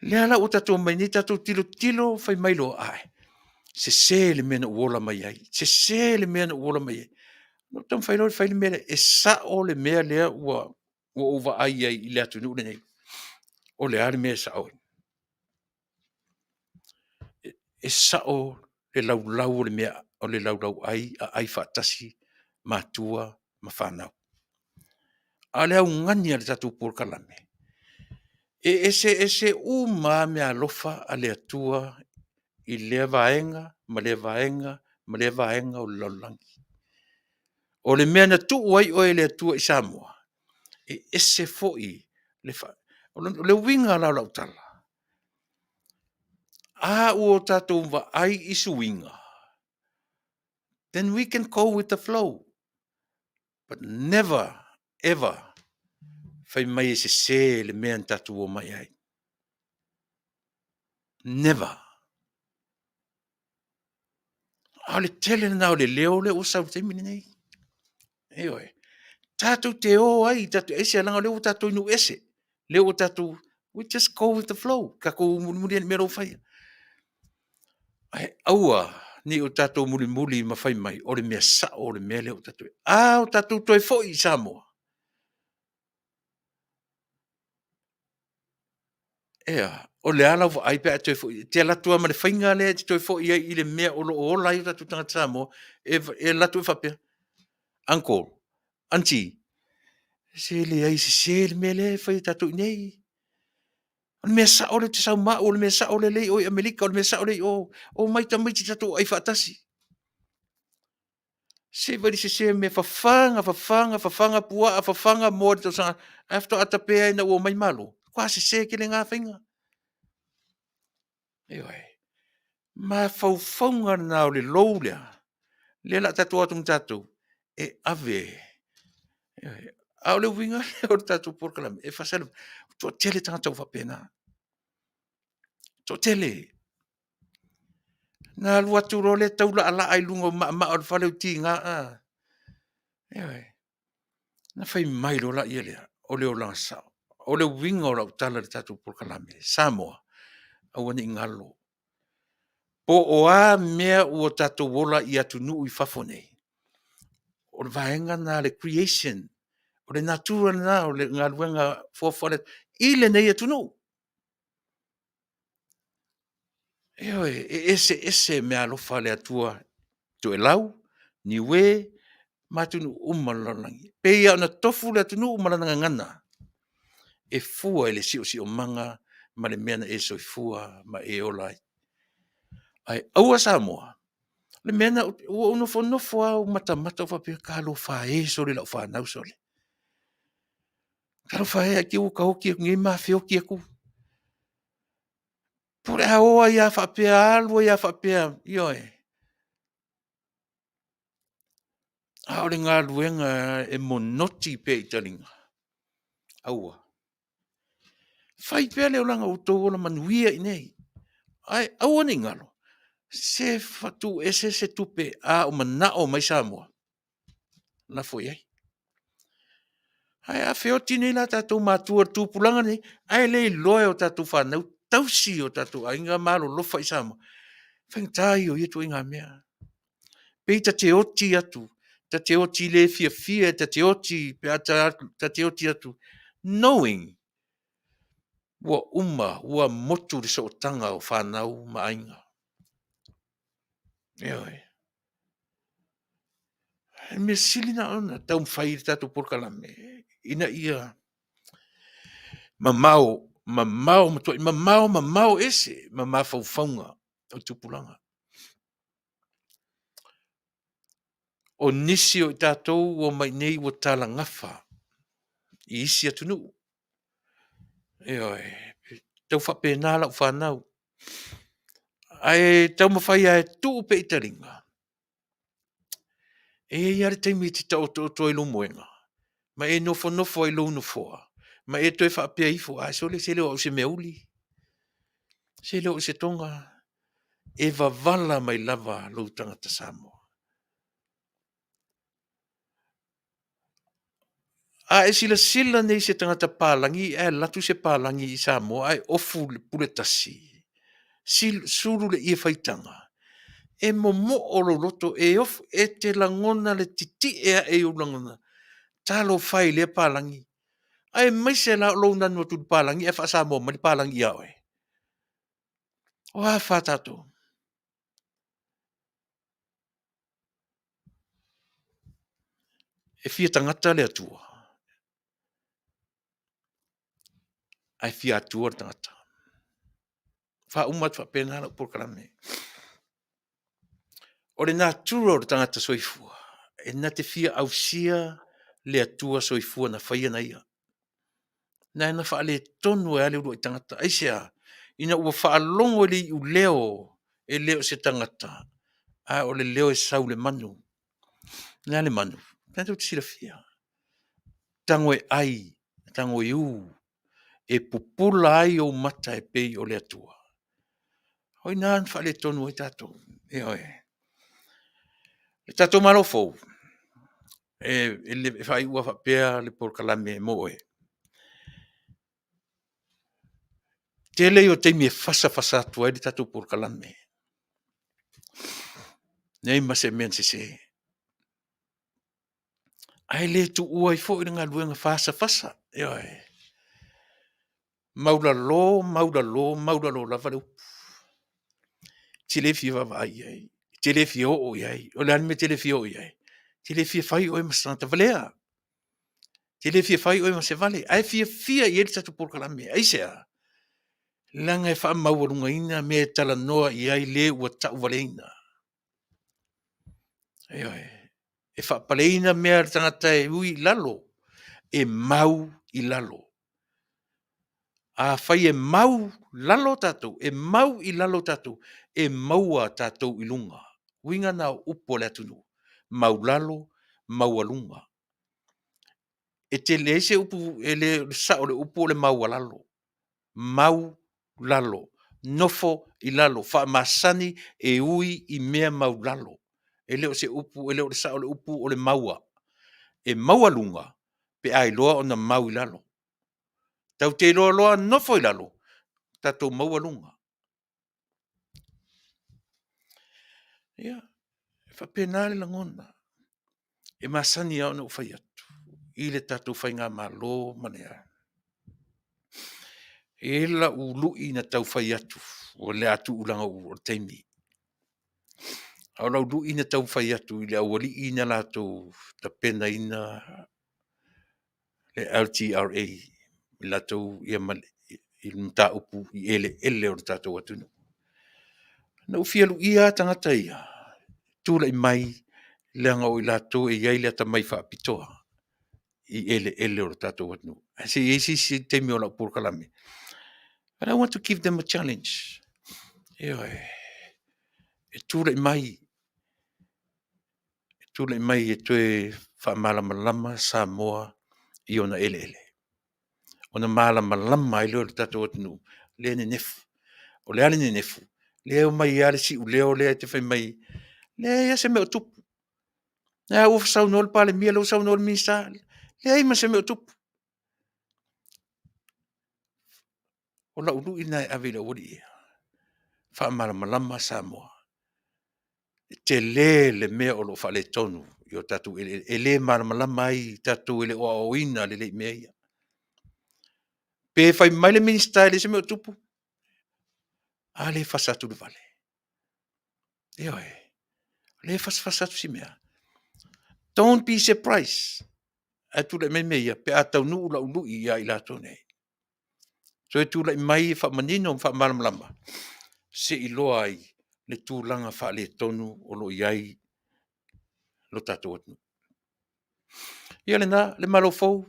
Lea la ua tatou omai nei tatou tilotilo fai mai loa, ae, sese le mea na ou ola mai ai, sese le mea na ou ola mai ai. Ona ou taumafai loa lea e fai le mea lea e sao le mea lea ua ou vaai ai i le atunuu lenei. O le a le mea e sao ai? E sao le laulau o le mea o le laulauai aai faatasi matua ma fanau. A o le augani a le tatou polokalame, e eseese uma lava meaalofa a le Atua i lea vaega ma lea vaega ma lea vaega o le lalolagi. O le mea na tuu ai oe e le Atua i Samoa, e ese foi le O le uiga la o lau tala, a ua tatou vaai i suiga, then we can go with the flow, but never ever fai mai e sese le mea na tatou omai ai. Never. A o le tele lena o le leo lea ua sau i le taimi lenei. Ioe. Tatou te o ai, tatou te ese leaga o lea ua tatou i nuu ese. Lea ua tatou, we just go with the flow. Tatou mulimuli ane i mea la ua fai. Ae aua ne i o tatou mulimuli ma fai mai o le mea sao le mea lea ua tatou i ai. A o tatou toe foi i Samoa, e a? O le a lau vaai pe a e toe foi, e te alu atu lava ma le faiga lea e te toe foi ai i le mea o lo o ola ai o tatou tagata Samoa, e alu atu e faapea, uncle, aunty, se leai e sese le mea lea e fai e tatou i inei. O le mea sao lea ou te sau ma au, o le mea sao lea e i o i Amerika, o le mea sao lea e i o, omai tamaiti tatou aai faatasi. Se i vaai i le sese o mea, fafaga, fafaga, fafaga puaa, fafaga moa i le tausaga atoa, ae faatoa tape ai ina ua omai malo. Matua sese tele na faiga. Ioe. Mafaufauga na o le lou lea, lea o le a tatou o atu ma tatou e ave. Ioe. A o le uiga lea o le tatou polokalame, e toatele tagata ua faapena. Toatele. Na alu atu loa lea taulaalaa i luga o maamaa o le fale o tiga a. Ioe. Ona fai mai loa lea, o le olaga sao. O le uiga o lau tala i le tatou polokalame, Samoa, aua ne i galo, po o a mea ua tatou ola ai i atunuu i fafo nei, o le vaega lena o le creation, o le natura lena o le galuega foafoa a le Atua i lenei atunuu. Ioe, e eseese meaalofa a le Atua i Toelau, Niue ma atunuu uma o le lalolagi. E pei lava ona tofu le atunuu ma lana gagana e fua i le siosiomaga ma le mea na e soifua ma e ola ai. Ae aua Samoa, o le mea lena, ua ou nofonofo lava ou matamata ou faapea, talofa e sole, i lau fanau sole. Talofa e ae te i ua ta oti atu nei ma feoti atu. Po o le a o ai lava faapea, alu ai lava faapea, ioe. A o le galuega e monoti pea i taliga, aua. Fai pea le olaga o outou ola manuia i inei. Ae aua ne i galo, se tuuese se tupe a o manao mai Samoa, lafo i ai. Ae a feoti nei la tatou matua i le tupulaga lenei, ae le iloa e o tatou fanau tausi e o tatou aiga ma alolofa i Samoa, o le faigata ia o ia ituaiga mea. Pei ta te oti atu, ta te oti le fiafia, ta te oti pe a ta te oti atu, knowing ua uma, ua motu le sootaga o fanau ma aiga. Ioe. O le mea sili lena ona taumafai i le tatou polokalame ina ia mamao, mamao, matuai mamao, mamao ese ma mafaufauga o tupulaga. O nisi o i tatou ua omai i inei ua talagafa i isi atunuu. Ioe, e tau faapena lau fanau, ae taumafai lava e tuu pea i taliga, e i ai lava le taimi e te taotooto ai i lou moega ma e nofonofo ai i lou nofoa ma e toe faapea ifo, a sole se le o au o se meauli, se le o au o se Toga. E wawala mai lava lou tagata Samoa. A e silasila nei i se tagata palagi ae alu atu se palagi i Samoa ae ofu i le pule tasi, sulu le ie faitaga, e momoo lou loto, e ofu, e te lagona le titie ae i ou lagona, talofa e i lea palagi, aemaise la o lou nanu atu i le palagi ae faa-Samoa mai le palagi ia oe. O a fa tatou? E fia tagata le Atua, ae fia Atua le tagata. Faauma atu faapena lau polokalame. O le natura o le tagata soifua, e na te fia ausia le Atua soifua na faia na ia. Na na faaletonu ai lava le uluai tagata. Aisea? Ina ua faalogo i le iuleo e le o se tagata, a o le leo e sau i le manu. O le a le manu? O lena tou te silafia, tago e ai, tago e u, e pupula ai ou mata e pei o le Atua. O i ina na faaletonu ai tatou. Ioe. Le tatou Malo fou, e faaiu lava faapea le polokalame mo oe, tele ia o taimi e fasafasa atu ai le tatou polokalame, leai ma se mea na sese. Ae le tuua ai foi le galuega fasafasa, ioe. Maualalo, maualalo, maualalo lava le upu. E te le fia vaavaai i ai, e te le fia oo i ai. O le a le mea e te le fia oo i ai? E te le fia fai oe ma se tagata valea, e te le fia fai oe ma se vale, ae fiafia i ai le tatou polokalame. Aisea? Leaga e faamaualugaina mea e talanoa i ai le ua tauvaleaina. Ioe. E faapaleina mea a le tagata e ui i lalo, e mau i lalo. Afai e mau lalo tatou, e mau i lalo tatou, e maua tatou i luga. Uiga na o upu a le atunuu, maualalo, maualuga. E te leai se upu, e le o le sao o le upu o le maualalo, mau lalo, nofo i lalo, faamasani e ui i mea maulalo. E le o se upu e le o le sao o le upu o le maua. E maualuga pe a iloa ona mau i lalo. Tatou te iloa loa nofo i lalo, tatou maua luga. Ia, e faapena le lagona. E masani lava ona ou fai atu i le tatou faigamalo ma le E i ai lau lui na tau fai atu, o le a tuu leaga o le taimi. A o lau lui na taumafai atu i le aualii na latou tapenaina le LTRA, latou ma le mataupu i eleele o le tatou atunuu. Na ou fia luia lava tagata ia, tulai mai leaga o i latou e i ai le atamai faapitoa i eleele o le tatou atunuu. Ae se i i ai se isi taimi o lau polokalame, but I want to give them a challenge. Ioe, e tulai mai, e tulai mai e toe faamalamalama Samoa i ona eleele. Ona malamalama ai lea o le tatou atunuu, lea e nenefu. O le a le nenefu? Lea e omai lava le siuleo lea e te fai mai, leai lava se mea o tupu. O lea ua saunoa le Palemia, o lea ua saunoa le Minisita, leai ma se mea o tupu. O lau lui lena e ave i le aualii ia, faamalamalama Samoa. E tele le mea o lo o faaletonu i o tatou eleele, e le malamalama ai tatou e le o aoaoina lelei i mea ia. Pe fai mai le Minisita e leai se mea o tupu, a lea e fasa atu i le vale. Ioe, o lea e fasa fasa atu si mea. Don't be surprised ae tulai mai mea ia pe a taunuu lau lui ia i latou nei. Toe tulai mai e faamanino ma faamalamalama, se i iloa ai le tulaga faaletonu o lo o i ai lo tatou atunuu. Ia lena, le Malo fou,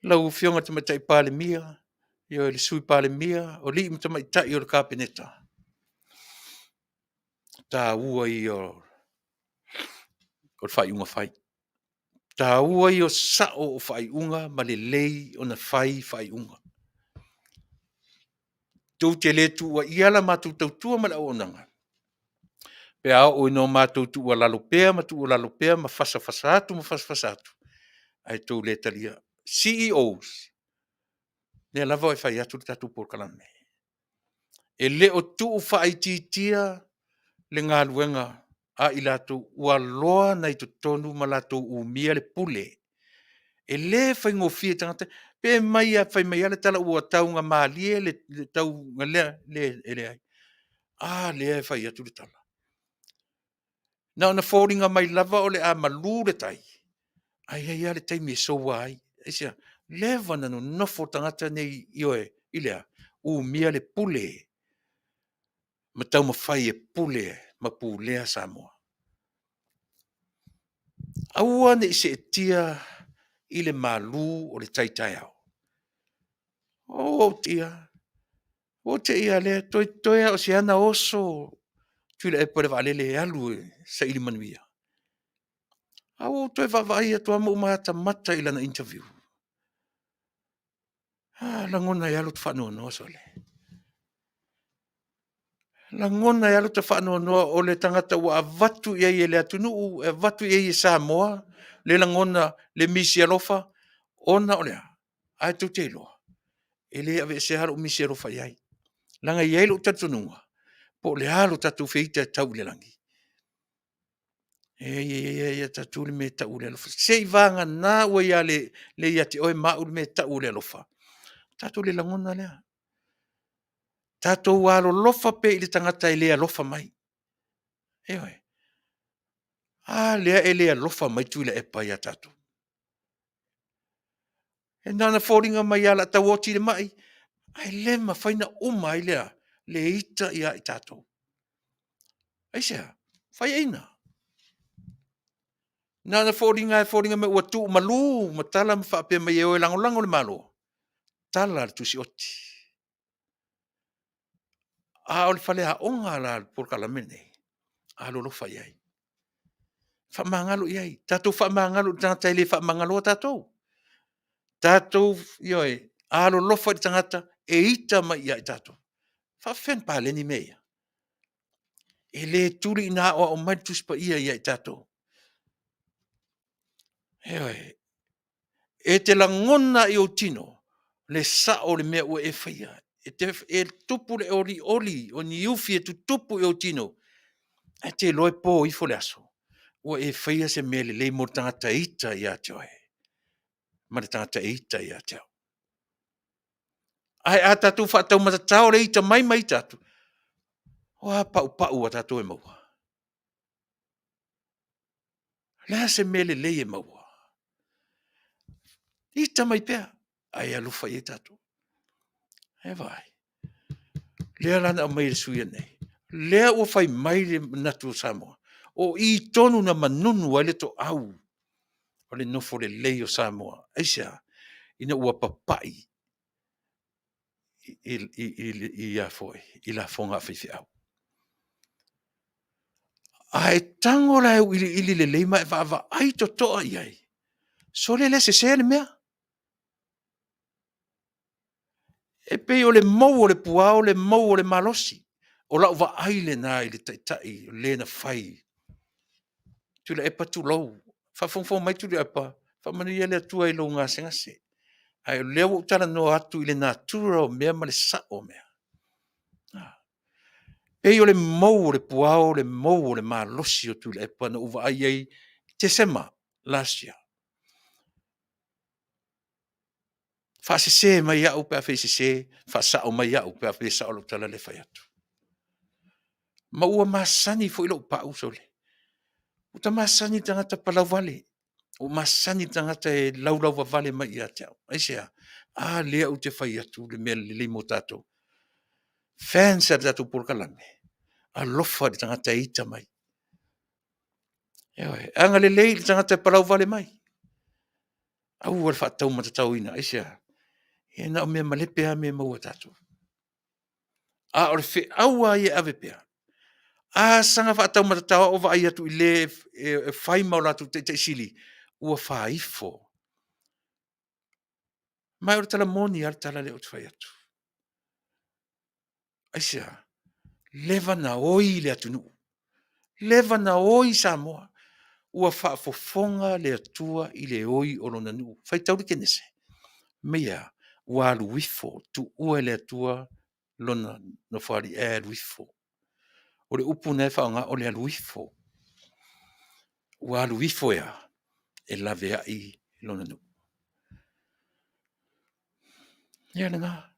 lau Afioga i le Tamaitai Palemia, le Sui Palemia, o alii ma tamaitai o le Kapeneta, o le taua ia o le faaiuga fai. O le taua ia o sao o faaiuga ma lelei ona fai faaiuga. Tou te le tuuaia la matou tautua ma le auaunaga pe a oo ina matou tuualalo pea ma tuualalo pea ma fasafasa atu ma fasafasa atu ae tou le talia. CEOs, o lea lava e fai atu le tatou polokalame, e le o tuufaitiitia le galuega a i latou ua loa ona i totonu ma latou umia le pule. E le faigofie i tagata, pe fai mai lava le tala ua taugamalie le e leai. A lea e fai atu le tala, na ona foliga mai lava o le a malu le tai, ae i ai lava le taimi e soua ai. Aisea? Leva ona nonofo tagata nei, ioe, i le a? Umia le pule ma taumafai e pule ma pulea Samoa. Aua ne i seetia i le malu o le tai taeao. Ua ou te i lava lea, toetoe lava o se ana oso Tuilaepa i le vaalele e alu e saili manuia. Ae ua ou toe vaavaai atu lava ma ou matamata i lana interview, a, e lagona ai lava lota faanoanoa sole. E lagona ai lava lota faanoanoa o le tagata ua avatu i ai e le atunuu, e avatu i ai e Samoa le lagona, le misi alofa, ona o le a? Ae tou te iloa, e le aveesea lava lou misi alofa i ai, leaga e i ai lou talitonuga, po o le a lo tatou feita e tau i le lagi, e i ai lava ia tatou le mea e tau o le alofa. Seiavagana ua le ia te oe ma au le mea e tau o le alofa, ona tatou le lagona lea. Tatou alolofa pea i le tagata e le alofa mai. Ioe. A lea e le alofa mai Tuilaepa ia tatou. E na ona foliga mai lava o le a tau oti le mai, ae le mafai ona uma ai le a? Le ita ia i tatou. Aisea? Faiaina. Na ona foliga lava e foliga mai ua tuumalu ma tala ma faapea mai e o e lagolago le Malo, tala le tusioti. A o le faleaoga la o le polokalame lenei, alolofa i ai, faamagalo i ai. Tatou faamagalo i le tagata e le faamagaloa tatou. Tatou, ioe, alolofa i le tagata e ita mai ia i tatou. E faapefea ona paleni mea ia? E le tuli ina aoao mai le Tusi Paia ia i tatou. Ioe. E te lagona lava i ou tino le sao o le mea ua e faia. E tupu le olioli, o ni ufi e tutupu i ou tino, ae te iloa e po ifo le aso, ua e faia se mea lelei mo le tagata e ita ia te oe ma le tagata e ita ia te au. Ae a tatou faataumatatao le ita mai ma ita atu, o a paupau a tatou e maua? O le a se mea lelei e maua? Ita mai pea, ae alofa i ai tatou. Ae vaai, o lea la na aumai e le sui usufono lenei, lea ua fai mai le manatu o Samoa, o i tonu na manunu ai le toau o le nofo lelei o Samoa. Aisea? Ina ua papai i lafoga a faifeau. A e tago la e auiliili lelei ma e vaavaai totoa i ai, sole o lea e sese le mea. E pei o le mou o le puao le mou o le malosi. O lau vaai lena i le taitai o le na fai. Tuilaepa tulou, faafogafoga mai Tuilaepa, faamanuia le Atua i lou gasegase. Ae o lea ua ou talanoa atu i le natura o mea ma le sao o mea. E pei o le mou o le puao le mou o le malosi o Tuilaepa na ou vaai i ai Tesema last year. Faasese mai au pe afai e sese, faasao mai au pe afai e sao lau tala lea e fai atu. Ma ua masani foi lou pau sole, ua ta masani i le tagata palauvale, ua ou masani i le tagata e laulauvavale mai ia te au. Aisea? A lea ou te fai atu le mea lelei mo tatou. Fans a le tatou polokalame, alofa i le tagata e ita mai. Ioe. Agalelei i le tagata e palauvale mai. Aua le faataumatatauina. Aisea? Ia na o mea malepe lava mea e maua e tatou. A o le feau lava ia e ave pea, a saga faataumatatao lava ou vaai atu i le e fai ma o latou taitai sili, ua faaifo. Ma o le tala moni lava le tala lea ou te fai atu. Aisea? Leva ona oi le atunuu, leva ona oi Samoa, ua faafofoga le Atua i le oi o lona nuu. Faitau le Kenese, fai mai e a? Ua alu ifo, tuua e le Atua lona nofoalii ae alu ifo. O le upu lena e faaaoga o le alu ifo. Ua alu ifo e a? E laveai lona nuu. Ia lena.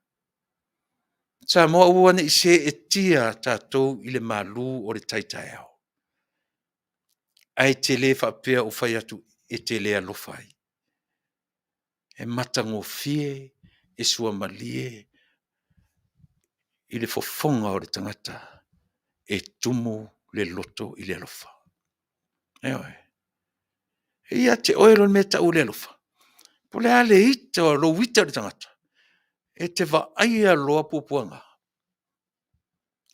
Samoa aua ne i seetia tatou i le malu o le tai taeao, ae te le faapea ua fai atu e te le alofa ai. E matagofie, e suamalie i le fofoga o le tagata e tumu le loto i le alofa. Ioe. E ia te oe le mea e tau o le alofa. Po o le a le ita o lou ita i le tagata, e te vaaia loa puapuaga,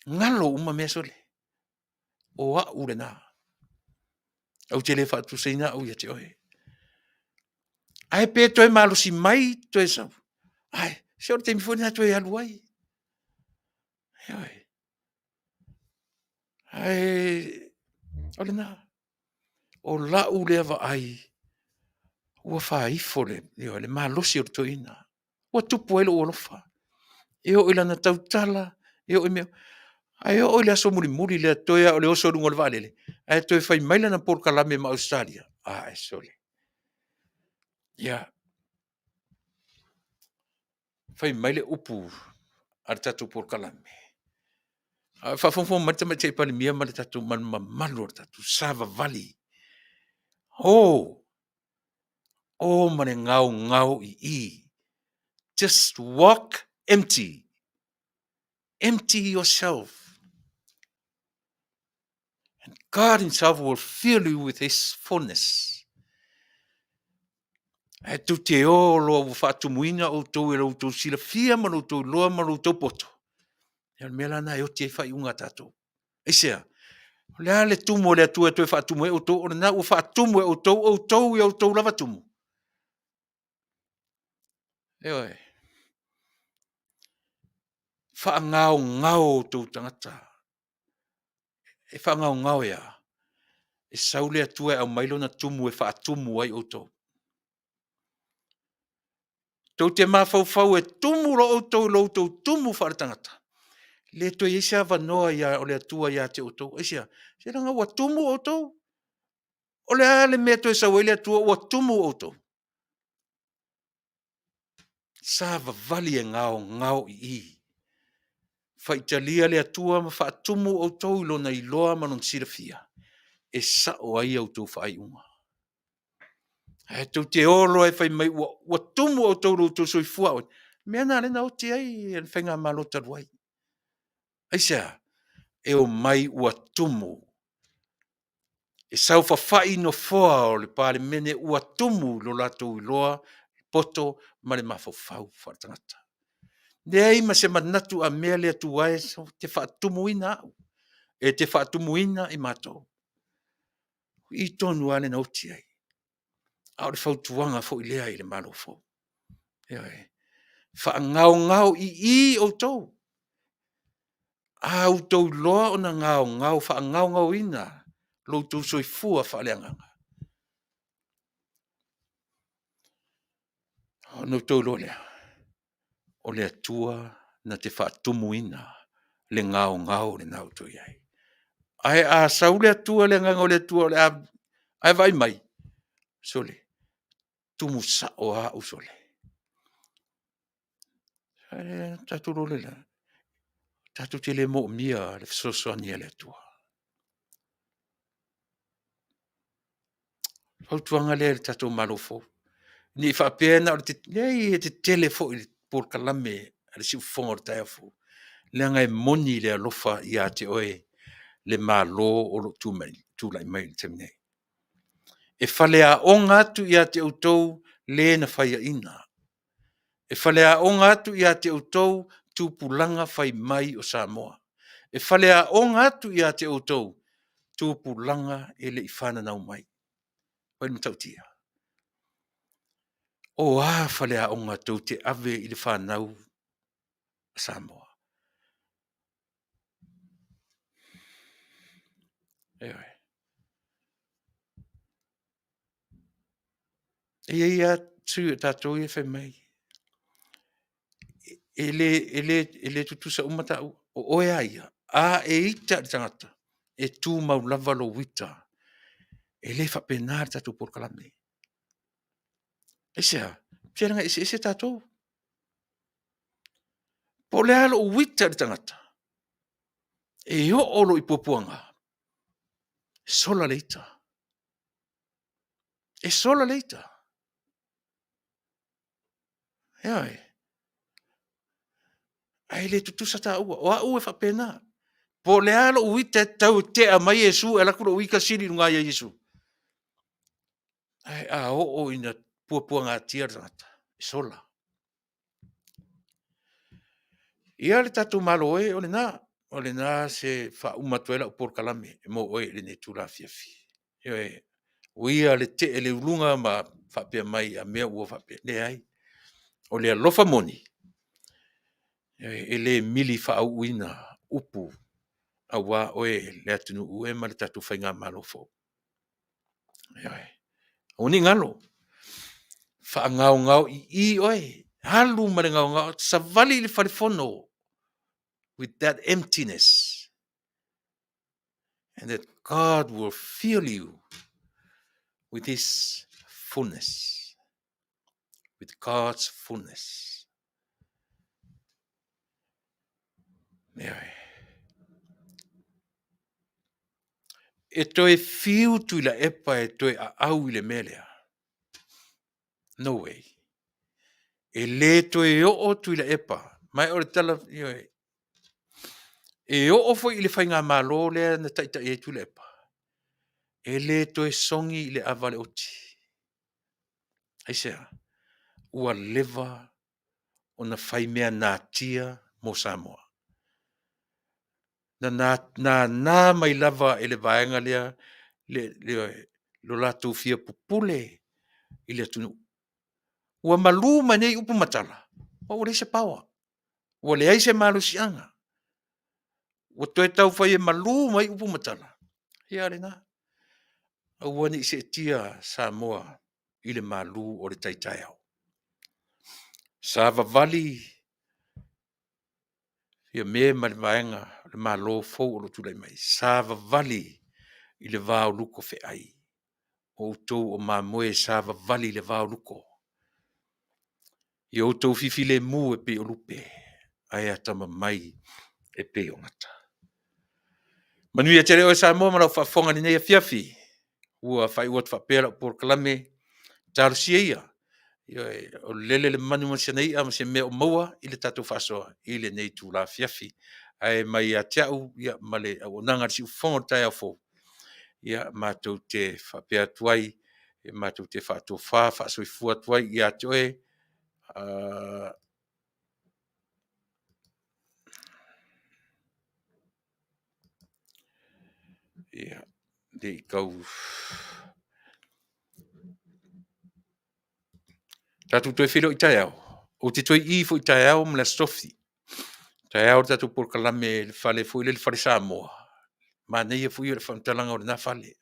galo uma mea sole. O au lena. Ou te le faatusaina au ia te oe. Ae pe toe malosi mai toe sau, ae se o le taimi foi lena e toe alu ai. Ioe. Ae o lena. O lau lea vaai, ua faaifo le malosi o le toeaina, ua tupu ai lou alofa. E oo i lana tautala, e oo i mea uma, ae oo i le aso mulimuli lea toe lava o le oso i luga o le vaalele, ae toe fai mai lana polokalame ma Ausetalia, ae sole, ia, fai mai le upu a le tatou polokalame, a o faafogafoga mai le Tamaitai Palemia ma le mamalu o le tatou savavali, o, o ma le gaogaoiii, just walk empty, empty yourself and God himself will fill you with his fullness. Ae tou te o loa ua faatumuina outou e lo outou silafia ma lo outou iloa ma lo outou poto, ia o le mea la lena e oti ai faaiuga a tatou. Aisea? O le a le tumu a le Atua e toe faatumu ai outou, o lena ua faatumu e outou outou i a outou lava tumu? Ioe. Faagaogao outou tagata. E faagaogao e a? E sau le Atua e aumai lona tumu e faatumu ai outou. Tou te mafaufau e tumu loa outou i lo outou tumu faaletagata, le toe i ai se avanoa o le Atua ia te outou. Aisea? Se leaga ua tumu outou. O le a le mea e toe sau ai le Atua ua tumu outou? Savavali e gaogao i i. Faitalia le Atua ma faatumu outou i Lona iloa ma Lona silafia e sao ai a outou faaiuga. Ae tou te o loa e fai mai ua tumu outou i lo outou soifua auauna, o le mea lena lea na oti ai le faigamalo talu ai. Aisea? E omai ua tumu. E saofafai i nofoa o le Palemene ua tumu i lo latou iloa, poto ma le mafaufau faaletagata. Leai ma se manatu a mea le Atua e te faatumuina au, e te faatumuina i matou. O i tonu lava lea na oti ai. A o le fautuaga foi lea i le Malo fou. Ioe. Faagaogao ii outou. A outou iloa ona gaogao, faagaogaoina lo outou soifua faaleagaga, ona outou iloa lea, o le Atua na te faatumuina le gaogao lena ua outou i ai. Ae a sau le Atua, le Agaga o le Atua o le a, ae vaai mai, sole, tumu sao lava au sole. Ona tatou iloa lea, tatou te le moomia le fesoasoani a le Atua. O le fautuaga lea i le tatou Malo fou, ne i faapea na o le… leai e tetele foi i le polokalame a le siufofoga o le taeao fou, leaga e moni le alofa ia te oe le Malo o lo o tulai mai i le taimi nei. E faleaoga atu ia te outou le na faiaina, e faleaoga atu ia te outou tupulaga fai mai o Samoa, e faleaoga atu ia te outou tupulaga e le i fananau mai. Vaai i le matautia. O a faleaoga tou te ave i le fanau a Samoa? Ioe. E i ai lava sui o tatou ia e fai mai, e le tutusa uma taua. O oe lava ia, a e ita i le tagata, e tumau lava lou ita. E le faapena le tatou polokalame. Aisea? Se leaga e eseese tatou. Po o le a lou ita i le tagata, e oo loa i puapuaga, sola le ita. E sola le ita. Ioe. Ae le tutusa taua, o au e faapena. Po o le a lou ita e tau e tea mai Iesu ae alu atu lou ita sili i luga ia Iesu. Ae a oo ina puapuagatia le tagata, e sola. Ia le tatou Malo e, o lena. O lena se faauma atu ai lau polokalame mo oe i lenei itula afiafi. Ioe. Ua ia le tee i le uluga ma faapea mai a mea ua faapea. Leai, o le alofa moni, e le mili faauuina upu aua oe le atunuu e ma le tatou faigamalo fou. Ioe. Aua ne i galo, faagaogao ii oe, alu ma le gaogao, savali i le fale fono with that emptiness and that God will fill you with His fullness, with God's fullness. Ioe. E toe fiu Tuilaepa e toe aau i le mea lea. No way. E le toe oo Tuilaepa, ma o le tala, ioe, e oo foi i le faigamalo lea na taitai ai Tuilaepa, e le toe sogi i le ava a le oti. Aisea? Ua leva ona fai mea natia mo Samoa. Na nana mai lava e le vaega lea lo latou fia pupule i le atunuu. Ua malu mai nei upu ma tala, a ua leai se power, ua leai se malosiaga. Ua toe taufai e malu mai upu ma tala, ia a lena. Aua ne i seetia Samoa i le malu o le tai taeao. Savavali Fiame ma le vaega o le Malo fou o lo o tulai mai, savavali i le va o luko feai. O outou o mamoe e savavali i le va o luko. Ia outou fifilemu e pei o lupe, ae atamamai e pei o gata. Manuia tele oe Samoa ma lau faafofoga i lenei afiafi. Ua faaiu atu faapea lau polokalame, talosia ia, ioe, o lele le manu ma si ana ia ma se mea o maua i le tatou faasoa i lenei itula afiafi. Ae mai ia te au ma le auaunaga a le Siufofoga o le taeao fou, ia matou te faapea atu ai, matou te faatofa faasoifua atu ai ia te oe, ia, ne i tau tatou toe feiloai taeao. Ou te toe i foi taeao ma le Aso Tofi. Taeao le tatou polokalame i le fale foi lea le Fale Samoa, manaia foi ia o le faamatalaga o lena fale.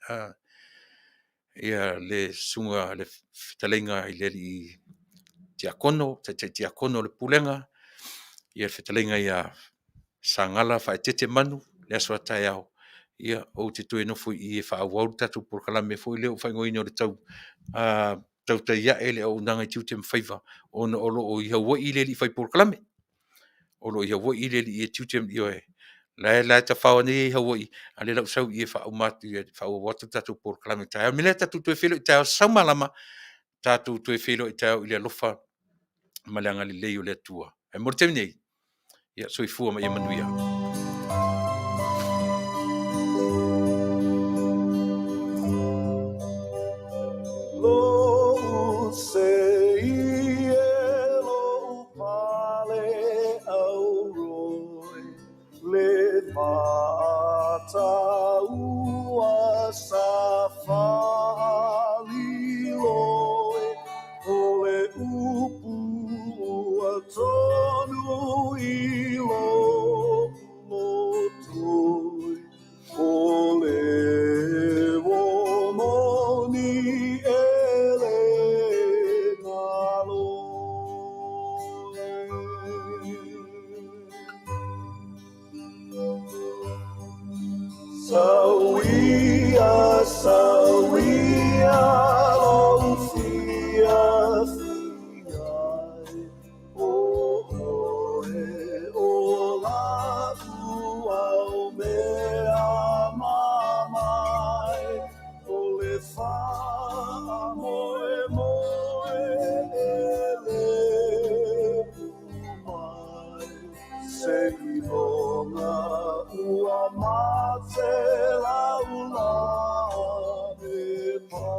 Ia le susuga le fetalaiga i le alii Tiakono, Taitai Tiakono o le Pulega, ia le fetalaiga ia Sagala Faaeteete Manu i le aso a taeao. Ia ou te toe nofo i i e faaauau le tatou polokalame foi lea ua faaigoaina o le Tautai Ae le Auaunaga i Tiute ma Faiva, ona o lo o i Hawaii le alii fai polokalame. O lo o i Hawaii le alii e tiute ioe, o la e tafao nei e i Hawaii, a o lea o le a ou sau i i e faauma atu e faaauau atu le tatou polokalame taeao. O le mea lea tatou toe feiloai taeao, sau malama, tatou toe feiloai taeao i le alofa ma le agalelei o le Atua. Ae mo le taimi nei, ia soifua ma ia manuia. Lou sei e lou pale auroi le ua sa faaliloi o le upu ua tonu i lou loto o le uō moni e le galo Sau ia, sau ia, lou fiafia e, ʻO ʻoe ʻo laʻu aumea mamae, ʻO le faamoemoe e lē mai, Seiloga ua mate laula e pae.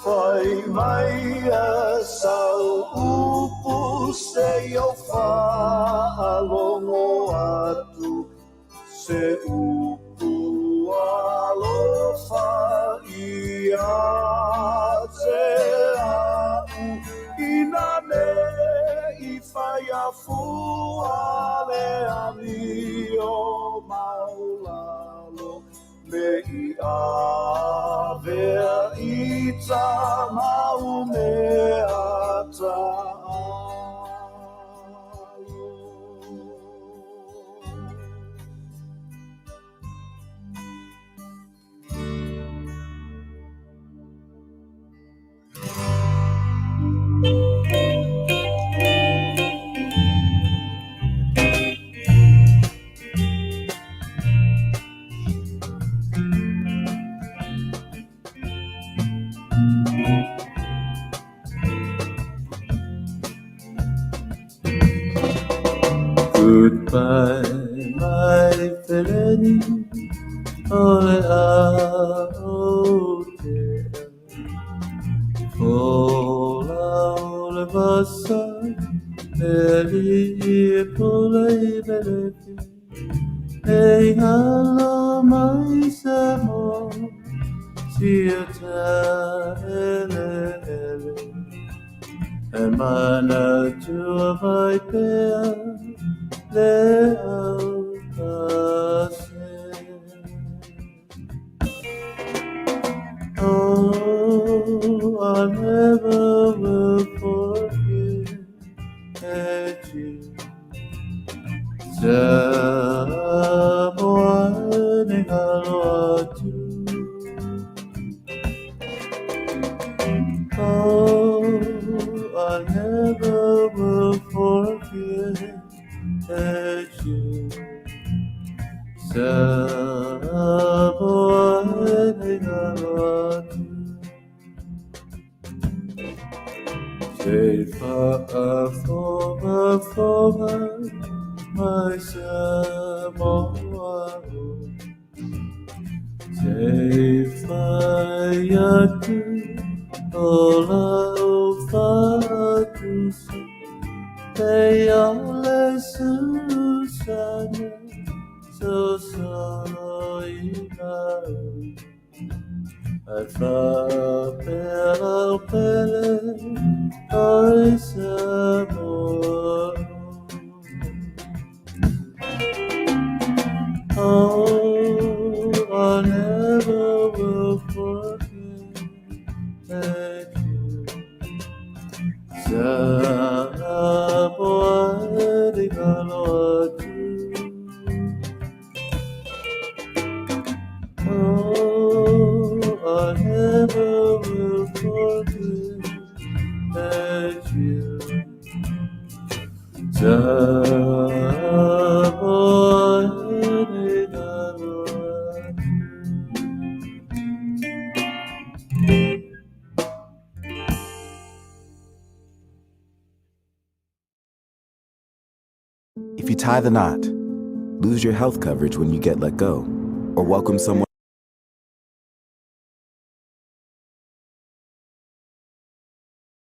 Fai mai sau upu se i ou faalogo atu, se upu alofa ia te a'u, ina ne i fai afua le amio maualalo, me i avea i tā mau mea taalo. Goodbye, my feleni, o le a o te Fola o le vasa, le alii e pule i Belefi, e igalo mai Samoa, sia ta ele ele. E manatua mai pea le aupase. Oh, I never will forget you. Samoa ne galo atu. Oh, I never will forget you. Samoa e nei galo atu. Se i faafogafoga mai Samoa o. Se i fai atu o lau faatusa pe ia le susana sosolo i lau. Ae faapea lau pele oi Samoa Oh, I never will forget you. Samoa e ni galo atu. Oh, I never will forget you. Samoa e ni galo atu. If you tie the knot, lose your health coverage when you get let go, or welcome someone.